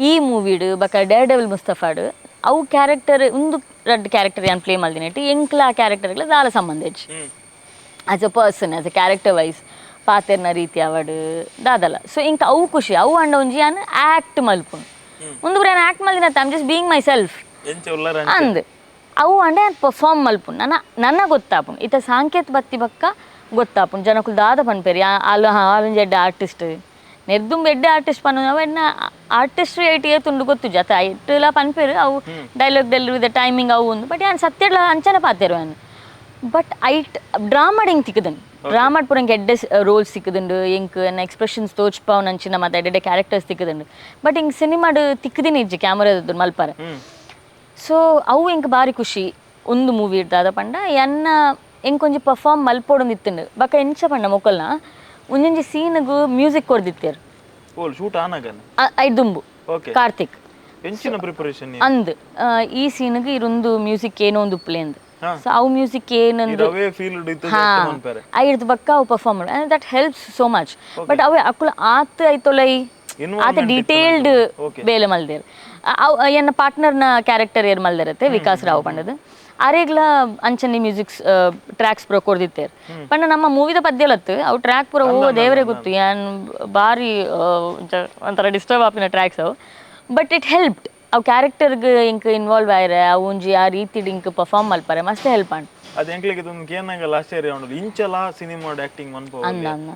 ಈ ಮೂವಿಡ್ ಬೊಕ ಡೇರ್ ಡೆವಿಲ್ ಮುಸ್ತಫಾಡ್ ಅವು ಕ್ಯಾರೆಕ್ಟರ್ ಉಂದು ರಡ್ಡ್ ಕ್ಯಾರೆಕ್ಟರ್ ಯಾನ್ ಪ್ಲೇ ಮಲ್ದಿನೆಟ್ ಎಂಕ್ಲ ಆ ಕ್ಯಾರೆಕ್ಟರ್ಗಳ ದಾಲ ಸಂಬಂಧ ಇಜ್ಜಿ. As a person as a character wise ಪಾತೆರ್ನ ರೀತಿ ಅವಡು ದಾದಲ. ಸೊ ಇಂಕ್ ಅವು ಖುಷಿ ಅವು ಅಂಡ ಒಂಜಿ ಯಾನ್ ಆ್ಯಕ್ಟ್ ಮಲ್ಪುನು ಉಂದು ಪೂರ ಯಾನ್ act ಮಲ್ದಿನತ್ತ I'm just being myself ಎಂಚ ಉಲ್ಲರ ಅಂದ್ ಅವು ಅಂಡ ಯಾನ್ ಪರ್ಫಾರ್ಮ್ ಮಲ್ಪುನು ನನ್ನ ನನ್ನ ಗೊತ್ತಾಪುಂಡು. ಇತ್ತೆ ಸಾಂಕೇತ್ ಬತ್ತಿ ಬಕ್ಕ ಗೊತ್ತಾಪುಂಡು ಜನಕುಲು ದಾದ ಪನ್ಪೆರ್ ಆಲು ಆಲೊಂಜಿ ಎಡ್ಡೆ ಆರ್ಟಿಸ್ಟ್ ನೆರ್ದುಂಬು ಎಡ್ಡೆ ಆರ್ಟಿಸ್ಟ್ ಪನ್ನು ಅವು ಎನ್ನ ಆರ್ಟಿಸ್ಟ್ ಏಟ್ ಏತುಂಡು ಗೊತ್ತುಜಿ ಅತ್ತ ಐಟ್ಲ ಪನ್ಪೆರ್ ಅವು dialogue delivery the timing ಅವು ಉಂದು. ಬಟ್ ಯಾನ್ ಸತ್ಯಡ್ಲ ಅಂಚನೆ ಪಾತೆರು ಯಾನ್. ಬಟ್ ಐಟ್ ಡ್ರಾಮಾಡ್ ಇಂಕ್ ತಿಕ್ಕುದುಂಡು ಡ್ರಾಮಾಡ್ ಪೂರ ಇಂಕ್ ಎಡ್ಡೆ ರೋಲ್ಸ್ ತಿಕ್ಕುದುಂಡು ಎಂಕ್ ಎನ್ನ ಎಕ್ಸ್ಪ್ರೆಷನ್ಸ್ ತೋಚ್ಪಾವ್ ಅಂಚಿನ ಮತ್ತೆ ಎಡ್ಡೆ ಕ್ಯಾರೆಕ್ಟರ್ಸ್ ತಿಕ್ಕುದುಂಡು. ಬಟ್ ಇಂಕ್ ಸಿನಿಮಾಡ್ ತಿಕ್ಕುದಿನ ಇಜ್ಜಿ ಕ್ಯಾಮರಾ ಮಲ್ಪರೆ. ಸೊ ಅವು ಎಂಕ್ ಬಾರಿ ಖುಷಿ ಒಂದು ಮೂವಿ ಇರ್ದಾದ ಪಂಡ ಎನ್ನ ಎಂಕೊಂಜಿ ಪರ್ಫಾರ್ಮ್ ಮಲ್ಪೊಡೊಂದು ಇತ್ತುಂಡು ಬೊಕ ಎಂಚ ಪಂಡ ಮೊಕಲ್ನ ಒಂಜೊಂಜಿ ಸೀನ್ಗ್ ಮ್ಯೂಸಿಕ್ ಕೊರ್ದಿತ್ತೇರು. ಓಲ್ ಶೂಟ್ ಆನಾಗನೆ ಐದುಂಬು ಕಾರ್ತಿಕ್ ಎಂಚಿನ ಪ್ರಿಪರೇಷನ್ ಅಂದ್ ಈ ಸೀನ್ಗ್ ಇರೊಂದು ಮ್ಯೂಸಿಕ್ ಏನೋ ಒಂದು ಉಪ್ಪುಲೇಂದು. ಸೊ ಅವು ಮ್ಯೂಸಿಕ್ ಏನಂದು ರವೇ ಫೀಲ್ಡ್ ಇತ್ತು ಮನ್ಪೆರೆ ಐರ್ದ್ ಬಕ್ಕ ಅವು ಪರ್ಫಾರ್ಮ್ ಮಾಡು that helps so much. But ಅವೆ ಅಕುಲು ಆತ್ ಐತೊಲೈ ಆತ ಡೀಟೇಲ್ಡ್ ಬೇಲೆ ಮಲ್ದೇರ್. ಅವು ಎನ್ನ ಪಾರ್ಟ್ನರ್ನ ಕ್ಯಾರೆಕ್ಟರ್ ಏರ್ ಮಲ್ದಿರತ್ತೆ ವಿಕಾಸ್ ರಾವ್ ಪಂಡದು ಅರೆಗ್ಲ ಅಂಚನೆ ಮ್ಯೂಸಿಕ್ಸ್ ಟ್ರ್ಯಾಕ್ಸ್ ಪೂರ ಕೊರ್ದಿತ್ತೇರ್. ಪಂಡ ನಮ್ಮ ಮೂವಿದ ಪದ್ಯಲತ್ತು ಅವು ಟ್ರ್ಯಾಕ್ ಪೂರ ಓ ದೇವರೇ ಗೊತ್ತು ಯಾನ್ ಬಾರಿ ಒಂಥರ ಡಿಸ್ಟರ್ಬ್ ಆಪಿನ ಟ್ರ್ಯಾಕ್ಸ್ ಅವು. But it helped ಅವು ಕ್ಯಾರೆಕ್ಟರ್ಗ್ ಇಂಕ್ ಇನ್ವಾಲ್ವ್ ಆಯ್ರೆ ಅವು ಒಂಜಿ ಆ ರೀತಿಡ್ ಇಂಕ್ ಪರ್ಫಾರ್ಮ್ ಮಲ್ಪರೆ ಮಸ್ತ್ ಹೆಲ್ಪ್ ಆಂಡ್. ಅದು ಎಂಕ್ಲೆಗ್ ಇದೊಂದು ಕೇನಾಗಲ್ಲ ಆಶ್ಚರ್ಯ ಉಂಡು ಇಂಚಲ ಸಿನಿಮಾ ಆಕ್ಟಿಂಗ್ ಮನ್ಪೋ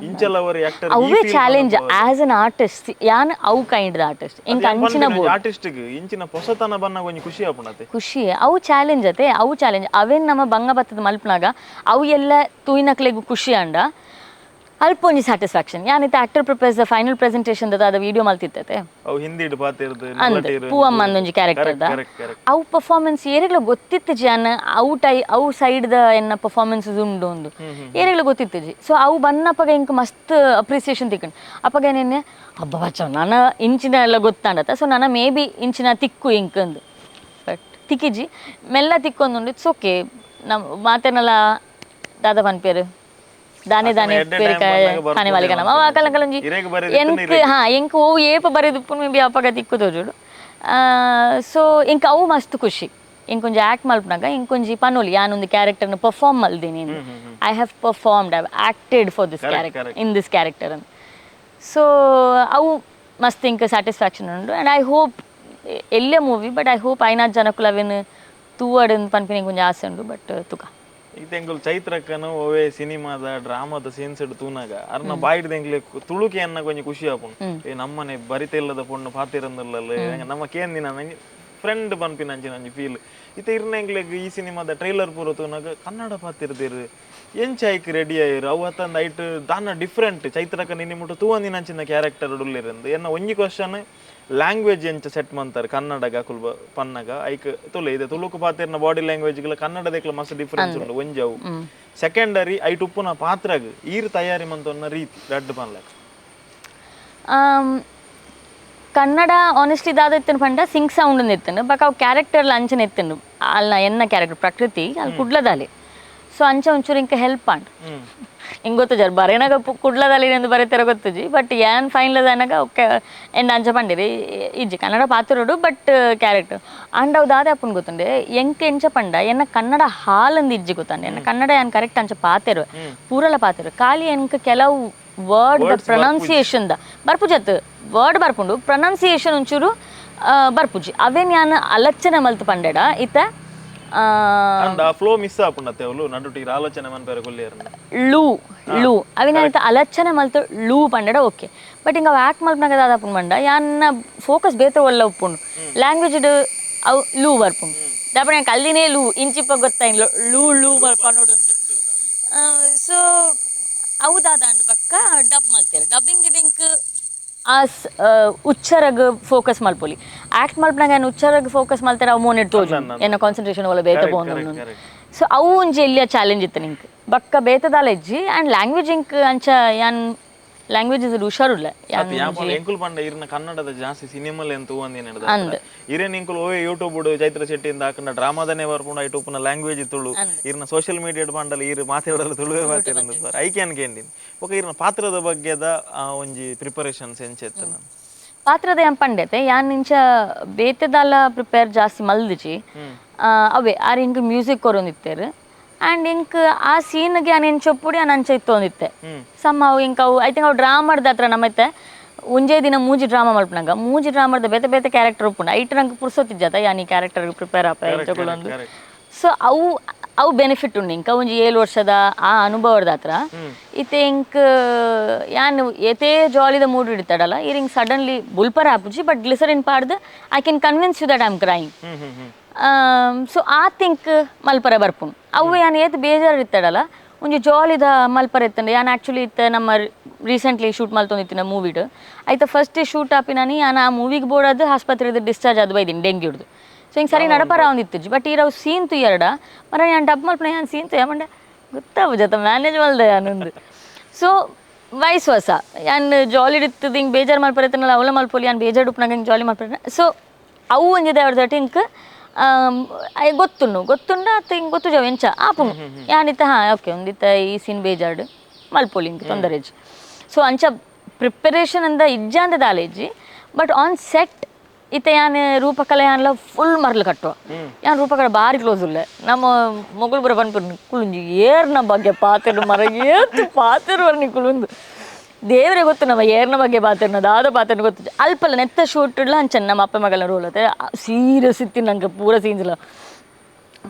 ಇಂಚಲ ಅವರ ಆಕ್ಟರ್ ಅವೇ challenge as an artist ಯಾನ್ ಅವು kind the artist ಇಂಕ್ ಅಂಚಿನ ಬೋರ್ಡ್ ಆರ್ಟಿಸ್ಟ್ ಗ್ ಇಂಚಿನ ಹೊಸತನ ಬನ್ನಾಗ ಒಂಜಿ ಖುಷಿ ಆಪುಂಡತೆ ಖುಷಿ ಅವು ಚಾಲೆಂಜ್ ಅತೆ ಅವು ಚಾಲೆಂಜ್ ಅವೇನ್ ನಮ್ಮ ಬಂಗ ಬತ್ತದ ಮಲ್ಪನಾಗ ಅವು ಎಲ್ಲ ತೂಯಿನಕ್ಲೆಗ್ ಖುಷಿ ಅಂಡ ಅಲ್ಪ ಒಂಜಿ ಸ್ಯಾಟಿಸ್ಫ್ಯಾಕ್ಷನ್. ಯಾನ್ ಇತ್ತೆ actor prepares the final presentation ದದ ಅದ ವಿಡಿಯೋ ಮಲ್ತಿತ್ತತೆ ಅವು ಹಿಂದಿಡ್ ಪಾತಿರ್ದು ಅಂದ್ ಪೂವಮ್ಮ ಅಂದೊಂಜಿ ಕ್ಯಾರೆಕ್ಟರ್ ದ ಕರೆಕ್ಟ್ ಕರೆಕ್ಟ್ ಅವು ಪರ್ಫಾರ್ಮೆನ್ಸ್ ಏರೆಗ್ಲ ಗೊತ್ತಿತ್ತಿಜಿ ಅನ್ನ ಅವು ಟೈ ಅವು ಸೈಡ್ ದ ಎನ್ನ ಪರ್ಫಾರ್ಮೆನ್ಸಸ್ ಉಂಡು ಉಂದು ಏರೆಗ್ಲ ಗೊತ್ತಿತ್ತಿಜಿ. ಸೊ ಅವು ಬನ್ನಪಗ ಇಂಕ್ ಮಸ್ತ್ ಅಪ್ರಿಸಿಯೇಷನ್ ತಿಕ್ಕಂಡು ಅಪಗ ಏನೇನೆ ಅಬ್ಬ ಬಚ್ಚ ನನ್ನ ಇಂಚಿನ ಎಲ್ಲ ಗೊತ್ತಾಂಡತ. ಸೊ ನನ್ನ ಮೇ ಬಿ ಇಂಚಿನ ತಿಕ್ಕು ಇಂಕ್ ಅಂದು ಬಟ್ ತಿಕ್ಕಿಜಿ ಮೆಲ್ಲ ತಿಕ್ಕೊಂದುಂಡು it's okay. ನಮ್ಮ ಮಾತೇನಲ್ಲ ದಾದ ಪನ್ಪೇರು ದಾನೆ ದಾನೆ ಖಾನೆ ವಾಲಿಗ ನಮ್ಮ ಅಕಲ ಕಲಂಜಿ ಎಂಕ್ ಹಾ ಎಂಕ್ ಓ ಏಪ ಬರೆದುಪ್ಪು ಮೇ ಬಿ ಅಪಗ ತಿಕ್ಕು ತೋಜುಡು. ಸೊ ಇಂಕ್ ಅವು ಮಸ್ತ್ ಖುಷಿ ಇಂಕೊಂಜಿ ಆ್ಯಕ್ಟ್ ಮಲ್ಪನಾಗ ಇಂಕೊಂಜಿ ಪನೋಲಿ ಯಾನೊಂದು ಕ್ಯಾರೆಕ್ಟರ್ನ ಪರ್ಫಾರ್ಮ್ ಮಲ್ದಿನಿ I have performed I have acted for this character in this character ಅಂತ. ಸೊ ಅವು ಮಸ್ತ್ ಇಂಕ್ ಸ್ಯಾಟಿಸ್ಫ್ಯಾಕ್ಷನ್ ಉಂಡು and I hope ಎಲ್ಲೇ movie but I hope ಐನಾತ್ ಜನಕುಲು ಅವೇನು ತೂವಡ್ ಪನ್ಪಿನ ಇಂಕೊಂಜಿ ಆಸೆ ಉಂಡು ಬಟ್ ತುಕ. ಇತ್ತೆ ಎಂಕುಲು ಚೈತ್ರಕ್ಕನು ಒವೇ ಸಿನಿಮಾದ ಡ್ರಾಮಾದ ಸೀನ್ಸ್ ತೂನಾಗ ಅರ್ನ ಬಾಯಿಡ್ದ ಎಂಕ್ಲೆ ತುಳುಕೆ ಅನ್ನ ಕೊಂಚ ಖುಷಿ ಆಪುಂಡು. ಏ ನಮ್ಮನೆ ಬರಿತ ಇಲ್ಲದ ಪೊಣ್ಣು ಪಾತಿರಂದಿಲ್ಲಲ್ಲ ನಮ್ಮ ಕೇಂದಿನ ನಂಗೆ ಫ್ರೆಂಡ್ ಪನ್ಪಿನ ಅಂಚಿನ ಒಂಜಿ ಫೀಲ್. ಇತ್ತೆ ಇರ್ನ ಎಂಕ್ಲೆಗ್ ಈ ಸಿನಿಮಾದ ಟ್ರೈಲರ್ ಪೂರ ತೂನಾಗ ಕನ್ನಡ ಪಾತಿರ್ದಿರು ಎಂಚ ಐಕ್ ರೆಡಿ ಆಯಿರು ಅವು ಹತ್ತಂದ ಐಟ್ ದಾನ ಡಿಫ್ರೆಂಟ್ ಚೈತ್ರಕ್ಕ ನಿನ್ನೆ ಮುಟ್ಟು ತೂವಂದಿನ ಅಂಚಿನ ಕ್ಯಾರೆಕ್ಟರ್ ಉಳ್ಳಿರಂದು ಎನ್ನ ಒಂಜಿ ಕ್ವಶನ್ ಲ್ಯಾಂಗ್ವೇಜ್ ಎಂಚ ಸೆಟ್ ಮಂತಾರೆ ಕನ್ನಡಗ ಅಕುಲ್ ಪನ್ನಗ ಐಕ್ ತುಳು ಇದೆ ತುಳುಕು ಪಾತಿರ್ನ ಬಾಡಿ ಲ್ಯಾಂಗ್ವೇಜ್ ಕನ್ನಡದಕ್ಲ ಮಸ್ತ್ ಡಿಫರೆನ್ಸ್ ಉಂಡು ಒಂಜವು. ಸೆಕೆಂಡರಿ ಐಟ್ ಉಪ್ಪುನ ಪಾತ್ರಗ್ ಈರ್ ತಯಾರಿ ಮಂತೊನ್ನ ರೀತಿ ರಡ್ಡ್ ಪನ್ಲಕ್. ಕನ್ನಡ ಆನೆಸ್ಟ್ಲಿ ದಾದ ಇತ್ತನು ಪಂಡ ಸಿಂಕ್ ಸೌಂಡ್ ಎತ್ತನು ಬಟ್ ಅವು ಕ್ಯಾರೆಕ್ಟರ್ ಅಂಚನೆ ಎತ್ತನು ಅಲ್ಲ ಎನ್ನ ಕ್ಯಾರೆಕ್ಟರ್ ಪ್ರಕೃತಿ ಅಲ್ಲಿ ಕುಡ್ಲದಾಲೆ. ಸೊ ಅಂಚ ಒಂಚೂರು ಇಂಕ ಹೆಲ್ಪ್ ಆಂಡ್ ಹಿಂಗೆ ಗೊತ್ತುಜಾರ್ ಬರೇನಾಗ ಕುಡ್ಲದಲ್ಲಿ ಎಂದು ಬರೀತಾರ ಗೊತ್ತುಜಿ ಬಟ್ ಏನ್ ಫೈನಲ್ ಅನಾಗ ಓಕೆ ಎಂಡ್ ಅಂಚ ಪಂಡಿರಿ ಇಜ್ಜಿ ಕನ್ನಡ ಪಾತ್ರಡು but character and ಅವು ದಾದ ಅಪ್ಪನ್ ಗೊತ್ತುಂಡೆ ಎಂಕ್ ಎಂಚ ಪಂಡ ಎನ್ನ ಕನ್ನಡ ಹಾಲಂದು ಇಜ್ಜಿ ಗೊತ್ತಂಡೆ ಎನ್ನ ಕನ್ನಡ ಏನ್ ಕರೆಕ್ಟ್ ಅಂಚ ಪಾತೆರು ಪೂರಲ ಪಾತೆರು ಖಾಲಿ ಎಂಕ್ ಕೆಲವು word the pronunciation the ಬರ್ಪುಜತ್ word ಬರ್ಪುಂಡು pronunciation ಒಂಚೂರು ಬರ್ಪುಜಿ ಅವೇನ್ ಯಾನ್ ಅಲಚ್ಚನೆ ಮಲ್ತು ಪಂಡೆಡ ಇತ್ತ ಫ್ಲೋ ಮಿಸ್ ಆಪುಂಡತ್ತೆ ಅವಳು ನಡುಟಿ ಆಲೋಚನೆ ಮನ್ಪೆರೆ ಕೊಲ್ಲಿಯರ್ನ ಲೂ ಲೂ ಅವಿನ ಅಲಚ್ಚನೆ ಮಲ್ತು ಲೂ ಪಂಡೆಡ ಓಕೆ ಬಟ್ ಹಿಂಗೆ ಅವು ಆ್ಯಕ್ಟ್ ಮಲ್ಪನಾಗ ದಾದ ಪಂಡ ಯಾನ್ನ ಫೋಕಸ್ ಬೇತೆ ಒಲ್ಲ ಉಪ್ಪುಂಡು ಲ್ಯಾಂಗ್ವೇಜ್ ಅವು ಲೂ ಬರ್ಪುಂಡು ದಾಪಣ ಕಲ್ಲಿನೇ ಲೂ ಇಂಚಿಪ್ಪ ಗೊತ್ತಾಯಿಲ್ಲ ಲೂ ಲೂ ಪನೋಡುಂದು. ಸೊ ಅವು ದಾದಾಂಡ್ ಬಕ್ಕ ಡಬ್ ಮಲ್ತೇರು. ಡಬ್ಬಿಂಗ್ ಡಿಂಕ್ ಆ ಉಚ್ಚರಗ್ ಫೋಕಸ್ ಮಲ್ಪೊಲಿ. ಆಕ್ಟ್ ಮಲ್ಪನಾಗ ಏನು ಉಚ್ಚರಗ್ ಫೋಕಸ್ ಮಲ್ತಾರೆ, ಅವು ಮೋನೆಟ್ ತೋಜು, ಎನ್ನ ಕಾನ್ಸಂಟ್ರೇಷನ್ ಒಲ ಬೇತೆ ಪೋಂದು. ಸೊ ಅವು ಒಂಜಿ ಎಲ್ಲಿಯ ಚಾಲೆಂಜ್ ಇತ್ತು ನಿಂಕ್. ಬಕ್ಕ ಬೇತದಾಲ ಇಜ್ಜಿ. ಆ್ಯಂಡ್ ಲ್ಯಾಂಗ್ವೇಜ್ ಇಂಕ್ ಅಂಚ ಯಾನ್ ಲ್ಯಾಂಗ್ವೇಜ್ ಹುಷಾರುಲ್ಲ ಯಾನ್. ಎಂಕುಲ್ ಪಂಡ ಇರ್ನ ಕನ್ನಡದ ಜಾಸ್ತಿ ಸಿನಿಮಾಲ್ ಎಂತ ತೂವಂದಿನ ಇರೇನ್ ಎಂಕುಲು ಓವೇ ಯೂಟ್ಯೂಬ್ ಚೈತ್ರ ಶೆಟ್ಟಿಯಿಂದ ಹಾಕಂಡ ಡ್ರಾಮಾದನೇ ಬರ್ಪುಂಡು, ಐಟ್ ಉಪ್ಪುನ ಲ್ಯಾಂಗ್ವೇಜ್ ತುಳು. ಇರ್ನ ಸೋಷಿಯಲ್ ಮೀಡಿಯಾ ಪಂಡಲ ಇರು ಮಾತಾಡಲು ತುಳುವೇ ಮಾತಾಡೋದು ಸರ್. ಐಕ್ಯಾನ್ ಕೇಂದಿನಿ ಬೊಕ ಇರ್ನ ಪಾತ್ರದ ಬಗ್ಗೆದ ಆ ಒಂಜಿ ಪ್ರಿಪರೇಷನ್ಸ್ ಎಂಚೆತ್ತನ? ಪಾತ್ರದ ಯಾನ್ ಪಂಡೆತೆ ಯಾನ್ ಇಂಚ ಬೇತೆದಾಲ ಪ್ರಿಪೇರ್ ಜಾಸ್ತಿ ಮಲ್ದಿಜಿ. ಅವೇ ಆರ್ ಇಂಕ್ ಮ್ಯೂಸಿಕ್ ಕೊರೊಂದಿತ್ತೇರು. ಆ್ಯಂಡ್ ಇಂಕ್ ಆ ಸೀನ್ಗೆ ಯಾನ್ ಎಂಚೊಪ್ಪುಡಿ ಯಾನ್ ಅಂಚ ಇತ್ತೊಂದಿತ್ತೆ. ಸಮ್ ಅವು ಇಂಕ್ ಅವು I think ಅವು ಡ್ರಾಮಾದ ಹತ್ರ ನಮ್ಮತ್ತೆ ಒಂಜೇ ದಿನ ಮೂಜಿ ಡ್ರಾಮಾ ಮಲ್ಪನಾಗ ಮೂಜಿ ಡ್ರಾಮಾದ ಬೇತೆ ಬೇತೆ ಕ್ಯಾರೆಕ್ಟರ್ ಉಪ್ಪುಂಡು. ಐಟ್ ನಂಗೆ ಪುರ್ಸೊತ್ತಿಜ್ಜಾತ ಯಾನ್ ಈ ಕ್ಯಾರೆಕ್ಟರ್ ಪ್ರಿಪೇರ್ ಆಪ ಎಂಚೊಂದು. ಸೊ ಅವು ಅವು ಬೆನಿಫಿಟ್ ಉಂಡು ಇಂಕ ಒಂಜಿ 7 ವರ್ಷದ ಆ ಅನುಭವದ ಹತ್ರ. ಇತ್ತೆ ಇಂಕ್ ಯಾನ್ ಏತೇ ಜಾಲಿದ ಮೂಡ್ ಹಿಡಿತಾಡಲ್ಲ ಇರಿಂಗ್ ಸಡನ್ಲಿ ಬುಲ್ಪರ್ ಆಪುಜಿ, ಬಟ್ ಗ್ಲಿಸರಿನ್ ಪಾಡ್ದು I can convince you that I am crying. So ಆ ಥಿಂಕ್ ಮಲ್ಪರೆ ಬರ್ಪುಂಡು. ಅವು ಯಾನ್ ಏತ್ ಬೇಜಾರು ಇತ್ತಾಡಲ್ಲ ಒಂಜಿ ಜಾಲಿದ ಮಲ್ಪರೆ ಇತ್ತಂಡೆ. ಯಾನ್ ಆ್ಯಕ್ಚುಲಿ ಇತ್ತೆ ನಮ್ಮ ರೀಸೆಂಟ್ಲಿ ಶೂಟ್ ಮಲ್ತೊಂದಿತ್ತಿನ ಮೂವಿಡ್ ಆಯ್ತ ಫಸ್ಟ್ ಶೂಟ್ ಆಪಿನಾನಿ ಯಾನ್ ಆ ಮೂವಿಗೆ ಬೋಡಾದ್ ಆಸ್ಪತ್ರೆದ ಡಿಸ್ಚಾರ್ಜ್ ಆದ್ ಬೈದಿನಿ ಡೆಂಗ್ಯೂಡ್ದು. ಸೊ ಹಿಂಗೆ ಸರಿ ನಡಪರ ಒಂದಿತ್ತಿಜಿ. ಬಟ್ ಈರವು ಸೀನ್ ತುಯ್ಯರಡ ಮರ ಯಾನ್ ಡಬ್ ಮಲ್ಪನ ಯಾನ್ ಸೀನ್ ತುಯ್ಯ ಮಂಡೆ ಗೊತ್ತಾವು ಜೊತೆ ಮ್ಯಾನೇಜ್ ಮಲ್ದೆ ಯಾನೊಂದು. ಸೊ ವಯಸ್ಸು ಹೊಸ ಯಾನ್ ಜಾಲಿ ಇತ್ತದ ಹಿಂಗೆ ಬೇಜಾರು ಮಲ್ಪರೆ ಇತ್ತನಲ್ಲ ಅವಲ ಮಲ್ಪೊಲಿ, ಯಾನ್ ಬೇಜಾರು ಉಪ್ಪನಾಗ ಹಿಂಗೆ ಜಾಲಿ ಮಲ್ಪರೆ. ಸೊ ಅವು ಒಂಜಿ ದೇವ್ರ ಇಂಕ್ ಗೊತ್ತುಂಡು ಗೊತ್ತುಂಡ ಅತ್ತ ಹಿಂಗೆ ಗೊತ್ತು ಜಾವ ಎಂಚ ಆಪುಂಡು ಯಾನಿತ್ತ ಹಾಂ ಓಕೆ ಒಂದಿತ್ತ ಈ ಸೀನ್ ಬೇಜಾರ್ಡು ಮಲ್ಪೊಲಿ ಇಂಕ್ ತೊಂದರೆ ಇಜ್ಜಿ. ಸೊ ಅಂಚ ಪ್ರಿಪರೇಷನ್ ಅಂದ ಇಜ್ಜಾಂದ ದಾಲೇಜಿ. But on set ಇತ್ತೆ ಯಾನ್ ರೂಪಕಲೆ ಯಾನ್ಲ ಫುಲ್ ಮರ್ಲು ಕಟ್ಟುವ. ಯಾನ್ ರೂಪಕಲೆ ಬಾರಿ ಕ್ಲೋಸ್ ಉಲ್ಲೆ. ನಮ್ಮ ಮೊಗುಳು ಬರ ಪನ್ಪುಂಡು ಕುಲುಂಜಿ ಏರ್ನ ಬಗ್ಗೆ ಪಾತೆರು ಮರ ಏತು ಪಾತೆರು ಬರ ಕುಲುಂದು ದೇವರೇ ಗೊತ್ತು ನಮ್ಮ ಏರ್ನ ಬಗ್ಗೆ ಪಾತೆರ್ನ ದಾದ ಪಾತೆರ್ನ ಗೊತ್ತು. ಅಲ್ಪಲ್ಲ ನೆತ್ತ ಶೂಟ್ ಅಂಚನ್ ನಮ್ಮ ಅಪ್ಪ ಮಗನ ರೋಲ್ ಅತ್ತೆ ಸೀರಿಯಸ್ ಇತ್ತಿ ನಂಗೆ ಪೂರ ಸೀನ್ಸ್ಲ.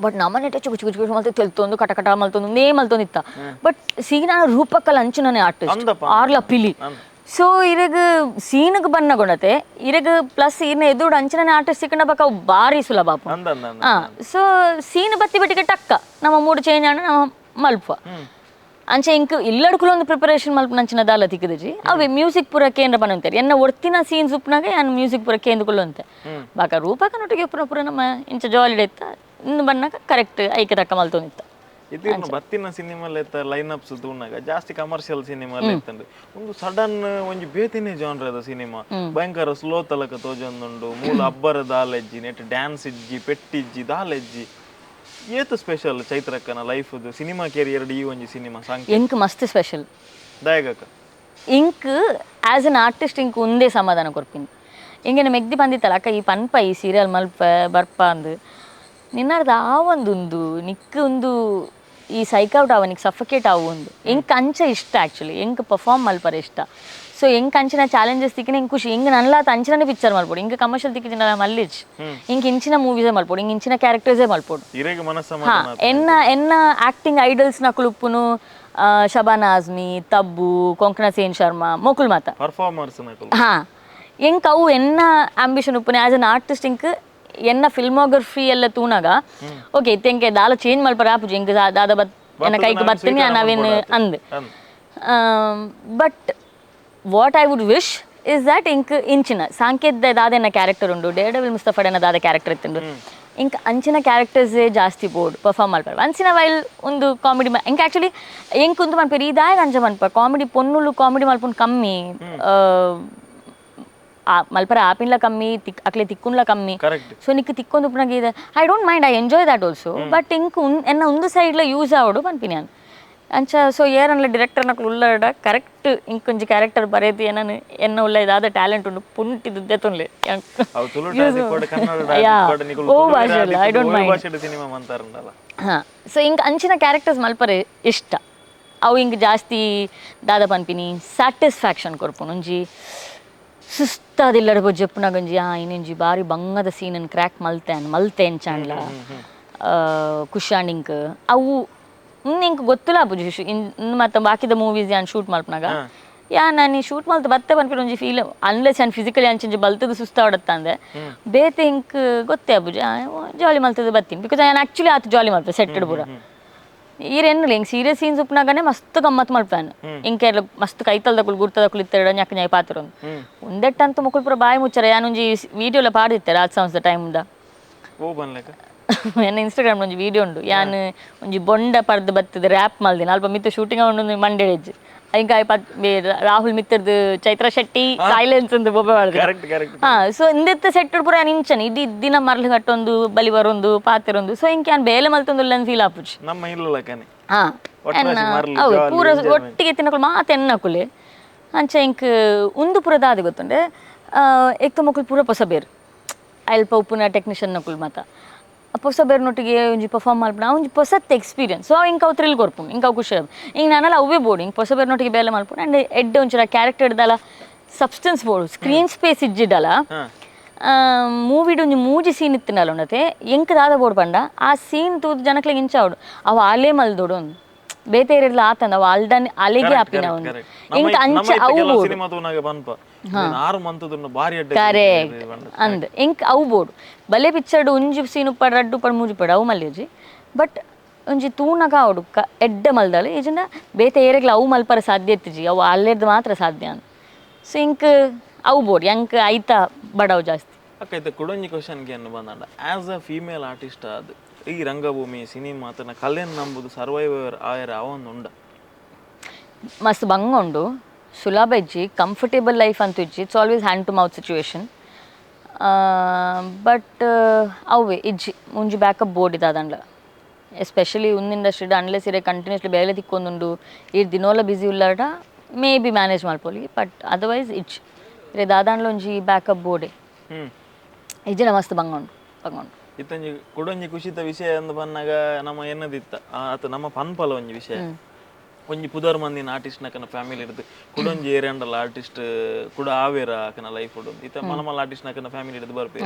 ಬಟ್ ನಮ್ಮನೆ ಟಚ್ ಕುಚು ಕುಚು ಕುಚು ಮಲ್ತು ತೆಲ್ತೊಂದು ಕಟ ಕಟ ಮಲ್ತೊಂದು ನೇ ಮಲ್ತೊಂದಿತ್ತ. ಬಟ್ ಸೀನ ರೂಪಕಲ ಅಂಚುನೇ ಆರ್ಟಿಸ್ಟ್ ಆರ್ಲ ಪಿಲಿ. ಸೊ ಇರಗ ಸೀನ್ಗೆ ಬಣ್ಣ ಕೊಡತೆ ಇರಗ ಪ್ಲಸ್ ಇರ್ನ ಎದುರು ಅಂಚನೆ ಆರ್ಟಿಸ್ಟ್ ಸಿಕ್ಕಂಡ ಬಕ್ಕ ಅವು ಭಾರಿ ಸುಲಭ. ಹಾಂ ಸೊ ಸೀನ್ ಬತ್ತಿ ಬಟ್ಟಿಗೆ ಟಕ್ಕ ನಮ್ಮ ಮೂಡ್ ಚೇಂಜ್ ಆಂಡ ನಮ್ಮ ಮಲ್ಪ ಅಂಚೆ ಇಂಕ್ ಇಲ್ಲಡ್ಕುಲ ಒಂದು ಪ್ರಿಪರೇಷನ್ ಮಲ್ಪ ನಂಚಿನ ದಾಲ ತಿಕ್ಕದಜಿ. ಅವೇ ಮ್ಯೂಸಿಕ್ ಪೂರ ಕೇಂದ್ರ ಬನ್ನಂತಾರೆ ಎನ್ನ ಒರ್ತಿನ ಸೀನ್ಸ್ ಉಪ್ಪನಾಗ ಯಾನ್ ಮ್ಯೂಸಿಕ್ ಪೂರ ಕೇಂದ್ರಕೊಳ್ಳುವಂತೆ. ಬಾಕ ರೂಪಕನೊಟ್ಟಿಗೆ ಪೂರ ಪೂರ ನಮ್ಮ ಇಂಚ ಜಾಲಿ ಇತ್ತ ಇನ್ನು ಬನ್ನಾಗ ಕರೆಕ್ಟ್ ಐಕೆ ತಕ್ಕ ಮಲ್ತೊಂದಿತ್ತ. ಇದು ಬತ್ತಿನ ಸಿನಿಮಾಲ್ ಎತ್ತ ಲೈನ್ ಅಪ್ಸ್ ತೂನಾಗ ಜಾಸ್ತಿ ಕಮರ್ಷಿಯಲ್ ಸಿನಿಮಾ ಇತ್ತಂದ್ರೆ ಒಂದು ಸಡನ್ ಒಂಜಿ ಬೇತಿನೇ ಜಾನ್ರದ ಸಿನಿಮಾ ಭಯಂಕರ ಸ್ಲೋ ತಲಕ ತೋಜೊಂದುಂಡು. ಮೂಲ ಅಬ್ಬರ ದಾಲೆಜ್ಜಿ ನೆಟ್ ಡ್ಯಾನ್ಸ್ ಇಜ್ಜಿ ಪೆಟ್ಟಿಜ್ಜಿ ದಾಲೆಜ್ಜಿ ಏತ್ ಸ್ಪೆಷಲ್ ಚೈತ್ರಕ್ಕನ life cinema career ಈ ಒಂಜಿ ಸಿನಿಮಾ ಸಾಂಗ್ ಎಂಕ್ ಮಸ್ತ್ special ದಾಯಕಕ್ಕ ink as an artist ink ಒಂದೇ ಸಮಾಧಾನ ಕೊರ್ಪಿನಿ. ಇಂಗೆನ ಮೆಗ್ದಿ ಬಂದಿತ್ತಲ್ಲ ಅಕ್ಕ ಈ ಪನ್ಪ ಈ ಸೀರಿಯಲ್ ಮಲ್ಪ ಬರ್ಪ ಅಂದು ನಿನ್ನಾರ್ದ ಆ ಒಂದುಂದು ನಿಕ್ ಒಂದು ಈ ಸೈಕೌಟ್ ಅವ ನಿಕ್ ಸಫಕೇಟ್ ಆವು ಒಂದು ಎಂಕ್ ಅಂಚ ಇಷ್ಟ ಆ್ಯಕ್ಚುಲಿ ಎಂಕ್ ಪರ್ಫಾರ್ಮ್ ಮಲ್ಪರೆ ಇಷ್ಟ. ಸೊ ಎಂಕ್ ಅಂಚಿನ ಚಾಲೆಂಜಸ್ ತಿಕ್ಕಿನ ಎಂಕ್ ಖುಷಿ. ಹಿಂಗೆ ನನ್ಲಾತ ಅಂಚಿನ ಪಿಕ್ಚರ್ ಮಲ್ಪೊಡು ಇಂಕ ಕಮರ್ಷಿಯಲ್ ತಿಕ್ಕಿನ ಮಲ್ಲಿಜ್ ಇಂಕ್ ಇಂಚಿನ ಮೂವೀಸೇ ಮಲ್ಪೊಡು ಇಂಕ್ ಇಂಚಿನ ಕ್ಯಾರೆಕ್ಟರ್ಸೇ ಮಲ್ಪೊಡು. ಹಾಂ ಎನ್ನ ಎನ್ನ ಆ್ಯಕ್ಟಿಂಗ್ ಐಡಲ್ಸ್ ನಕುಲುಪ್ಪುನು ಶಬಾನಾ ಆಜ್ಮಿ, ತಬ್ಬು, ಕೊಂಕಣ ಸೇನ್ ಶರ್ಮಾ ಮೊಕುಲ್ ಮಾತ ಪರ್ಫಾರ್ಮರ್ಸ್. ಹಾಂ ಎಂಕ್ ಅವು ಎನ್ನ ಆಂಬಿಷನ್ ಉಪ್ಪುನೆ as an artist. ಇಂಕ್ ಎನ್ನ ಫಿಲ್ಮೋಗ್ರಫಿ ಎಲ್ಲ ತೂನಾಗ ಓಕೆ ಇತ್ತೆ ಎಂಕೆ ದಾಲ ಚೇಂಜ್ ಮಲ್ಪರ ಆಪುಜಿ ಎಂಕ್ ದಾದ ಬತ್ ಎನ್ನ ಕೈಕ್ ಬತ್ತಿನಿ ನಾವೇನು ಅಂದ್. But what I would wish is that ಇಂಕ್ ಇಂಚಿನ ಸಾಂಕೇತ್ ದಾದೆನ ಕ್ಯಾರೆಕ್ಟರ್ ಉಂಡು, ಡೇರ್ ಡೆವಿಲ್ ಮುಸ್ತಫಾಡೆನ ದಾದ ಕ್ಯಾರೆಕ್ಟರ್ ಇತ್ತುಂಡು, ಇಂಕ್ ಅಂಚಿನ ಕ್ಯಾರೆಕ್ಟರ್ಸ್ ಜಾಸ್ತಿ ಬೋರ್ಡ್ ಪರ್ಫಾರ್ಮ್ ಮಲ್ಪರ. ಅಂಚಿನ ವೈಲ್ ಒಂದು ಕಾಮಿಡಿ ಇಂಕ್ ಆ್ಯಕ್ಚುಲಿ ಎಂಕ್ ಒಂದು ಮನ್ಪೇರು ಈ ದಾಯಗ ಅಂಚ ಮನ್ಪ ಕಾಮಿಡಿ ಪೊನ್ನುಲು ಕಾಮಿಡಿ ಮಲ್ಪುಂಡು ಕಮ್ಮಿ ಮಲ್ಪರ ಆಪಿನ್ಲ ಕಮ್ಮಿ ತಿಕ್ ಅಕ್ಲೆ ತಿಕ್ಕುನ್ಲ ಕಮ್ಮಿ. ಸೊ ನಿಕ್ ತಿಕ್ಕೊಂದು ಉಪ್ಪುನಾಗ ಇದೆ I don't mind I enjoy that also. But ಇಂಕ್ ಎನ್ನ ಒಂದು ಸೈಡ್ಲ ಯೂಸ್ ಆವಡು ಪನ್ಪಿನಿ ಯಾನ್ ಅಂಚ. ಸೊ ಏರನ್ಲ ಡಿರೆಕ್ಟರ್ ನಕುಲು ಉಲ್ಲಡ ಕರೆಕ್ಟ್ ಇಂಕೊಂಜಿ ಕ್ಯಾರೆಕ್ಟರ್ ಬರೇತಿ ಎನ್ನನು ಎನ್ನ ಉಲ್ಲ ಇದಾದ ಟ್ಯಾಲೆಂಟ್ ಉಂಡು ಪುಂಟಿ ದುಡ್ಡೆ ಓ ಭಾಷೆ I don't mind. ಹಾಂ ಸೊ ಇಂಕ್ ಅಂಚಿನ ಕ್ಯಾರೆಕ್ಟರ್ಸ್ ಮಲ್ಪರೆ ಇಷ್ಟ. ಅವು ಇಂಕ್ ಜಾಸ್ತಿ ದಾದ ಪನ್ಪಿನಿ ಸ್ಯಾಟಿಸ್ಫ್ಯಾಕ್ಷನ್ ಕೊರ್ಪುನು ಒಂಜಿ ಸುಸ್ತಾದಿಲ್ಲಡ ಬೊಜ್ಜೆಪ್ಪುನಾಗ ಒಂಜಿ ಆ ಇನ್ನೊಂಜಿ ಬಾರಿ ಬಂಗದ ಸೀನನ್ನು ಕ್ರ್ಯಾಕ್ ಮಲ್ತೆ ಮಲ್ತೆ ಎಂಚಾಂಡ್ಲ ಖುಷಾಂಡ್ ಇಂಕ್ ಅವು ಇಂಕ್ ಗೊತ್ತಿಲ್ಲ ಆಪುಜಿ. ಇನ್ನು ಮತ್ತೆ ಬಾಕಿದ ಮೂವೀಸ್ ಯಾನ್ ಶೂಟ್ ಮಲ್ಪನಾಗ ಯಾ ನಾನು ಶೂಟ್ ಮಲ್ತು ಬತ್ತೆ ಪನ್ಪಿನ ಒಂಜಿ feel unless and physically ಅಂಚಿಂಚಿ ಬಲ್ತದ ಸುಸ್ತಾವಡತ್ತಂದೆ ಬೇತೆ ಇಂಕ್ ಗೊತ್ತೇ ಅಬುಜ ಜಾಲಿ ಮಲ್ತದ ಬತ್ತೀನಿ because ನಾನು ಆಕ್ಚುಲಿ ಆತ ಜಾಲಿ ಮಲ್ಪೆ ಸೆಟ್ಟೆಡ್ ಪೂರ ಈರ್ ಎನ್ನುಲೆ ಹಿಂಗೆ ಸೀರಿಯಸ್ ಸೀನ್ಸ್ ಉಪ್ಪುನಾಗನೆ ಮಸ್ತ್ ಗಮ್ಮತ್ ಮಲ್ಪಾನು ಇಂಕೆ ಮಸ್ತ್ ಕೈತಲ್ದಕುಲು ಗುರ್ತದಕುಲು ಇತ್ತೆರಡ ñಕ್ಕ ñಾಯ್ ಪಾತ್ರೊಂದು ಒಂದೆಟ್ಟಂತ ಮುಕುಲ್ ಪೂರ ಬಾಯಿ ಮುಚ್ಚರ ಯಾನೊಂಜಿ ವೀಡಿಯೋಲ ಪಾಡಿತ್ತಾರೆ ಆತ್ ಸಂಸ್ಥೆ ಟೈಮ್ದ ಓ ಬನ್ಲೆಕ ಎನ್ನ ಇನ್ಸ್ಟಾಗ್ರಾಮ್ ಒಂಜಿ ವೀಡಿಯೋ ಉಂಡು ಯಾನ್ ಒಂಜಿ ಬೊಂಡ ಪರ್ದು ಬತ್ತದ ರ್ಯಾಪ್ ಮಲ್ದಿನ ಅಲ್ಪ ಮಿತ್ತ ಶೂಟಿಂಗ್ ಉಂಡು ಮಂಡೆ ಹೆಜ್ಜೆ ಇಂಕ ರಾಹುಲ್ ಮಿತ್ರದು ಚೈತ್ರ ಶೆಟ್ಟಿ ಸೈಲೆನ್ಸ್ ಅಂತ ಬೊಬ್ಬೆ ಮಾಡಿದ್ರು. Correct correct. ಹಾ, ಸೊ ಇಂದೆತ್ತ ಸೆಟ್ ಪೂರ ನಿಂಚನೆ ಇಡೀ ದಿನ ಮರ್ಲು ಕಟ್ಟೊಂದು ಬಲಿ ಬರೊಂದು ಪಾತಿರೊಂದು. ಸೊ ಇಂಕೆ ಯಾನ್ ಬೇಲೆ ಮಲ್ತೊಂದು ಫೀಲ್ ಆಪುಜಿ. ನಮ್ಮ ಇಲ್ಲಲಕನೆ ಹಾ, ಒಟ್ರಾಶಿ ಮರ್ಲು, ಹೌದು, ಜಾಲಿ, ಪೂರ enjoyment. ಒಟ್ಟಿಗೆ ತಿನ್ನಕುಲು ಮಾತ ಎನ್ನಕುಲೆ ಅಂಚ ಇಂಕ್ ಉಂದು ಪೂರ ದಾದ ಗೊತ್ತುಂಡೆ ಎಕ್ತ ಮೊಕುಲು ಪೂರ ಪೊಸ ಬೇರು ಅಲ್ಪ ಉಪ್ಪುನ ಟೆಕ್ನಿಷಿಯನ್ ನಕುಲು ಮಾತ ಪೊಸ ಬೇರ್ನೊಟ್ಟಿಗೆ ಒಂಜಿ ಪರ್ಫಾರ್ಮ್ ಮಲ್ಪುನ ಒಂಜಿ ಪೊಸತ್ ಎಕ್ಸ್ಪೀರಿಯನ್ಸ್. ಸೊ ಇಂಕ ಅವು ಥ್ರಿಲ್ ಕೊರ್ಪುಂಡು, ಇಂಕ ಅವು ಖುಷಿ ಆಪುಂಡು. ಇಂಕ್ ನಾನಲ್ಲ ಅವೇ ಬೋಡು ಇಂಕ್ ಪೊಸ ಬೇರ್ನೊಟ್ಟಿಗೆ ಬೇಲೆ ಮಲ್ಪುಂಡು ಆ್ಯಂಡ್ ಎಡ್ಡೆ ಒಂಚೂರ ಕ್ಯಾರೆಕ್ಟರ್ ದಾಲ ಸಬ್ಸ್ಟೆನ್ಸ್ ಬೋಡು ಸ್ಕ್ರೀನ್ ಸ್ಪೇಸ್ ಇಜ್ಜಿಡಲ ಮೂವಿಡ್ ಒಂಜಿ ಮೂಜಿ ಸೀನ್ ಇತ್ತಿನಲ್ಲ ಉಂಡತೆ ಎಂಕ್ ದಾದ ಬೋಡು ಪಂಡ ಆ ಸೀನ್ ತೂದು ಜನಕ್ಲೆಗ್ ಇಂಚ ಆವಡು ಅವು ಆಲೇ ಮಲ್ದೋಡು ಒಂದು ಬೇತೆ ಏರಿಯಲ್ಲ ಆತಂದ ಅವು ಅಲ್ದನ್ ಅಲೆಗೆ ಆಪಿನ ಒಂದು ಎಂಕ್ ಅಂಚ ಅವು ಬೋಡು. ಸಿನಿಮಾ ತೂನಾಗ ಪನ್ಪ 6 ಮಂತ್ ಬಾರಿ ಎಡ್ಡೆ ಕರೆಕ್ಟ್ ಅಂದ್ ಎಂಕ್ ಅವು ಬೋಡು ಬಲೆ ಪಿಕ್ಚರ್ಡ್ ಒಂಜಿ ಸೀನ್ ಉಪ್ಪಡ್ ರಡ್ಡು ಉಪ್ಪಡ್ ಮೂಜಿ ಉಪ್ಪಡ್ ಅವು ಮಲ್ಯಜಿ ಬಟ್ ಒಂಜಿ ತೂನಗ ಅವಡು ಎಡ್ಡೆ ಮಲ್ದಾಳು ಈಜಿಂದ ಬೇತೆ ಏರೆಗ್ಲ ಅವು ಮಲ್ಪರ ಸಾಧ್ಯ ಇತ್ತಿಜಿ ಅವು ಅಲ್ಲೇರ್ದು ಮಾತ್ರ ಸಾಧ್ಯ ಅಂದ್. ಸೊ ಇಂಕ್ ಅವು ಬೋಡು ಎಂಕ್ ಐತ ಬಡವು ಜಾಸ್ತಿ. ಅಕ್ಕ ಇತ್ತೆ ಕುಡೊಂಜಿ ಕ್ವಶನ್ಗೆ ಏನು ಬಂದಂಡ as a female artist ಅದು ಈ ರಂಗಭೂಮಿ ಸಿನಿಮಾ ತನ್ನ ಕಲೆಯನ್ನು ನಂಬುದು ಸರ್ವೈವರ್ ಆಯರ ಅವೊಂದು ಉಂಡ ಮಸ್ತ್ ಬಂಗ ಉಂಡು ಸುಲಭ ಇಜ್ಜಿ ಕಂಫರ್ಟೇಬಲ್ ಲೈಫ್ ಅಂತೂ ಇಜ್ಜಿ. It's always hand to mouth situation but ಅವೇ ಇಜ್ಜಿ ಒಂಜಿ ಬ್ಯಾಕಪ್ ಬೋರ್ಡ್ ಇದಾದಂಡ್ಲ ಎಸ್ಪೆಷಲಿ ಒಂದು ಇಂಡಸ್ಟ್ರಿ ಅನ್ಲೆಸ್ ಇರೆ ಕಂಟಿನ್ಯೂಸ್ಲಿ ಬೇಲೆ ತಿಕ್ಕೊಂದುಂಡು ಈ ದಿನೋಲ ಬ್ಯುಸಿ ಉಲ್ಲಾಟ may be manage ಮಲ್ಪೊಲಿ but otherwise ಇಜ್ಜಿ ಇರೆ ದಾದಾಂಡ್ಲ ಒಂಜಿ ಬ್ಯಾಕಪ್ ಬೋರ್ಡೆ ಇಜ್ಜಿನ ಮಸ್ತ್ ಬಂಗ ಉಂಡು ಬಂಗ ಉಂಡು. ಇತ್ತೊಂಜಿ ಕುಡೊಂಜಿ ಖುಷಿತ ವಿಷಯ ಅಂದ್ ಪನ್ನಾಗ ನಮ್ಮ ಎನ್ನದಿತ್ತ ಆತ ನಮ್ಮ ಪನ್ಪಲ ಒಂಜಿ ವಿಷಯ ಒಂಜಿ ಪುದರ್ ಮಂದಿನ ಆರ್ಟಿಸ್ಟ್ ನಕನ ಫ್ಯಾಮಿಲಿ ಇರ್ದು ಕುಡೊಂಜಿ ಏರಿಯಾಂಡಲ ಆರ್ಟಿಸ್ಟ್ ಕೂಡ ಆವೇರ ಆಕನ ಲೈಫ್ ಉಡು ಇತ್ತ ಮಲಮಲ ಆರ್ಟಿಸ್ಟ್ ನಕನ ಫ್ಯಾಮಿಲಿ ಹಿಡಿದು ಬರ್ಪೆ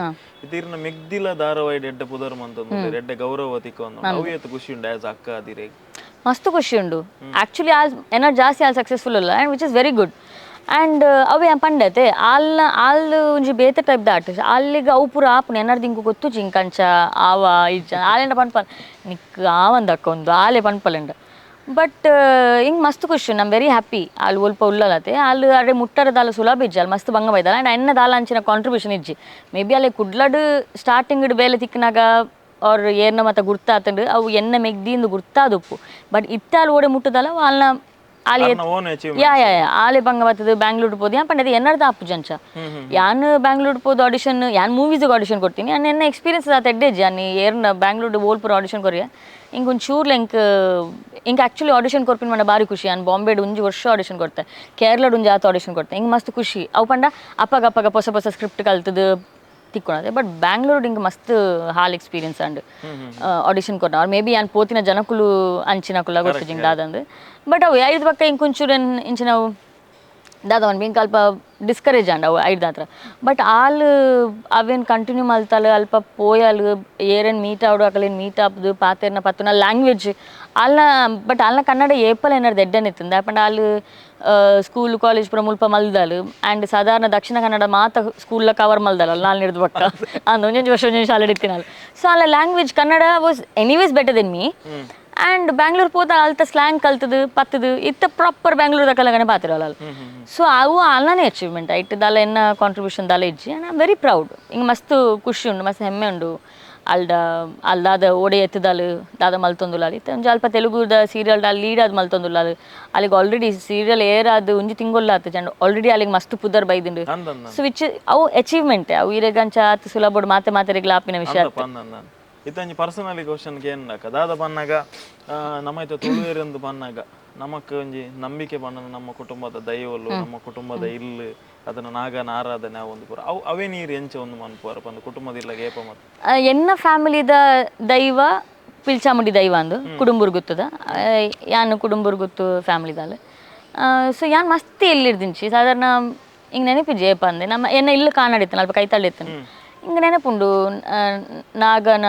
ಇತ್ತ ಇರ್ನ ಮೆಗ್ದಿಲ ಧಾರಾವಾಹಿ ಎಡ್ಡೆ ಪುದರ್ ಮಂತಂದು ಎಡ್ಡೆ ಗೌರವ ತಿಕ್ಕೊಂದು ಅವು ಏತ್ ಖುಷಿ ಉಂಡು ಆಸ್ ಅಕ್ಕ ಅದಿರೆ ಮಸ್ತ್ ಖುಷಿ ಉಂಡು ಆ್ಯಕ್ಚುಲಿ ಆಲ್ ಏನಾರು ಜಾಸ್ತಿ ಆಲ್ ಸಕ್ಸಸ್ಫುಲ್ ಅಲ್ಲ and which is very good and ಅವೇ ಪಂಡತೆ ಆಲ್ನ ಆಲ್ ಒಂಜಿ ಬೇತೆ ಟೈಪ್ ದ ಆರ್ಟಿಸ್ಟ್ ಅಲ್ಲಿಗೆ ಅವು ಪೂರ ಆಪುನ ಏನಾರು ಇಂಕು ಗೊತ್ತು ಜಿಂಕಂಚ ಆವ ಇಜ್ಜ ಆಲೆಂಡ ಪನ್ಪಲ್ ನಿಕ್ ಆವಂದಕ್ಕ ಒಂದು ಆಲೆ ಪನ್ಪಲೆಂಡ ಬಟ್ ಹಿಂಗೆ ಮಸ್ತ್ ಖುಷಿ ನಮ್ ವೆರಿ ಹ್ಯಾಪಿ ಅಲ್ಲಿ ಒಲ್ಪ ಉಲ್ಲಲತೆ ಅಲ್ಲಿ ಅಡೆ ಮುಟ್ಟರದಾಲ ಸುಲಭ ಇಜ್ಜಿ ಅಲ್ಲಿ ಮಸ್ತ್ ಬಂಗ ಬೈದಲ್ಲ ಆ್ಯಂಡ್ ಎನ್ನ ದಾಲ ಅಂಚಿನ ಕಾಂಟ್ರಿಬ್ಯೂಷನ್ ಇಜ್ಜಿ ಮೇ ಬಿ ಅಲ್ಲಿ ಕುಡ್ಲಡ್ ಸ್ಟಾರ್ಟಿಂಗ್ ಬೇಲೆ ತಿಕ್ಕಿನಾಗ ಅವ್ರು ಏರ್ನ ಮತ್ತ ಗುರ್ತಾತಂಡು ಅವು ಎನ್ನ ಮೆಗ್ದಿಂದು ಗುರ್ತಾದುಪ್ಪು ಬಟ್ ಇತ್ತ ಅಲ್ಲಿ ಓಡೆ ಮುಟ್ಟದಲ್ಲ ಅಲ್ನ ಆಲೆ ಓನ್ ಅಚೀವ್ಮೆಂಟ್. ಯಾ ಯಾ ಯಾ ಆಲೆ ಬಂಗ ಬರ್ತದೆ ಬ್ಯಾಂಗ್ಳೂರ್ ಪೋದು ಯಾನ್ ಪಂಡದೆ ಎನ್ನರ್ದ ಆಪು ಜಂಚ ಯಾನ್ ಬ್ಯಾಂಗ್ಳೂರ್ ಪೋದು ಆಡಿಷನ್ ಯಾನ್ ಮೂವೀಸ್ಗೆ ಆಡಿಷನ್ ಕೊಡ್ತೀನಿ ಯಾನ್ ಎನ್ನ ಎಕ್ಸ್ಪೀರಿಯನ್ಸ್ ಆತ ಎಡ್ಡೆಜ್ ಯಾನ್ ಏರ್ನ ಬ್ಯಾಂಗ್ಳೂರ್ ಓಲ್ಪುರ ಆಡಿಷನ್ ಕೊರಿಯ ಇಂಕ್ ಒಂಚೂರು ಇಂಕ್ ಇಂಕ್ ಆಕ್ಚುಲಿ ಆಡಿಷನ್ ಕೊರ್ಪಿನ ಮಂಡ ಬಾರಿ ಖುಷಿ ಯಾನ್ ಬಾಂಬೆಡ್ ಒಂಜಿ ವರ್ಷ ಆಡಿಷನ್ ಕೊಡ್ತೆ ಕೇರಳಡ್ ಒಂಜಿ ಆತ ಆಡಿಷನ್ ಕೊಡ್ತೆ ಇಂಕ್ ಮಸ್ತ್ ಖುಷಿ ಅವು ಪಂಡ ಅಪ್ಪಗ ಅಪ್ಪಗ ಹೊಸ ಹೊಸ ಸ್ಕ್ರಿಪ್ಟ್ ಕಲ್ತದು ತಿಕ್ಕೊಳದೆ ಬಟ್ ಬ್ಯಾಂಗ್ಳೂರ್ ಇಂಕ್ ಮಸ್ತ್ ಹಾಲ್ experience and audition ಕೊಟ್ಟ ಅವ್ರು ಮೇ ಬಿ ಯಾನ್ ಪೋತಿನ ಜನಕುಲು ಅಂಚಿನಕುಲ ಗೊತ್ತು ಜಿಂಗ್ ದಾದಂದು ಬಟ್ ಅವು ಐದು ಪಕ್ಕ ಇಂಕ್ ಒಂಚೂರು ಇಂಚಿನವು ದಾದ ಒನ್ ಇಂಕ್ ಅಲ್ಪ ಡಿಸ್ಕರೇಜ್ ಅಂಡ್ ಅವು ಐದು ಹತ್ರ ಬಟ್ ಆಲ್ ಅವೇನು ಕಂಟಿನ್ಯೂ ಮಲ್ತಾಲು ಅಲ್ಪ ಪೋಯಲ್ ಏರೇನು ಮೀಟ್ ಆವಡು ಅಕಲೇನು ಮೀಟ್ ಆಪುದು ಪಾತೆರ್ನ ಪತ್ತುನ ಲ್ಯಾಂಗ್ವೇಜ್ ಅಲ್ನ ಬಟ್ ಅಲ್ನ ಕನ್ನಡ ಏಪಲ್ ಏನಾರು ದೆಡ್ಡನ್ ಇತ್ತಂದ ಪಂಡ ಅಲ್ ಸ್ಕೂಲ್ ಕಾಲೇಜ್ ಪೂರ ಮುಲ್ಪ ಮಲ್ದಾಲು ಆ್ಯಂಡ್ ಸಾಧಾರಣ ದಕ್ಷಿಣ ಕನ್ನಡ ಮಾತ ಸ್ಕೂಲ್ ಕವರ್ ಮಲ್ದಾಲ ನಾಲ್ ಹಿಡಿದು ಪಕ್ಕ ಅಂದ್ ಒಂಜೊಂಜಿ ವರ್ಷ ಒಂಜೊಂಜಿ ಶಾಲೆ ಇತ್ತಿನಾಲ್ ಸೊ ಅಲ್ಲ language Kannada was anyways better than me and Bangalore ಪೋತ ಅಲ್ತ ಸ್ಲ್ಯಾಂಗ್ ಕಲ್ತದು ಪತ್ತದು ಇತ್ತ ಪ್ರಾಪರ್ ಬ್ಯಾಂಗ್ಳೂರ್ ದಕ್ಕಲಗನೆ ಪಾತಿರಲ್ಲ ಸೊ ಅವು ಅಲ್ಲನೇ ಅಚೀವ್ಮೆಂಟ್ ಐಟ್ ದಾಲ ಎನ್ನ ಕಾಂಟ್ರಿಬ್ಯೂಷನ್ ದಾಲ ಇಜ್ಜಿ and I'm very proud ಹಿಂಗೆ ಮಸ್ತ್ ಖುಷಿ ಉಂಡು ಮಸ್ತ್ ಹೆಮ್ಮೆ ಉಂಡು ಅಲ್ಡ ಅಲ್ ದಾದ ಓಡೆ ಎತ್ತದಾಲು ದಾದ ಮಲ್ತೊಂದುಲ್ಲಾಲ್ ಇತ್ತೆ ಒಂಜಿ ಅಲ್ಪ ತೆಲುಗುದ ಸೀರಿಯಲ್ ಅಲ್ಲಿ ಲೀಡ್ ಆದ್ ಮಲ್ತೊಂದುಲ್ಲಾಲ್ ಅಲ್ಲಿಗೆ ಆಲ್ರೆಡಿ ಸೀರಿಯಲ್ ಏರಾದ್ ಒಂಜಿ ತಿಂಗೊಲ್ಲ ಆತು ಜಂಡ್ ಆಲ್ರೆಡಿ ಅಲ್ಲಿಗೆ ಮಸ್ತ್ ಪುದರ್ ಬೈದಿಂಡು ಅಂದಂದ ಸೊ which ಅವು ಅಚೀವ್ಮೆಂಟ್ ಅವು ಇರೆಗಂಚ ಆತು ಸುಲಭಡ್ ಮಾತೆ ಮಾತೆರೆಗ್ಲ ಆಪಿನ ವಿಷಯ. ಅಂದಪ್ಪ ಅಂದಂದ ಇತ್ತಂಜಿ ಪರ್ಸನಲಿ ಕ್ವಶನ್ ಏನಕ್ಕ ದಾದ ಪನ್ನಾಗ ನಮ್ಮ ಇತ್ತ ತುಳುವೇರೆಂದು ಪನ್ನಾಗ ನಮಕ್ ಒಂಜಿ ನಂಬಿಕೆ ಪಣ್ಣನ ನಮ್ಮ ಕುಟುಂಬದ ದೈವಲು ನಮ್ಮ ಕುಟುಂಬದ ಇಲ್ಲು ಅದನ್ನ ನಾಗನ ಆರಾಧನೆ ಅವು ಒಂದು ಪೂರ ಅವು ಅವೇ ನೀರು ಎಂಚ ಒಂದು ಮನ್ಪುವರ ಪಂದು ಕುಟುಂಬದ ಇಲ್ಲ ಏಪ ಮತ್ತು ಎನ್ನ ಫ್ಯಾಮಿಲಿದ ದೈವ ಪಿಲ್ಚಾಮುಂಡಿ ದೈವ ಅಂದು ಕುಡುಂಬೂರ್ ಗುತ್ತದ ಯಾನ್ ಕುಡುಂಬೂರ್ ಗುತ್ತು ಫ್ಯಾಮಿಲಿದಾಲ ಸೊ ಯಾನ್ ಮಸ್ತ್ ಎಲ್ಲಿರ್ದಿಂಚಿ ಸಾಧಾರಣ ಹಿಂಗೆ ನೆನಪಿಜ್ಜಿ ಏಪ ಅಂದೆ ನಮ್ಮ ಎನ್ನ ಇಲ್ಲು ಕಾಣಡಿತ್ತನ ಅಲ್ಪ ಕೈತಳ್ಳಿತ್ತನ ಹಿಂಗೆ ನೆನಪುಂಡು ನಾಗನ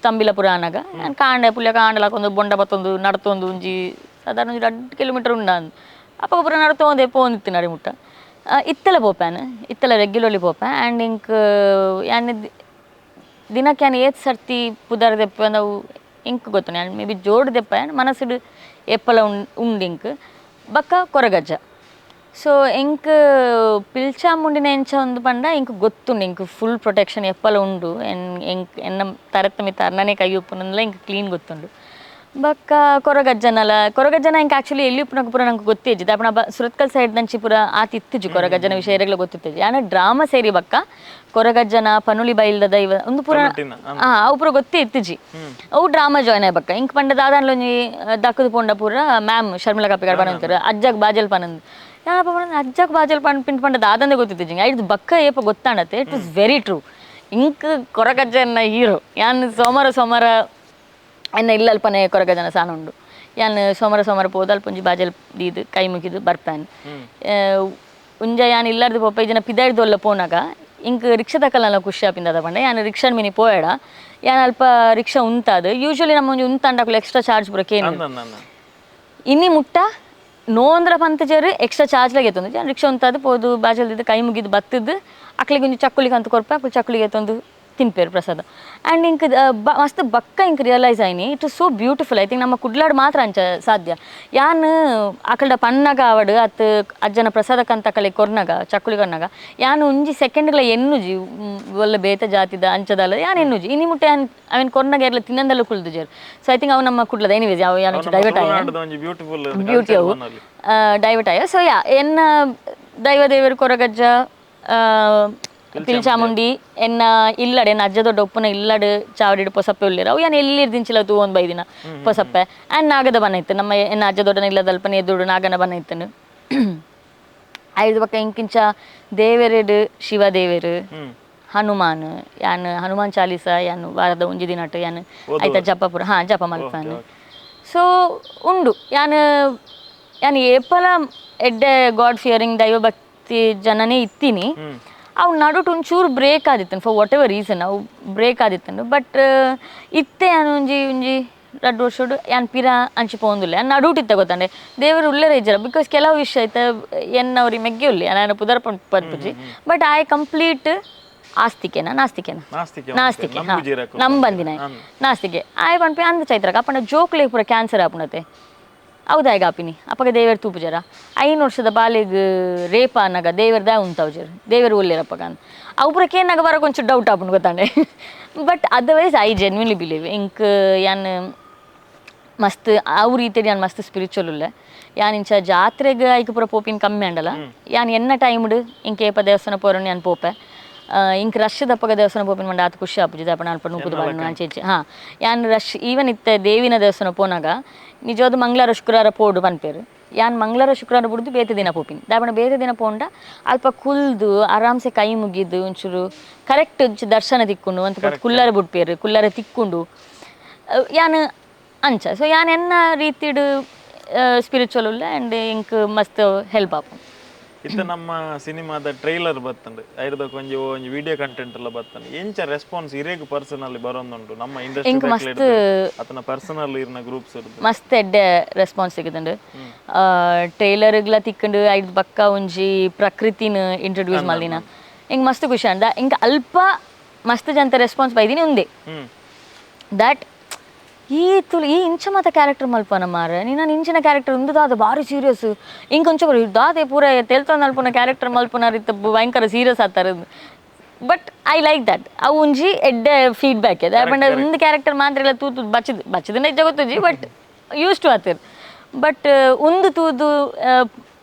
ತಂಬಿಲ ಪುರಾಣಗ ನಾನು ಕಾಂಡೆ ಪುಲ್ಯ ಕಾಂಡಲಾಕೊಂದು ಬೊಂಡ ಬತ್ತೊಂದು ನಡ್ತೊಂದು ಒಂಜಿ ಸಾಧಾರಣ ಒಂಜಿ 2 ಕಿಲೋಮೀಟರ್ ಉಂಡ ಅಂದ್ ಅಪಗ ಪೂರ ನಡತೋಂದೆ ಪೋಂದಿತ್ತು ನಡಿ ಮುಟ್ಟ. ಇತ್ತಲ ಪೋಪಾನ, ಇತ್ತಲ ರೆಗ್ಯುಲರ್ಲಿ ಪೋಪ. ಆ್ಯಂಡ್ ಇಂಕ್ ಯಾನ್ ದಿನಕ್ಕೆ ಯಾನ್ ಏತ್ ಸರ್ತಿ ಪುದರ್ ದೆಪ್ಪ ಅವು ಇಂಕ್ ಗೊತ್ತುಂಡು. ಯಾನ್ ಮೇ ಬಿ ಜೋಡು ದೆಪ್ಪ, ಯಾನ್ ಮನಸ್ಸುಡು ಏಪಲ ಉಂಡು ಇಂಕ್. ಬೊಕ್ಕ ಕೊರಗಜ್ಜ. ಸೊ ಎಂಕ್ ಪಿಲ್ಚಾಮುಂಡಿನ ಎಂಚ ಉಂದು ಪಂಡ ಎಂಕ್ ಗೊತ್ತುಂಡು, ಎಂಕ್ ಫುಲ್ ಪ್ರೊಟೆಕ್ಷನ್ ಎಪ್ಪಲ ಉಂಡು. ಎಂಕ್ ಎನ್ನ ತರತ್ತ ಮಿತ್ತ ಅರ್ನನೇ ಕೈ ಉಪ್ಪುನಂದಲ ಎಂಕ್ ಕ್ಲೀನ್ ಗೊತ್ತುಂಡು. ಬೊಕ್ಕ ಕೊರಗಜ್ಜನಲ, ಕೊರಗಜ್ಜನ ಎಂಕ್ ಆಕ್ಚುಲಿ ಎಲ್ಲಿ ಉಪ್ಪುನಗ ಪೂರ ನಂಗೆ ಗೊತ್ತೇಜಿ. ದಾಪಣ ಸುರತ್ಕಲ್ ಸೈಡ್ ದಂಚಿ ಪೂರ ಆತ್ ಇತ್ತಿಜಿ ಕೊರಗಜ್ಜನ ವಿಷಯ ಎರೆಗ್ಲ ಗೊತ್ತಿತ್ತಿಜಿ. ಯಾನ ಡ್ರಾಮಾ ಸೇರಿ ಬಕ್ಕ ಕೊರಗಜ್ಜನ ಪನುಲಿ ಬೈಲ್ದ ದೈವ ಉಂದು ಪೂರ ಅವು ಪೂರ ಗೊತ್ತೇ ಇತ್ತಿಜಿ. ಅವು ಡ್ರಾಮಾ ಜಾಯ್ನ್ ಆಯ್ ಬಕ್ಕ ಇಂಕ್ ಪಂಡ ದಾದಾನ್ಲೊಂಜಿ ದಕ್ಕದು ಪೋಂಡ ಪೂರ ಮ್ಯಾಮ್ ಶರ್ಮಿಳಾ ಕಾಪಿಕಾಡ್ ಪನಂತಾರೆ ಅಜ್ಜಗ್ ಬಾಜಲ್ ಪನಂದು. ಯಾನಪ್ಪ ಪಂಡ ಅಜ್ಜಗ್ ಬಾಜಲ್ ಪನ್ ಪಿಂಟ್ ಪಂಡ ದಾದಂದೆ ಗೊತ್ತಿತ್ತಿಜಿ. ಐದು ಬಕ್ಕ ಏಪ ಗೊತ್ತಾಣತ್ತೆ. It is very true. ಇಂಕ್ ಕೊರಗಜ್ಜನ hero. ಯಾನ್ ಸೋಮವಾರ ಸೋಮವಾರ ಎನ್ನ ಇಲ್ಲ ಅಲ್ಪನೆ ಕೊರಗಜ್ಜನ ಸಾನ ಉಂಡು. ಯಾನ್ ಸೋಮವಾರ ಸೋಮವಾರ ಪೋದು ಅಲ್ಪ ಒಂಜಿ ಬಾಜಲ್ ದೀದ್ ಕೈ ಮುಗಿದು ಬರ್ಪಾನ್. ಉಂಜ ಯಾನ್ ಇಲ್ಲಾರ್ದು ಪೋಪ ಈ ಜನ ಪಿದಾಯ್ದೊಲ್ಲ ಪೋನಾಗ ಇಂಕ್ ರಿಕ್ಷಾ ತಕಲ್ನಲ್ಲ ಖುಷಿ ಆಪಿಂದ ಪಂಡ ಯಾನ್ ರಿಕ್ಷಾ ಮಿನಿ ಪೋಯಡ. ಯಾನ್ ಅಲ್ಪ ರಿಕ್ಷಾ ಉಂತಾದ್ ಯೂಶುವಲಿ ನಮ್ಮ ಒಂಜಿ ಉಂತಾಂಡ ಅಕುಲು ಎಕ್ಸ್ಟ್ರಾ ಚಾರ್ಜ್ ಪೂರ ಕೇನು. ಇನ್ನಿ ಮುಟ್ಟ ನೋಂದ್ರ ಪಂತಜರು ಎಕ್ಸ್ಟ್ರಾ ಚಾರ್ಜ್ ಲಾಗ ಎತ್ತೊಂದು. ಯಾನ್ ರಿಕ್ಷಾ ಉಂತಾದ್ ಪೋದು ಬಾಜಲ್ ದೀದ್ ಕೈ ಮುಗಿದು ಬತ್ತದು ಅಕ್ಲೆಗ್ ಒಂಜಿ ಚಕ್ಕುಲಿಗೆ ಅಂತ ಕೊರ್ಪೆ, ಅಕುಲು ಚಕ್ಕುಲಿಗೆ ಎತ್ತೊಂದು ತಿನ್ಪೇರು ಪ್ರಸಾದ. ಆ್ಯಂಡ್ ಇಂಕ್ ಮಸ್ತ್ ಬಕ್ಕ ಇಂಕ್ ರಿಯಲೈಸ್ ಆಯ್ನಿ it is so beautiful. I think ನಮ್ಮ ಕುಡ್ಲಾಡ್ ಮಾತ್ರ ಅಂಚ ಸಾಧ್ಯ. ಯಾನ್ ಅಕಲ್ಡ ಪನ್ನಗ ಆವಡ್ ಅತ್ ಅಜ್ಜನ ಪ್ರಸಾದಕ್ಕಂತ ಅಕಲೆ ಕೊರ್ನಗ ಚಕ್ಕುಲಿ ಕೊರ್ನಗ ಯಾನ್ ಒಂಜಿ ಸೆಕೆಂಡ್ಗಳ ಎನ್ನುಜಿ ಒಳ್ಳೆ ಬೇತ ಜಾತಿದ ಅಂಚದಲ್ಲ ಯಾನ್ ಎನ್ನುಜಿ. ಇನಿ ಮುಟ್ಟ ಯಾನ್ ಅವೆನ್ ಕೊರ್ನಗ ಎರ್ಲ ತಿನ್ನಂದಲ್ಲ ಕುಲ್ದುಜೆರ್. So I think ಅವು ನಮ್ಮ ಕುಡ್ಲದ ಎನಿವೇಸ್ ಅವು ಯಾನ್ ಡೈವರ್ಟ್ ಆಯ ಬ್ಯೂಟಿ ಅವು ಡೈವರ್ಟ್ ಆಯ. ಸೊ ಯಾ ಎನ್ನ ದೈವ ದೇವರು ಕೊರಗಜ್ಜ ಪಿಲ್ಚಾಮುಂಡಿ ಎನ್ನ ಇಲ್ಲಡೆ ಎನ್ನ ಅಜ್ಜ ದೊಡ್ಡ ಉಪ್ಪುನ ಇಲ್ಲಡ್ ಚಾವಡಿಡ್ ಪೊಸಪ್ಪೆ ಉಲ್ಲೇರು. ಅವು ಯಾನ್ ಎಲ್ಲಿರ್ ದಿಂಚಿಲ ತೂ ಒಂದು ಬೈದಿನ ಪೊಸಪ್ಪೆ. ಆ್ಯಂಡ್ ನಾಗದ ಬನ ಇತ್ತು ನಮ್ಮ ಎನ್ನ ಅಜ್ಜ ದೊಡ್ಡನ ಇಲ್ಲದಲ್ಪನೆ ಎದುರು ನಾಗನ ಬನ ಇತ್ತನು. ಐದು ಪಕ್ಕ ಇಂಕಿಂಚ ದೇವೆರೆಡ್ ಶಿವ ದೇವೆರು ಹನುಮಾನ್, ಯಾನ್ ಹನುಮಾನ್ ಚಾಲೀಸ ಯಾನ್ ವಾರದ ಒಂಜಿ ದಿನಟ್ ಯಾನ್ ಐತ ಜಪಪುರ ಹಾ ಜಪ ಮಲ್ಪಾನ್. ಸೊ ಉಂಡು ಯಾನ್ ಯಾನ್ ಏಪಲ ಎಡ್ಡೆ ಗಾಡ್ ಫಿಯರಿಂಗ್ ದೈವಭಕ್ತಿ ಜನನೇ ಇತ್ತೀನಿ. ಅವು ನಡುಟು ಒಂಚೂರು ಬ್ರೇಕ್ ಆದಿತ್ತನು for what ever reason ಅವು ಬ್ರೇಕ್ ಆದಿತ್ತನು. ಬಟ್ ಇತ್ತೆ ಯಾನ್ ಒಂಜಿ ಒಂಜಿ ರಡ್ಡ್ ವರ್ಷಡು ಯಾನ್ ಪಿರ ಅಂಚಿ ಪೋವೊಂದುಲ್ಲೆ. ಯಾನ್ ನಡುಟು ಇತ್ತೆ ಗೊತ್ತಂಡೆ ದೇವರು ಉಲ್ಲೆರೆ ಇಜ್ಜರ because ಕೆಲವು ವಿಷಯ ಇತ್ತೆ ಎನ್ನವರಿ ಮೆಗ್ಗೆ ಉಲ್ಲೆ ಯಾನ್ ಪುದರ್ ಪನ್ಪುಜಿ. ಬಟ್ ಆಯ್ ಕಂಪ್ಲೀಟ್ ಆಸ್ತಿಕೆನ ನಾಸ್ತಿಕೆನ ನಾಸ್ತಿಕೆ ನಂಬಂದಿನ ನಾಸ್ತಿಕೆ ಆಯ್ ಪನ್ಪಿ ಅಂದ ಚೈತ್ರಕ ಅಪ್ಪಂಡ ಜೋಕ್ಲೆ ಪೂರ ಕ್ಯಾನ್ಸರ್ ಆಪುನತೆ ಹೌದಾಯ್ಗ ಆಪಿನಿ ಅಪ್ಪಗ ದೇವರು ತೂಪುಜರ 5 ವರ್ಷದ ಬಾಲೆಗ್ ರೇಪ್ ಆನಗ ದೇವರ್ದ ಉಂತಾವ್ಜರ್ ದೇವರು ಒಲ್ಲೇರಪ್ಪಗ ಅವು ಪೂರ ಕೇನಾಗ ಬರ ಕೊಂಚ ಡೌಟ್ ಆಪುಂಡು ಗೊತ್ತಾಂಡೆ. But otherwise I genuinely believe ಇಂಕ್ ಯಾನ್ ಮಸ್ತ್ ಅವು ರೀತಿಯಲ್ಲಿ ಯಾನ್ ಮಸ್ತ್ ಸ್ಪಿರಿಚುವಲ್ ಉಲ್ಲೆ. ಯಾನ್ ಇಂಚ ಜಾತ್ರೆಗ್ ಐಕ್ ಪೂರ ಪೋಪಿನ ಕಮ್ಮಿ ಅಂಡಲ. ಯಾನ್ ಎನ್ನ ಟೈಮ್ಡ್ ಇಂಕ್ ಏಪ ದೇವಸ್ಥಾನ ಪೋರನ್ ಯಾನ್ ಪೋಪೆ. ಇಂಕ್ ರಶ್ ದಪ್ಪಗ ದೇವಸ್ಥಾನ ಪೋಪಿನ ಮಂಡ ಆತ್ ಖುಷಿ ಆಪುಜಿ ದಪ್ಪ ಅಲ್ಪ ನೂಕುದು ಬಾರ್ನ ಅಂಚೆ ಇಂಚೆ. ಹಾ ಯಾನ್ ರಶ್ ಈವನ್ ಇತ್ತೆ ದೇವಿನ ದೇವಸ್ಥಾನ ಪೋನಾಗ ನಿಜವಾದ ಮಂಗಳವಾರ ಶುಕ್ರವಾರ ಪೋಡು ಪನ್ಪೇರು. ಯಾನ್ ಮಂಗಳವಾರ ಶುಕ್ರವಾರ ಬುಡ್ದು ಬೇತೆ ದಿನ ಪೋಪಿನಿ. ದಾಪಣ ಬೇತೆ ದಿನ ಪೋಂಡ ಅಲ್ಪ ಕುಲ್ದು ಆರಾಮ್ಸೆ ಕೈ ಮುಗಿದು ಒಂಚೂರು ಕರೆಕ್ಟ್ ಒಂಚು ದರ್ಶನ ತಿಕ್ಕೊಂಡು ಅಂತ ಕುಲ್ಲರೆ ಬುಡ್ಪೇರು ಕುಲ್ಲರೆ ತಿಕ್ಕೊಂಡು ಯಾನ್ ಅಂಚ. ಸೊ ಯಾನ್ ಎನ್ನ ರೀತಿಡ್ ಸ್ಪಿರಿಚುವಲ್ ಉಲ್ಲೆ ಆ್ಯಂಡ್ ಇಂಕ್ ಮಸ್ತ್ ಹೆಲ್ಪ್ ಆಪುಂಡು. ಇತ್ತೆ ನಮ್ಮ ಸಿನಿಮಾದ ಟ್ರೈಲರ್ ಬತ್ತಂಡು ಐರ್ದಕ್ಕೆ ಒಂಜಿ ಒಂಜಿ ವಿಡಿಯೋ ಕಂಟೆಂಟ್ ಎಲ್ಲ ಬತ್ತಂಡು ಎಂಚ ರೆಸ್ಪಾನ್ಸ್ ಇರೇಗ್ ಪರ್ಸನಲಿ ಬರೋದುಂಡು ನಮ್ಮ ಇಂಡಸ್ಟ್ರಿ ಅತನ ಪರ್ಸನಲ್ ಇರ್ನ ಗ್ರೂಪ್ಸ್ ಮಸ್ತ್ ಎಡ್ಡೆ ರೆಸ್ಪಾನ್ಸ್ ಸಿಗುದುಂಡು. ಟ್ರೈಲರ್ಗ್ಲ ತಿಕ್ಕಂಡು ಐದು ಬಕ್ಕ ಒಂಜಿ ಪ್ರಕೃತಿನ ಇಂಟ್ರೊಡ್ಯೂಸ್ ಮಲ್ದಿನ ಇಂಕ್ ಮಸ್ತ್ ಖುಷಿ ಅಂದ. ಇಂಕ್ ಅಲ್ಪ ಮಸ್ತ್ ಜನತ ರೆಸ್ಪಾನ್ಸ್ ಬೈದಿನಿ ಉಂದೆ that ಈ ತುಳು ಈ ಇಂಚ ಮಾತ ಕ್ಯಾರೆಕ್ಟರ್ ಮಲ್ಪನ ಮಾರ ನೀನು ಇಂಚಿನ ಕ್ಯಾರೆಕ್ಟರ್ ಉಂದು ದಾದ ಭಾರಿ ಸೀರಿಯಸ್ ಇಂಕೊಂಚ ದಾದೆ ಪೂರ ತೆಲ್ತೊಂದು ಅಲ್ಪುನ ಕ್ಯಾರೆಕ್ಟರ್ ಮಲ್ಪುನಾರ್ ಇತ್ತ ಭಯಂಕರ serious ಆತಾರೆ. But I like that ಅವು ಒಂಜಿ ಎಡ್ಡೆ ಫೀಡ್ಬ್ಯಾಕ್ ಇದೆ. ಪಂಡ ಒಂದು ಕ್ಯಾರೆಕ್ಟರ್ ಮಾತ್ರ ಎಲ್ಲ ತೂತು ಬಚ್ಚದ ಬಚ್ಚದ ನಿಜ ಗೊತ್ತುಜಿ but use to ಆತಿರ್. But ಒಂದು ತೂದು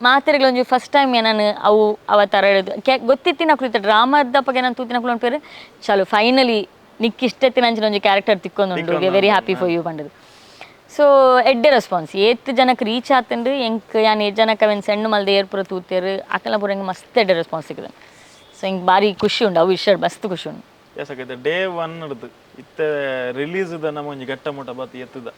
ಮಾತೆರೆಗ್ಲ ಒಂಜಿ ಫಸ್ಟ್ ಟೈಮ್ ನಾನು ಅವು ಅವತಾರ ಹೇಳೋದು ಗೊತ್ತಿತ್ತಿನ ಕುರಿತ ಡ್ರಾಮಾದಪ್ಪಗೆ ನಾನು ತೂತಿನ ಕುಲೊಂದು ಪೇರು ಚಲೋ ಫೈನಲಿ ನಿಕ್ ಇಷ್ಟೆತ್ತಿನ ಅಂಚಿನ ಒಂಜಿ ಕ್ಯಾರೆಕ್ಟರ್ ತಿಕ್ಕೊಂದುಂಡು very happy for you ಪಂಡದು. So ಎಡ್ಡೆ ರೆಸ್ಪಾನ್ಸ್ ಏತ್ ಜನಕ್ಕೆ ರೀಚ್ ಆತಂಡು ಎಂಕ್ ಯಾನ್ ಏತ್ ಜನಕ್ಕೆ ಅವೆನ್ ಸಣ್ಣ ಮಲ್ದ ಏರ್ಪುರ ತೂತೇರು ಅಕಲ ಪೂರ ಎಂಕ್ ಮಸ್ತ್ ಎಡ್ಡೆ ರೆಸ್ಪಾನ್ಸ್ ಸಿಕ್ಕುದು. ಸೊ ಎಂಕ್ ಭಾರಿ ಖುಷಿ ಉಂಡು ಅವು ವಿಷಯ ಮಸ್ತ್ ಖುಷಿ ಉಂಡು. ಎಸ್ ಡೇ 1 ಹಿಡ್ದು ಇತ್ತೆ ರಿಲೀಸ್ the ನಮ್ಮ ಒಂಜಿ ಗಟ್ಟ ಮುಟ್ಟ ಬತ್ತಿ ಎತ್ತದ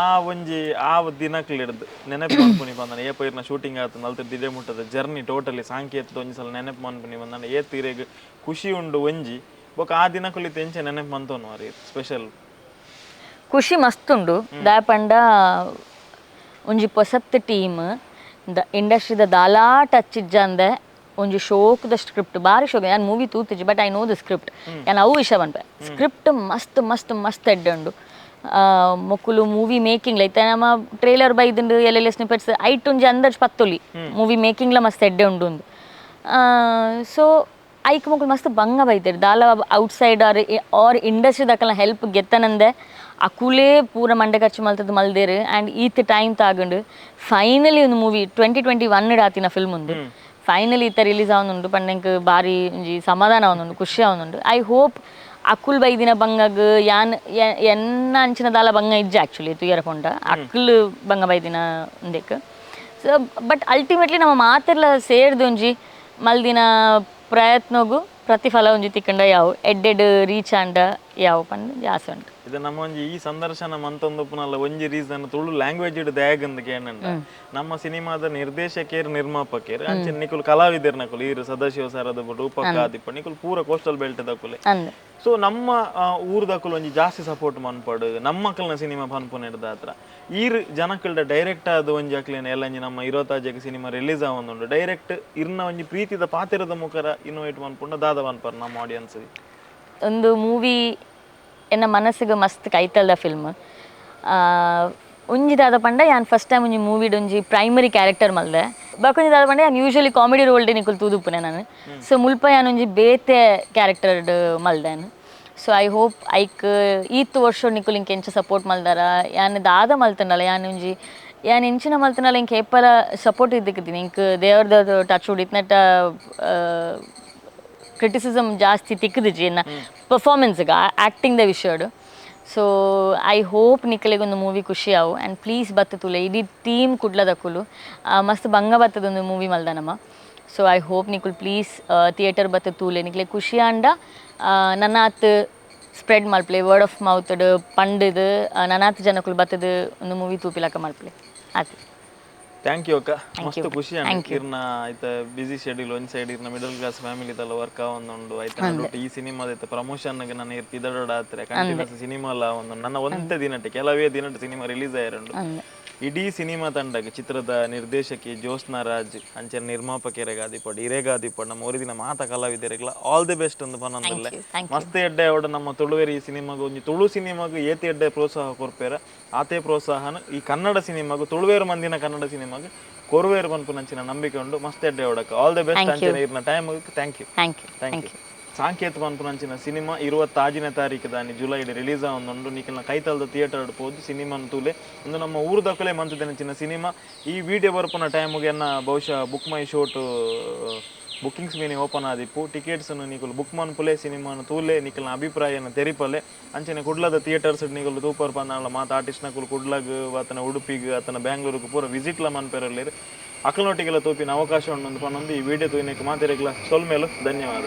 ಆ ಒಂಜಿ ಆ ದಿನಕ್ಲು ಹಿಡ್ದು ನೆನಪು ಮನ್ಪುನಿ ಬಂದಾನ ಏಪ ಇರ್ನ ಶೂಟಿಂಗ್ ಆತು ನಲ್ತ ದಿಡೆ ಮುಟ್ಟದ ಜರ್ನಿ ಟೋಟಲಿ ಸಾಂಕೇತದ ಒಂಜಿ ಸಲ ನೆನಪು ಮನ್ಪುನಿ ಬಂದಾನ ಏತ್ ಇರೆಗ್ ಖುಷಿ ಉಂಡು ಒಂಜಿ ಬೊಕ ಆ ದಿನಕುಲಿ ಎಂಚ ನೆನಪು ಮಂತೋನು ಮಾರಿ ಸ್ಪೆಷಲ್ ಖುಷಿ ಮಸ್ತ್ ಉಂಡು. ದಾಯಪಂಡ ಒಂಜಿ ಪೊಸತ್ ಟೀಮ್ ಇಂಡಸ್ಟ್ರಿದ ದಾಲಾ ಟಚ್ ಇಜ್ಜಂದೆ ಒಂಜಿ ಶೋಕ್ದ ಸ್ಕ್ರಿಪ್ಟ್ ಬಾರಿ ಶೋಕ್. ಯಾನ್ movie ತೂತಿಜಿ, but I know the script. ಯಾನ್ ಅವು ವಿಷಯ ಪನ್ಪೆ, ಸ್ಕ್ರಿಪ್ಟ್ ಮಸ್ತ್ ಮಸ್ತ್ ಮಸ್ತ್ ಎಡ್ಡೆ ಉಂಡು. ಮೊಕುಲು ಮೂವಿ ಮೇಕಿಂಗ್ ಲೈಕ್ ನಮ್ಮ ಟ್ರೇಲರ್ ಬೈದುಂಡು, ಎಲ್ಲೆಲ್ಲ ಸ್ನಿಪೆಟ್ಸ್ ಐಟ್ ಒಂಜಿ ಅಂದಾಜ್ ಪತ್ತೊಲಿ ಮೂವಿ ಮೇಕಿಂಗ್ಲ ಮಸ್ತ್ ಎಡ್ಡೆ ಉಂಡು ಉಂದು. ಸೊ ಐಕ್ ಮೊಕುಲು ಮಸ್ತ್ ಬಂಗ ಬೈದೆರ್, ದಾಲ ಔಟ್ ಸೈಡ್ ಆರ್ ಆರ್ ಇಂಡಸ್ಟ್ರಿ ದಕಲ್ನ ಹೆಲ್ಪ್ ಗೆತ್ತನಂದೆ ಅಕುಲೇ ಪೂರ ಮಂಡೆ ಖರ್ಚು ಮಲ್ತದ್ದು ಮಲ್ದೇರು. ಆ್ಯಂಡ್ ಈತ್ ಟೈಮ್ ತಾಗುಂಡು ಫೈನಲಿ ಒಂದು ಮೂವಿ 2021 ಆತಿನ ಫಿಲ್ಮ್ ಉಂದು ಫೈನಲಿ ಈತ ರಿಲೀಸ್ ಆವೊಂದುಂಡು ಪಂಡೆಂಕ್ ಬಾರಿ ಒಂಜಿ ಸಮಾಧಾನ ಆವೊಂದುಂಡು, ಖುಷಿ ಆವೊಂದುಂಡು. I hope ಅಕುಲ್ ಬೈದಿನ ಬಂಗಗ್ ಯಾನ್ ಎನ್ನ ಅಂಚಿನ ದಾಲ ಬಂಗ ಇಜ್ಜ ಆ್ಯಕ್ಚುಲಿ ತುಯರ ಪೊಂಡ ಅಕ್ಕುಲ್ ಬಂಗ ಬೈದಿನ ಉಂದೆಕ್. ಸೊ ಬಟ್ ಅಲ್ಟಿಮೇಟ್ಲಿ ನಮ್ಮ ಮಾತೆರ್ಲ ಸೇರ್ದು ಒಂಜಿ ಮಲ್ದಿನ ಪ್ರಯತ್ನಗು ಪ್ರತಿಫಲ ಒಂಜಿ ತಿಕ್ಕಂಡ ಯಾವು ಎಡ್ಡೆಡ್ ರೀಚ್ ಆಂಡ ಯಾವು ಪಂದ್ ಆಸೆ ಉಂಟು. ಇದು ನಮ್ಮ ಒಂಜಿ ಈ ಸಂದರ್ಶನ ಮಂತೊಂದುಪ್ಪುನಲ್ಲ ಒಂಜಿ ರೀಸನ್ ತುಳು ಲ್ಯಾಂಗ್ವೇಜ್ ದ್ಯಾಗಂದ್ ಕೇನಂಡ ನಮ್ಮ ಸಿನಿಮಾದ ನಿರ್ದೇಶಕೇರ್ ನಿರ್ಮಾಪಕೇರ್ ಅಂಚೆ ನಿಕುಲು ಕಲಾವಿದರ್ ನಕುಲು ಈರು ಸದಾಶಿವ ಸರದ ರೂಪಕ ಆದಿಪ್ಪ ನಿಕುಲು ಪೂರ ಕೋಸ್ಟಲ್ ಬೆಲ್ಟ್ ದಕುಲೆ. ಸೊ ನಮ್ಮ ಊರ್ದಕುಲು ಒಂಜಿ ಜಾಸ್ತಿ ಸಪೋರ್ಟ್ ಮನ್ಪಡು ನಮ್ಮ ಸಿನಿಮಾ ಪನ್ಪುನೆಡ್ದ ಹತ್ರ ಈರ್ ಜನಕಲ್ಡ ಡೈರೆಕ್ಟ್ ಆದ ಒಂಜಿ ಅಕ್ಲೇನ ಎಲ್ಲಂಜಿ ನಮ್ಮ 25ಕ್ಕೆ ಸಿನಿಮಾ ರಿಲೀಸ್ ಆವೊಂದುಂಡು ಡೈರೆಕ್ಟ್ ಇರ್ನ ಒಂಜಿ ಪ್ರೀತಿದ ಪಾತಿರದ ಮುಖರ ಇನ್ವೈಟ್ ಮನ್ಪುಂಡ ದಾದ ಮನ್ಪರ್ ನಮ್ಮ ಆಡಿಯನ್ಸ್. ಒಂದು ಮೂವಿ ಎನ್ನ ಮನಸ್ಸಿಗೆ ಮಸ್ತ್ ಕೈತಲ್ದ ಫಿಲ್ಮ್ ಒಂಜಿ ದಾದ ಪಂಡ ಯಾನ್ ಫಸ್ಟ್ ಟೈಮ್ ಒಂಜಿ ಮೂವಿಡ್ ಒಂಜಿ ಪ್ರೈಮರಿ ಕ್ಯಾರೆಕ್ಟರ್ ಮಲ್ದೆ. ಬಕೊಂಜಿ ದಾದ ಪಂಡ ಯಾನ್ ಯೂಶಲಿ ಕಾಮಿಡಿ ರೋಲ್ ನಿಕುಲು ತೂದುಪ್ಪುನೆ ನಾನು. ಸೊ ಮುಲ್ಪ ಯಾನ್ ಒಂಜಿ ಬೇತೆ ಕ್ಯಾರೆಕ್ಟರ್ ಮಲ್ದೆ. ಸೊ I hope ಐಕ್ ಈತ್ ವರ್ಷ ನಿಕುಲು ಇಂಕ ಎಂಚ ಸಪೋರ್ಟ್ ಮಲ್ದಾರ, ಯಾನ್ ದಾದ ಮಲ್ತನಲ್ಲ ಯಾನ್ ಒಂಜಿ ಯಾನ್ ಎಂಚಿನ ಮಲ್ತನಲ್ಲ ಇಂಕ ಏಪಲ ಸಪೋರ್ಟ್ ಇದ್ದಕ್ಕಿದ್ದೀನಿ. ಇಂಕ್ ದೇವ್ರದ ಟಚ್ ಉಡ್ ಇತ್ನೆಟ್ಟ ಕ್ರಿಟಿಸಿಸಮ್ ಜಾಸ್ತಿ ತಿಕ್ಕದಿಜಿ ಎನ್ನ ಪರ್ಫಾರ್ಮೆನ್ಸ್ಗೆ ಆ್ಯಕ್ಟಿಂಗ್ the ವಿಷಯಡು. ಸೊ I hope ನಿಕಲೆಗೊಂದು ಮೂವಿ ಖುಷಿ ಆವು ಆ್ಯಂಡ್ ಪ್ಲೀಸ್ ಬತ್ತ ತುಲೆ ಇಡೀ ಟೀಮ್ ಕುಡ್ಲದಕುಲು ಮಸ್ತ್ ಬಂಗ ಬತ್ತದೊಂದು ಮೂವಿ ಮಲ್ದನಮ್ಮ. ಸೊ I hope ನಿಕುಲು ಪ್ಲೀಸ್ ಥಿಯೇಟರ್ ಬತ್ತ ತೂಲೆ ನಿಕ್ಲೆ ಖುಷಿ ಆಂಡ ನನ್ನಾತ್ ಸ್ಪ್ರೆಡ್ ಮಲ್ಪಲೆ ವರ್ಡ್ ಆಫ್ ಮೌತ್ ಪಂಡದು ನನಾತ್ ಜನಕುಲು ಬತ್ತದ ಒಂದು ಮೂವಿ ತೂಪಿಲಕ ಮಲ್ಪಲೆ. ಆತು thank you ಅಕ್ಕ, ಮಸ್ತ್ ಖುಷಿ ಇರ್ನ ಆಯ್ತ ಬಿಸಿ ಶೆಡ್ಯೂಲ್ ಒಂದ್ ಸೈಡ್ ಇರ್ನ ಮಿಡಲ್ ಕ್ಲಾಸ್ ಫ್ಯಾಮಿಲಿ ತಲ್ಲ ವರ್ಕ್ ಆವೊಂದುಂಡು ಆಯ್ತ ಈ ಸಿನಿಮಾದ ಪ್ರಮೋಷನ್ ನನ್ನ ಇರ್ತಿದಡ ಆತ್ರೆ ಕಂಟಿನ್ಯೂಸ್ ಸಿನಿಮಾ ಅಲ್ಲ ಒಂದು ನನ್ನ ಒಂದೇ ದಿನಟ್ಟೆ ಕೆಲವೇ ದಿನಟ್ಟೆ ಸಿನಿಮಾ ರಿಲೀಸ್ ಆಯಿರುಂಡು. ಇಡೀ ಸಿನಿಮಾ ತಂಡಕ್ಕೆ ಚಿತ್ರದ ನಿರ್ದೇಶಕಿ ಜ್ಯೋತ್ಸ್ನಾ ರಾಜ್ ಅಂಚೆ ನಿರ್ಮಾಪಕರೆಗಾದಿಪಡ್ ಇರೆಗಾದಿಪಡ್ ನಮ್ಮ ಒರಿದಿನ ಮಾತ ಕಲಾವಿದರಿಗಳ ಆಲ್ the best ಅಂದ್ ಪನೊಂದುಲ್ಲೆ. ಮಸ್ತ್ ಎಡ್ಡೆ ಅವಡ ನಮ್ಮ ತುಳುವೇರಿ ಈ ಸಿನಿಮಾಗ ಒಂಜಿ ತುಳು ಸಿನಿಮಾಗ ಏತೆ ಎಡ್ಡೆ ಪ್ರೋತ್ಸಾಹ ಕೊರ್ಪೇರ ಆತೆ ಪ್ರೋತ್ಸಾಹನ ಈ ಕನ್ನಡ ಸಿನಿಮಾಗ ತುಳುವೇರು ಮಂದಿನ ಕನ್ನಡ ಸಿನಿಮಾಗ ಕೊರುವೇರು ಪನ್ಪುನಂಚಿನ ನಂಬಿಕೆ ಉಂಡು. ಮಸ್ತ್ ಎಡ್ಡೆ ಅವಡಕ್ಕೆ ಆಲ್ the best ಅಂಚನೆ ಇರ್ನ time thank you thank you. Sanket ಪನ್ಪುನಂಚಿನ ಸಿನಿಮಾ 26ನೇ ತಾರೀಕು ದಾನಿ ಜುಲೈ ರಿಲೀಸ್ ಆವೊಂದುಂಡು. ನಿಕಲ್ನ ಕೈತಲ್ದ ಥಿಯೇಟರ್ ಪೋದು ಸಿನಿಮಾನ್ ತೂಲೆ ಒಂದು ನಮ್ಮ ಊರುದಕುಲೆ ಮಂತುದೆನಂಚಿನ ಸಿನಿಮಾ. ಈ ವಿಡಿಯೋ ಬರ್ಪುನ ಟೈಮ್ಗೆ ಎನ್ನ ಬಹುಶಃ ಬುಕ್ ಮೈ ಶೋಟ್ ಬುಕ್ಕಿಂಗ್ಸ್ ಮೀನಿ ಓಪನ್ ಆದಿಪ್ಪು. ಟಿಕೆಟ್ಸ್ ನಿಕುಲು ಬುಕ್ ಮನ್ಪುಲೆ ಸಿನಿಮಾನು ತೂಲೆ ನಿಕಲ್ನ ಅಭಿಪ್ರಾಯನ ತೆರಿಪಲೆ. ಅಂಚನೆ ಕುಡ್ಲದ ಥಿಯೇಟರ್ಸ್ ನಿಕುಲು ತೂಪರ್ ಪಂದಾಂಡ ಮಾತ ಆರ್ಟಿಸ್ಟ್ ನಕುಲು ಕುಡ್ಲಗ್ ಆತನ ಉಡುಪಿಗ್ ಆತನ ಬ್ಯಾಂಗ್ಳೂರ್ಗ್ ಪೂರ ವಿಸಿಟ್ಲ ಮನ್ಪೆರಲ್ಲೇರು ಅಕಲ್ನೊಟ್ಟಿಗೆಲ್ಲ ತೂಪಿನ ಅವಕಾಶ ಉಂಡು ಪನ್ನೊಂದು ಈ ವಿಡಿಯೋ ತೂಯಿನಕ್ಕೆ ಮಾತೆರೆಗ್ಲ ಸೊಲ್ಮೇಲು ಧನ್ಯವಾದ.